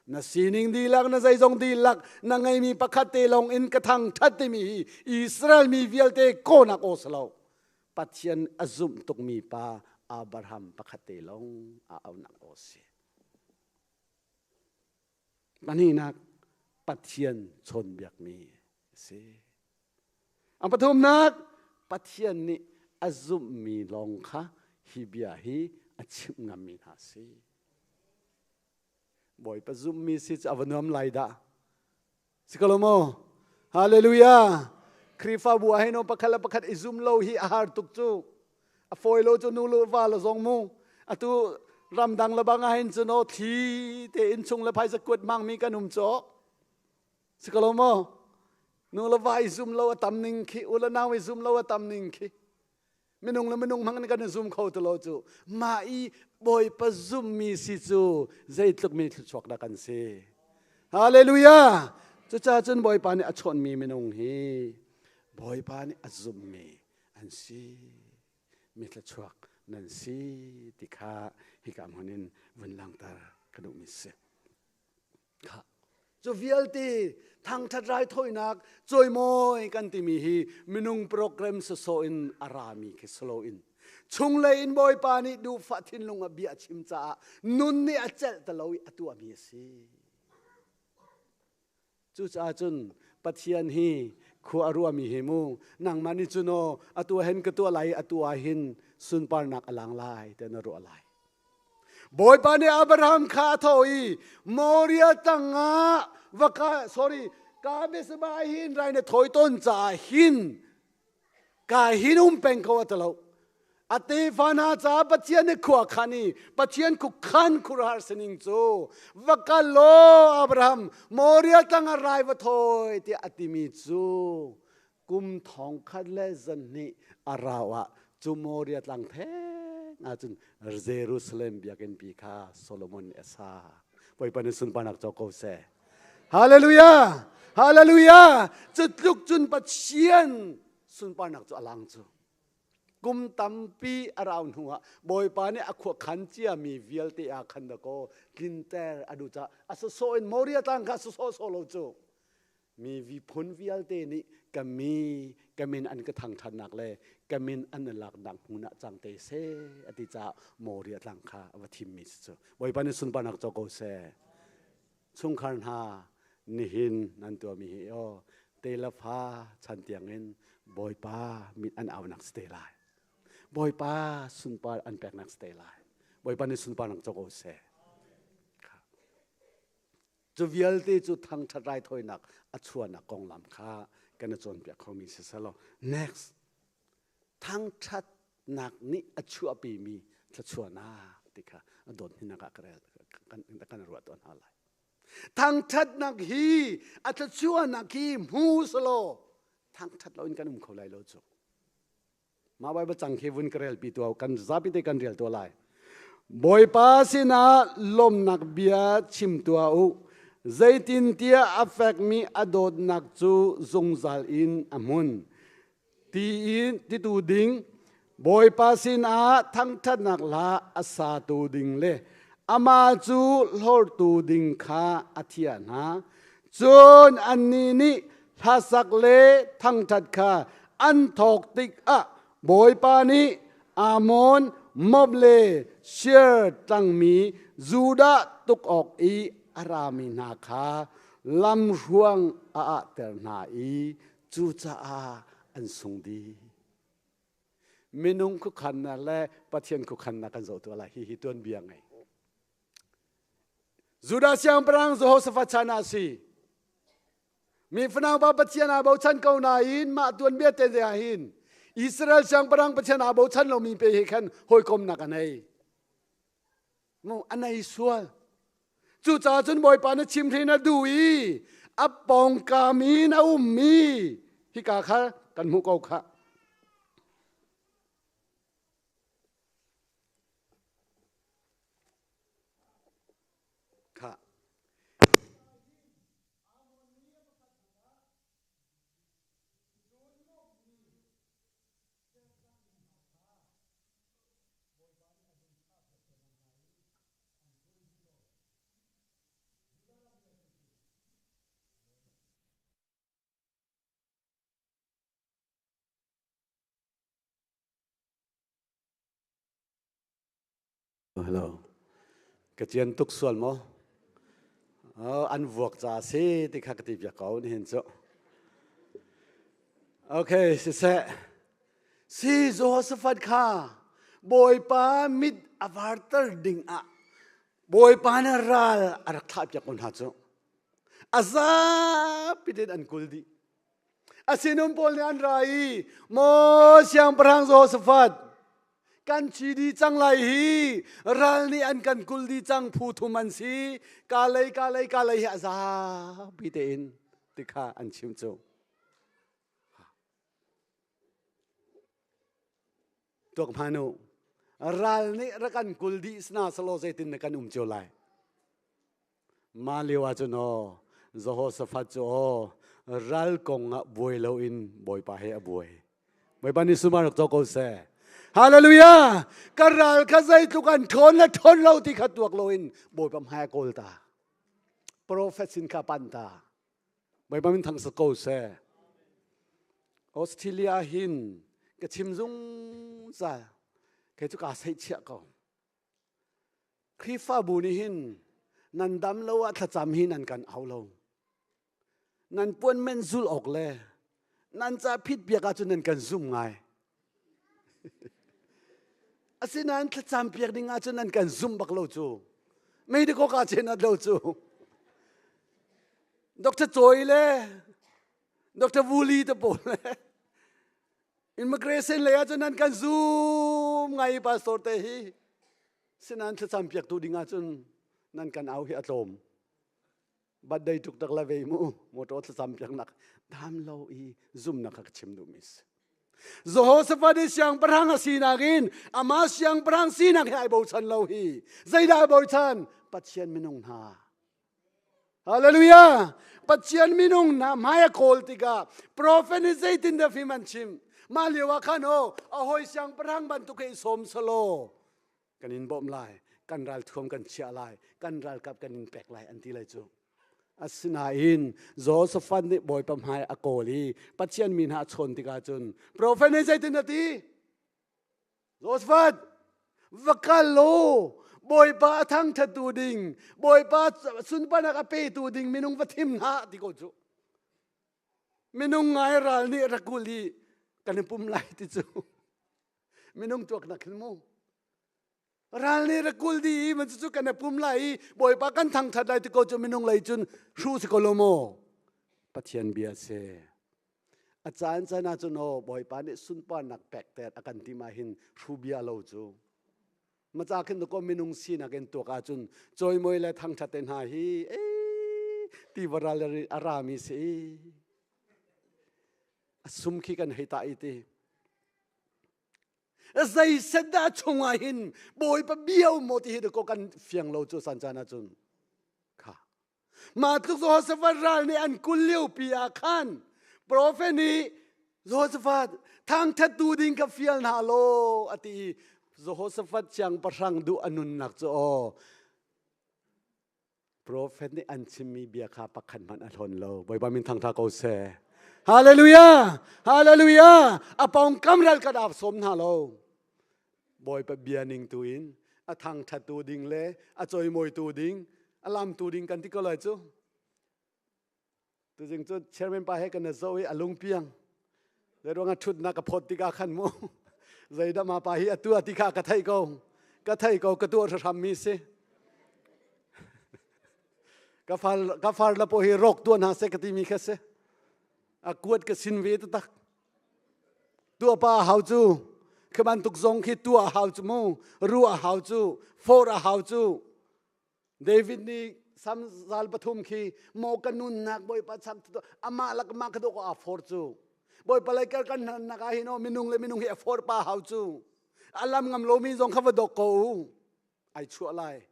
Na sining dihlak, na zeizong dihlak, na ngeimi pakhat te lawng in ka thangṭhat timi hi Israel mi vialte kawnak aw si lo. Pathian a zumh tukmi pa Abraham pakhat te lawng a aunak aw si. Pahnihnak, Pathian chawnbiakmi a si. A pathumnak, Pathian nih a zumhmi lawng kha hi bia hi a chimh ngammi hna a si. Bawipa zummi si cu a va nuam lai dah. Si ko lo maw? Hallelujah! Khrihfabu ah hin pakhat le pakhat i zum lo hi a har tuk cu. A fawi lo cu nu le va le zong mu. Atu ramdang le bang ah hin cu no thli te in chung le phaisa kuat hmangmi kan um cawk. Si ko lo maw? Nu le va i zum lo a tam ning khi, u le nau i zum lo a tam ning khi. Minung le minung hmang in kan i zum kho ti lo cu. Mah i Bawipa zummi si cu zeitluk mi thluachuak dah kan si. Hallelujah! Cucaah cun Bawipa nih a chawnhmi minung hi Bawipa nih a zummi an si. Mi thluachuak nan si ti kha hika hmun in vun langhter ka duhmi si. Kha. Cu vialte thangthat raithawinak cawimawi kan timi hi minung program sawsawh in a rami khi silo in chunglei in Bawipa nih duhfah thinlung a bia chim caah nun nih a celh ta lo i a tuahmi a si. Cucaah cun Pathian hi khua a ruahmi hi mu nangmah nih cun aw atu hin ka tuah lai atu ah hin sunparnak a lang lai tiah na ruah lai. Bawipa nih Abraham kha a thawh i Moria tangah va ka sorry ka besaba hin rai na thawi tawn caah hin ka hin um peng ko a ti lo. A tefa hna caah Pathian nih khua khan i Pathian khuakhan khuaruahhar sining cu va kal law Abraham Moria tangah rai va thawi tiah a timi cu kum thong khat le zan hnih a rau ah cu Moria tlang theng ahcun Jerusalem biakinn pi kha Solomon nih a sa. Bawipa nih sunparnak co ko seh. Hallelujah! Hallelujah! Cu tluk cun Pathian sunparnak cu a lang cu. Kum tampi a rau hnu ah Bawipa nih a khuakhan ciami vialte ah khan dakaw tlinter a duh caah a sawsawh in Moria tlang kha sawsawh sawh lo cu. Mi miphun vialte nih ka mi ka min an ka thangṭhatnak le ka min an i laknak hmun ah cang te seh a ti caah Moria tlang kha a va thimmi si cu. Bawipa nih sunparnak co ko seh. Chungkhar hna nihin nan tuahmi hi aw te le fa chan tiangin Bawipa min an aunak si te lai. Bawipa sunpar an peknak si te lai. Bawipa nih sunparnak co ko seh. Cu vialte cu thangṭhat raithawinak a chuahnak konglam kha kan i cawnpiak khomi si selaw next thangṭhatnak nih a chuahpimi thluachuahnak ti kha a dawt hninak ah kan ruah tawn hna lai. Thangṭhatnak hi a thluachuahnak hi hmu selaw thangṭhat loin kan um kho lai lo cu. Mah Baibal cang khi vun ka relpi tuah kan zapi te kan rel tuah lai. Bawipa sinah lawmnak bia chim tuah u. Zeitintiah a fekmi a dawtnak cu zungzal in a hmun. Ti in titu ding Bawipa sinah thangṭhatnak hla a satu ding le amah cu hlortu ding kha a thiah hna. Cun annih nih hlasak le thangṭhat kha an thawk tikah Bawipa nih Ammon, Moab le Seir tlangmi Judah tuk awk i a rami hna kha lamhruang a ahter hna i cucaah an sung dih. Minung khuakhannak le Pathian khuakhannak kan zoh tuah lai. Hihi tuanbia ngei. Judah siangpahrang Jehoshaphat chan ah a si. Mi fanau pa Pathian aa bochan ko nain mah tuanbia te ah hin Israel siangpahrang Pathian aa bochan lomi pe he khan hawikomnak a nei. Mu a nei sual. Cucaah cun Bawipa na chimhrin a duh i a pawngkam in a ummi hika kha kan hmuh ko khah. Khah. Hello. Ka cian tuk sual maw? Oh, an vuak ca si ti kha ka ti piak ko nihin cu. Okay, siseh. Si Jehoshaphat kha Bawipa mit a varter ding ah. Bawipa nih ral a rak thlah piak ko hna cu. A zapi tein an kul dih. A sinum pawl nih an ra i maw siangpahrang Jehoshaphat kan thi dih cang lai hi ral nih an kan kul dih cang phu thum an si ka lei ka lei ka lei hi a zapi tein ti kha an chim cu. Tuak hmanh u. Ral nih rak kan kul dih sna salo zeitin na kan um cio lai. Ma lio ah cun aw Jehoshaphat cu aw ral kong ah buai loin Bawipa he a buai. Bawipa nih sumar rak co ko seh. Hallelujah! Ka ral kha zeitluk an ṭhawn le ṭhawn lo ti kha tuak loin Bawipa hmai a kawl ta. Profet sin kha pan ta. Bawipa min thang ko seh. Australia hin ka chim zungzal kei cu kaa seihchiah ko. Khrihfabu nih hin nan dam lo ah thlacam hi nan kan au lo. Nan puan men zul awk le nan ca phit piak ahcun nan kan zum ngai. Asinain thlacam piak ding ahcun nan kan zum bak lo cu. Mei de ko ka chen at lo cu. Dr. Choi le Dr. Woolley te pawl le immigration lei ahcun nan kan zum ngai pastor te hi sinan thlacam piak tu ding ahcun nan kan au hi a tlawm bat dei tuk tak la ve mu motor thlacam piak nak dam lo i zum nak ka chim duh mi si Jehoshaphat i siangpahrang a sinak in amah siangpahrang sinak hi ai bochan lo hi zeidah ai bochan Pathian minung hna Hallelujah! Pathian minung na hmai a kawl tikah prophet nih zeitin dah fim an chim? Mah lio ah khan aw a hawi siangpahrang bantuk he i sawm selaw kan in bawmh lai, kan ralthuam kan chiah lai, kan ralkap kan in pek lai an ti lai cu. Asinain Josaphat nih Bawipa hmai a kawl i Pathian mi hna a chawn tikah cun prophet nih zeitin a ti? Josafat, va kal law Bawipa a thangṭhattu ding, Bawipa sunparnak a petu ding minung va thim hna ti ko cu. Minung ngai ral nih rak kul i kan i pum lai ti cu. Minung tuaknak hin mu. Ral nih rak kul di i man cu kan i pum lai i Bawipa kan thangṭhat lai ti ko cu minung lei cun hru si ko lo maw? Pathian bia si. A caan caan ahcun aw Bawipa nih sunparnak pekter a kan tim ahhin hrubia lo cu. Maca khin ko minung sinak in tuak ahcun cawimawi le thangṭhat te hna hi ee ti varal a rami si. A sum khi kan hei ta i ti. Zei set dah chungah hin Bawipa bia um maw ti hi ko kan fiang lo cu san caan ahcun. Kha. Mah tluk Jehoshaphat ral nih an kul liopi ah khan profet nih Jehoshaphat thangṭhattu ding ka fial hna law a ti i Jehoshaphat siangpahrang duh a nunnak cu aw profet nih an chimmi bia kha pakhat hmanh a hlawn lo. Bawipa min thangṭha ko seh. Hallelujah! Hallelujah! A pawngkam ral ka daap sawm hna lo. Bawipa bia ning tu in a thangṭhattu ding le a cawimawitu ding a lamtu ding kan ti ko lai cu. Tuzing cu chairman pa he kan zo i a lungpiang. Zei ruang ah ṭhutnak ka phawt tikah khan mu. Zeidah ma pa hi atu a ti kha ka theih ko. Ka theih ko ka tuah hram mi si. Ka far ka far la po hi rok tuan ha se ka ti mi kha si. A kuat ka sin ve tak. Tuah pa hau cu khi bantuk zong khi tuah hau cu mu ruah hau cu for a hau cu David nih sam zal pathum khi maw ka nunnak Bawipa chak amah lak mah ka dawk a for cu Bawipa lei kar kan nak ah hin minung le minung hi a for pa hau cu a lam ngam lomi zong kha va dok ko u ai chuah lai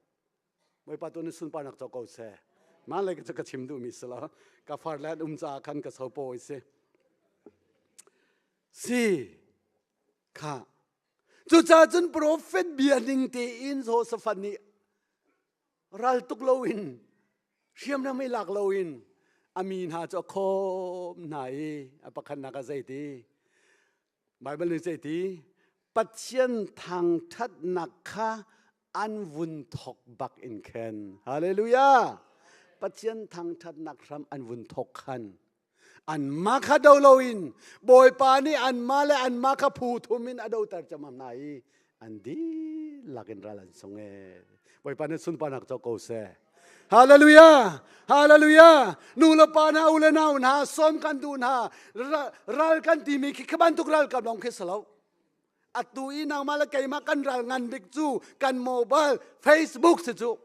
Bawipa tu nih sunparnak co ko seh. Mah le ka chim duhmi si lo. Ka far le an um caah khan ka sopo i si. Si kha. Cucaah cun profet bia ning tein Josaphat nih ral tuk loin hriamnam i lak loin a mi hna cu a khawm hna i a pakhatnak ah zeiti Baibal nih zeiti Pathian thangṭhatnak kha an vun thok bak in khen. Hallelujah! Pathian thangṭhatnak hram an vun thok khan. Anmah kha do loin Bawipa nih anmah le anmah kha phu thum in a doter camam hna i an dihlak. lakin ral an sung e. Bawipa nih sunparnak co ko seh. Hallelujah! Hallelujah! Nu le pa hna, u le nau hna, sawm kan duh hna. Ral kan timi khi khi bantuk ral kam lawng khi si lo. Atu i nangmah le keimah kan ral ngan bik cu kan mobile, Facebook si cu.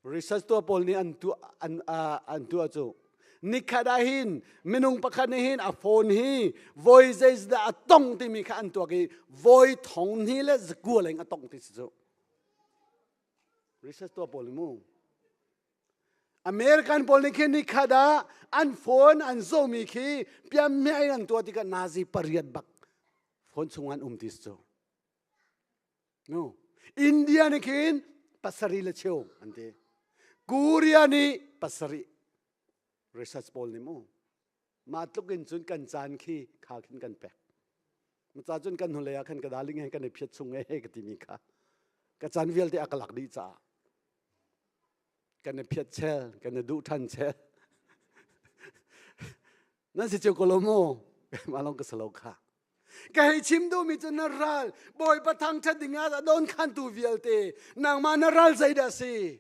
Research tuah pawl nih an tuah an an tuah cu nikhat ah hin minung pakhat nih hin a phone hi voi zeizdah a tong timi kha an tuak i voi thong hnih le zakua leng a tong ti si cu. Research tuah pawl nih mu. American pawl nih khin nikhat ah an phone an zohmi khi piammiah in an tuah tikah nazi pariat bak phone chung an um ti si cu. No. India nih khin pasarih le cheu an ti. Korea nih pasarih. Research pawl nih mu. Mah tluk in cun kan caan khi kha khin kan pek. Maca cun kan hnulei ah khan ka darling he kan i phiat chung e ka timi kha. Ka caan vialte a ka lak dih caah. Kan i phiat chel, kan i duh ṭhan chel. Nan si cio ko lo mu. Mah lawng ka si lo kha. Ka hei chim duhmi cu na ral Bawipa thangṭhat ding ah a don khantu vialte nangmah na ral zeidah si?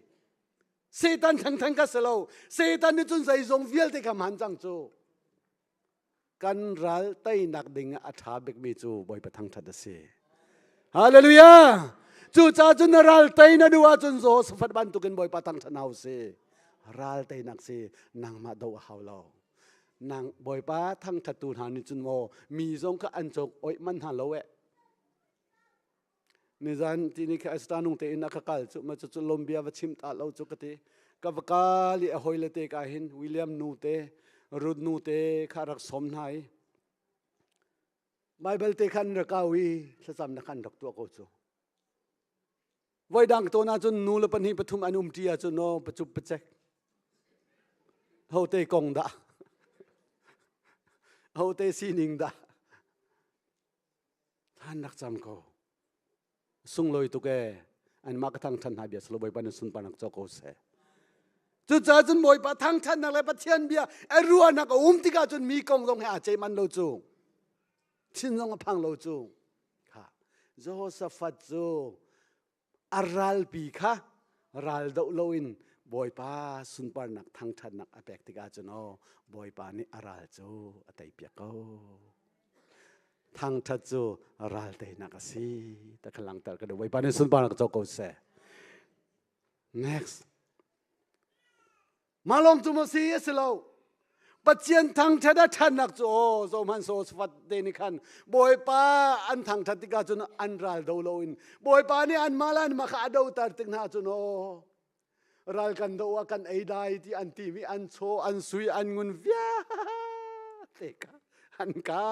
Satan thengtheng ka si lo. Satan nih cun zeizong vialte kha hman cang cu. Kan ral teinak ding ah a ṭha bikmi cu Bawipa thangṭhat a si. Hallelujah! Cucaah cun na ral tei na duh ahcun Jehoshaphat bantukin Bawipa thangṭhat hau si. Ral teinak si nangmah doh a hau lo. Nang Bawipa thangṭhattu hna nih cun maw mi zong kha an cawk oih man hna lo eh. Nizan tini kha Esther nung tein a ka kal cu ma cu lom bia va chim ta lo cu ka ti. Ka va kal i a hoi le te ka hin William nu te Ruth nu te kha rak som hna i Bible te khan rak kau i thlacam na khan rak tuah ko cu. Voidang tawn ahcun nu le pahnih pathum an umṭi ahcun no pacup pacek. Hote kong dah? Hote sining dah? Than rak cam ko. Sunglawi tuk ee. Anmah ka thangṭhan hna bia silo Bawipa nih sunparnak co ko seh. Cucaah cun Bawipa thangṭhatnak le Pathian bia a ruahnak a um tikah cun mi kong zong he aa ceih man lo cu. Thin zong a phang lo cu. Kha Jehoshaphat cu a ralpi kha ral doh loin Bawipa sunparnak thangṭhatnak a pek tikah cun aw Bawipa nih a ral cu a teipiak ko. Thangṭhat cu ral teinak a si. Ta kha langhter ka duh. Bawipa nih sunparnak co ko seh. Next. Mah lawng cu maw si a si lo. Pathian thangṭhat a ṭhatnak cu aw zohhmanh Sosafat te nih khan Bawipa an thangṭhat tikah cun an ral do loin Bawipa nih anmah le anmah kha a doter tik hna cun aw ral kan do ah kan ei dai ti an timi an chaw an sui an ngun vialte kha an ka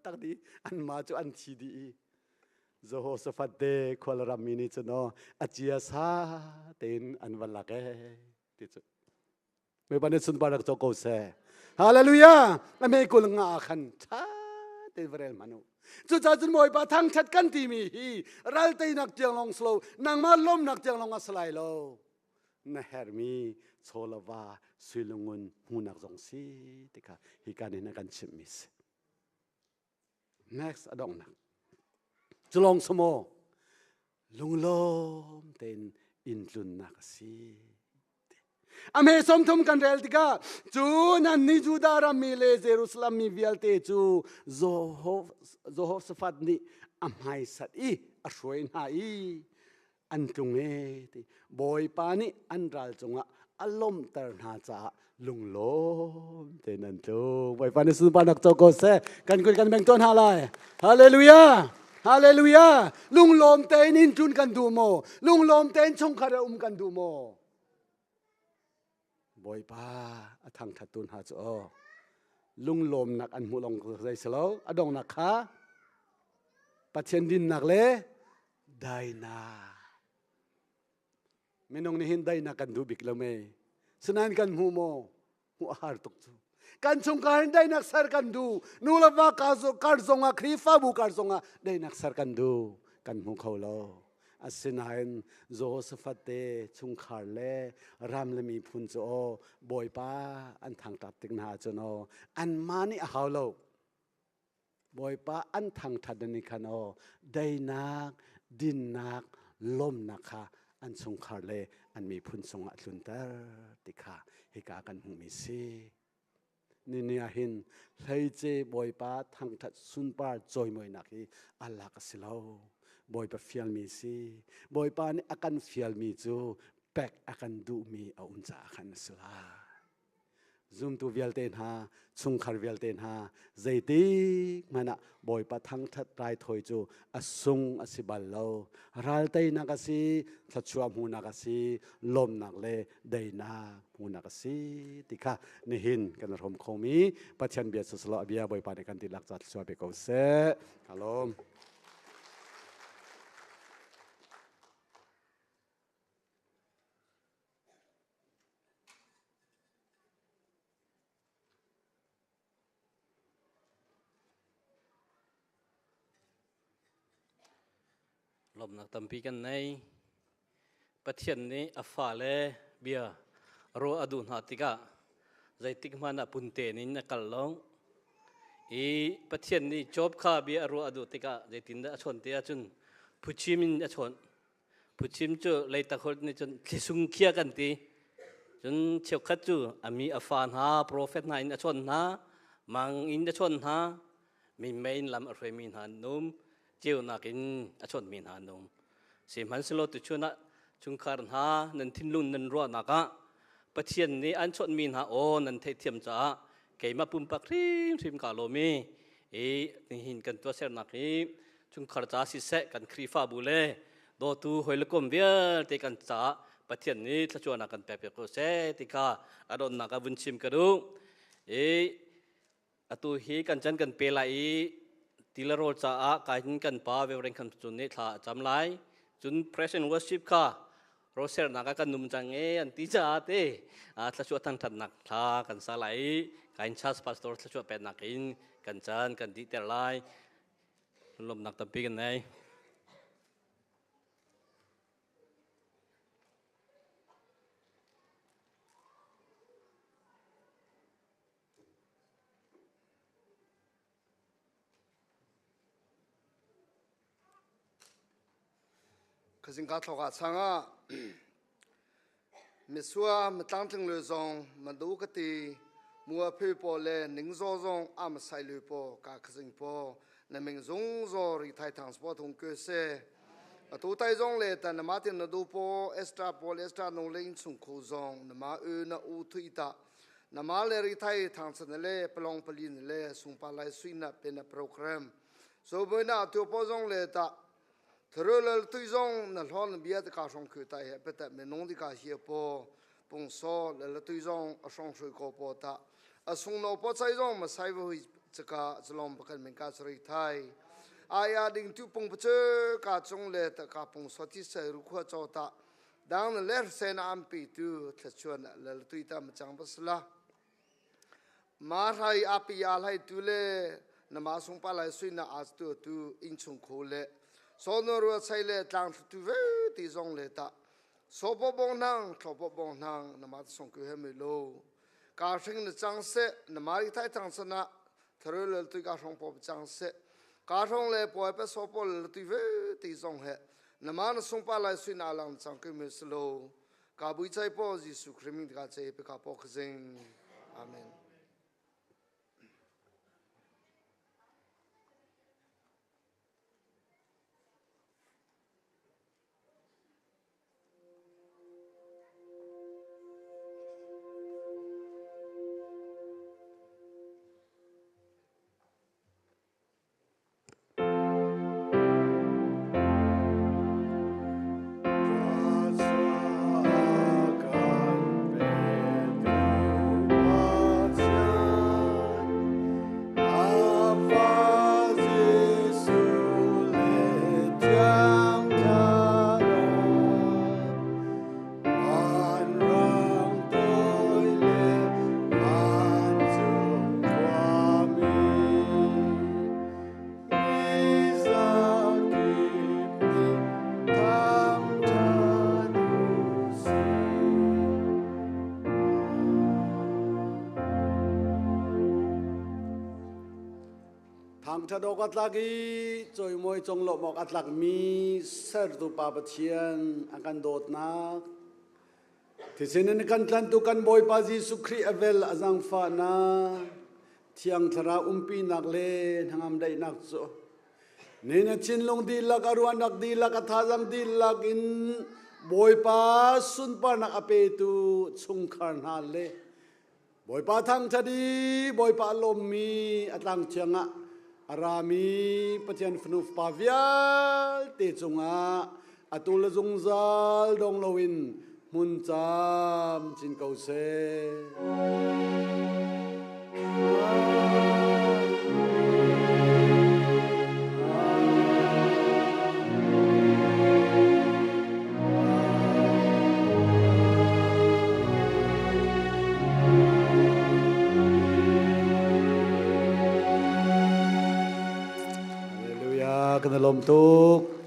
tak dih anmah cu an thi dih i Jehoshaphat te khual rammi nih cun aw a cia sa tein an va lak ee ti cu Bawipa nih sunparnak co ko seh. Hallelujah! A me kul nga ah khan ṭha tein va rel hmanh u. Cucaah cun Bawipa thangṭhat kan timi hi ral teinak tiang lawng si lo, nangmah lawmnak tiang lawng a si lai lo. Na herhmi chawlava suilungun hmuhnak zong si ti kha hi ka nih a kan chimhmi si. Next a donghnak. Culawng samaw lunglawm tein inn tlunnak a si. A me sawmthum kan rel tikah cu nan ni Judah ram mi le Jerusalem mi vialte cu Jehoshaphat nih a hmaisat i a hruai hna i an tlung e ti Bawipa nih an ral cungah a lawmhter hna caah lunglawm tein an tlung. Bawipa nih sunparnak co ko seh. Kan kut kan beng tuan hna lai. Hallelujah. Hallelujah. Lunglawm tein inn tlun kan duh maw? Lunglawm tein chungkhar um kan duh maw? Bawipa a thangthattu hna cu aw lunglawmnak an hmuh lawng zei si lo a dongnak kha Pathian dinnak le dainak minung nih hin dainak kan duh bik lo mei sinain kan hmu maw hmuh a har tuk cu kan chungkhar in dainak ser kan duh nu le va kar zongah Khrihfabu kar zongah dainak ser kan duh kan hmu kho lo asinain Jehoshaphat te chungkhar le ram le miphun cu aw Bawipa an thangṭap tik hna ahcun aw anmah nih a hau lo. Bawipa an thangṭhat ni khan aw deinak dinnak lawmnak kha an chungkhar le an miphun cungah tlunter ti kha hika kan hmuhmi si. Nini ah hin hleice Bawipa thangṭhat sunpar cawimawinak hi a lak a si lo. Bawipa fialmi si. Bawipa nih a kan fialmi cu pek a kan duhmi a um caah khan a si lai. Zumtu vialte hna, chungkhar vialte hna, zeitik hmanh ah Bawipa thangṭhat raithawi cu a sung a si bal lo. Ral teinak a si, thluachuah hmuhnak a si, lawmnak le daihnak hmuhnak a si ti kha nihin kan hrawm khomi Pathian bia siselaw a bia Bawipa nih kan tilak ca thluachuah pe ko seh. Ka lawm. Lawmnak tampi kan nei. Pathian nih a fale bia ruah a duh hna tikah zeitik hmanh ah punten in a kal lo. I Pathian nih Job kha bia a ruah a duh tikah zeitindah a chawnh ti ahcun phuchim in a chawnh. Phuchim cu leitak holh nih cun thlisung khia kan ti. Cun cheukhat cu a mi a fa hna, profet hna in a chawnh hna, mang in a chawnh hna, minmei in lam a hruaimi hna an um, ceunak in a chawnhmi hna an um. Sihmanhsehlaw tuchun ah chungkhar hna nan thinlung nan ruahnak ah Pathian nih an chawnhmi hna aw nan theihthiam caah keimah pumpak hrimhrim kaa lawm i i nihin kan tuahsernak hi chungkhar ca siseh kan Khrihfabu le dawtu hawilekom vialte kan caah Pathian nih thluachuahnak kan pek piak ko seh ti kha a donnak ah vun chim ka duh. I atu hi kan chan kan pe lai i tilarawl caah kai kan pa Reverend Kham Cun nih thla a cam lai. Cun praise and worship kha rosernak ah kan num cang e an ti caah te thluachuah thangthatnak thla kan sa lai i kain church pastor thluachuah peknak in kan caan kan dihter lai. Lawmnak tampi kan nei. Khazingka thloka changah misua matlangtling le zong madu ka ti mua phe po le ning zo zong am sai le po ka khazing po na ming zung zo ri thai thang spo thung ke se atu tai zong le ta na ma tin na du po extra po le extra nong le in chung khu zong na ma u na u thui ta na ma le ri thai thang chan le palong palin le sungpa lai sui na pe na program so boi na tu po zong le ta Tharolal tui zong na hlawn bia te ka hrong khu tai he pete me nong di ka hi po pung so le la tui zong a hrong hrui ko po ta a sung no po chai zong ma sai hui chaka chalom pakan men ka chari thai aya ding tu pung pache ka chung le ta ka pung so ti sai ru khwa chaw ta dang na le sen am pi tu thlachuan le la tui ta ma chang basla Ma hrai api a hlai tu le na ma sung pa lai sui na as tu tu inn chung khu le so no ru chai le tlang tu ve ti zong le ta so po bong nang thlo po bong nang na ma sung ku he mi lo ka hring na chang se na ma ri thai chang sana tharu le tu ka hrong po chang se ka hrong le po pe so po le tu ve ti zong he na ma na sung pa lai sui na lang chang ku mi slo Ka bui chai po Jesuh Khrih min ka che pe ka po khazing. Amen. Thangṭhat awk a tlak i cawimawi conglawmh awk a tlakmi sertu Pa Pathian a kan dawtnak, thisen in kan tlantu kan Bawipa Jesuh Khrih a vel a zaangfahnak, Thiang Thlarau umpinak le hnangam daihnak cu ni na thinlung dihlak, a ruahnak dihlak, a thazaang dihlak in Bawipa sunparnak a petu chungkhar hna le Bawipa thangṭhat i Bawipa a lawmmi a tlang thiang ah a rami Pathian fanu fapa vialte cungah atu le zungzal dong loin hmun camcin ko seh. Hallelujah, kan i lawm tuk.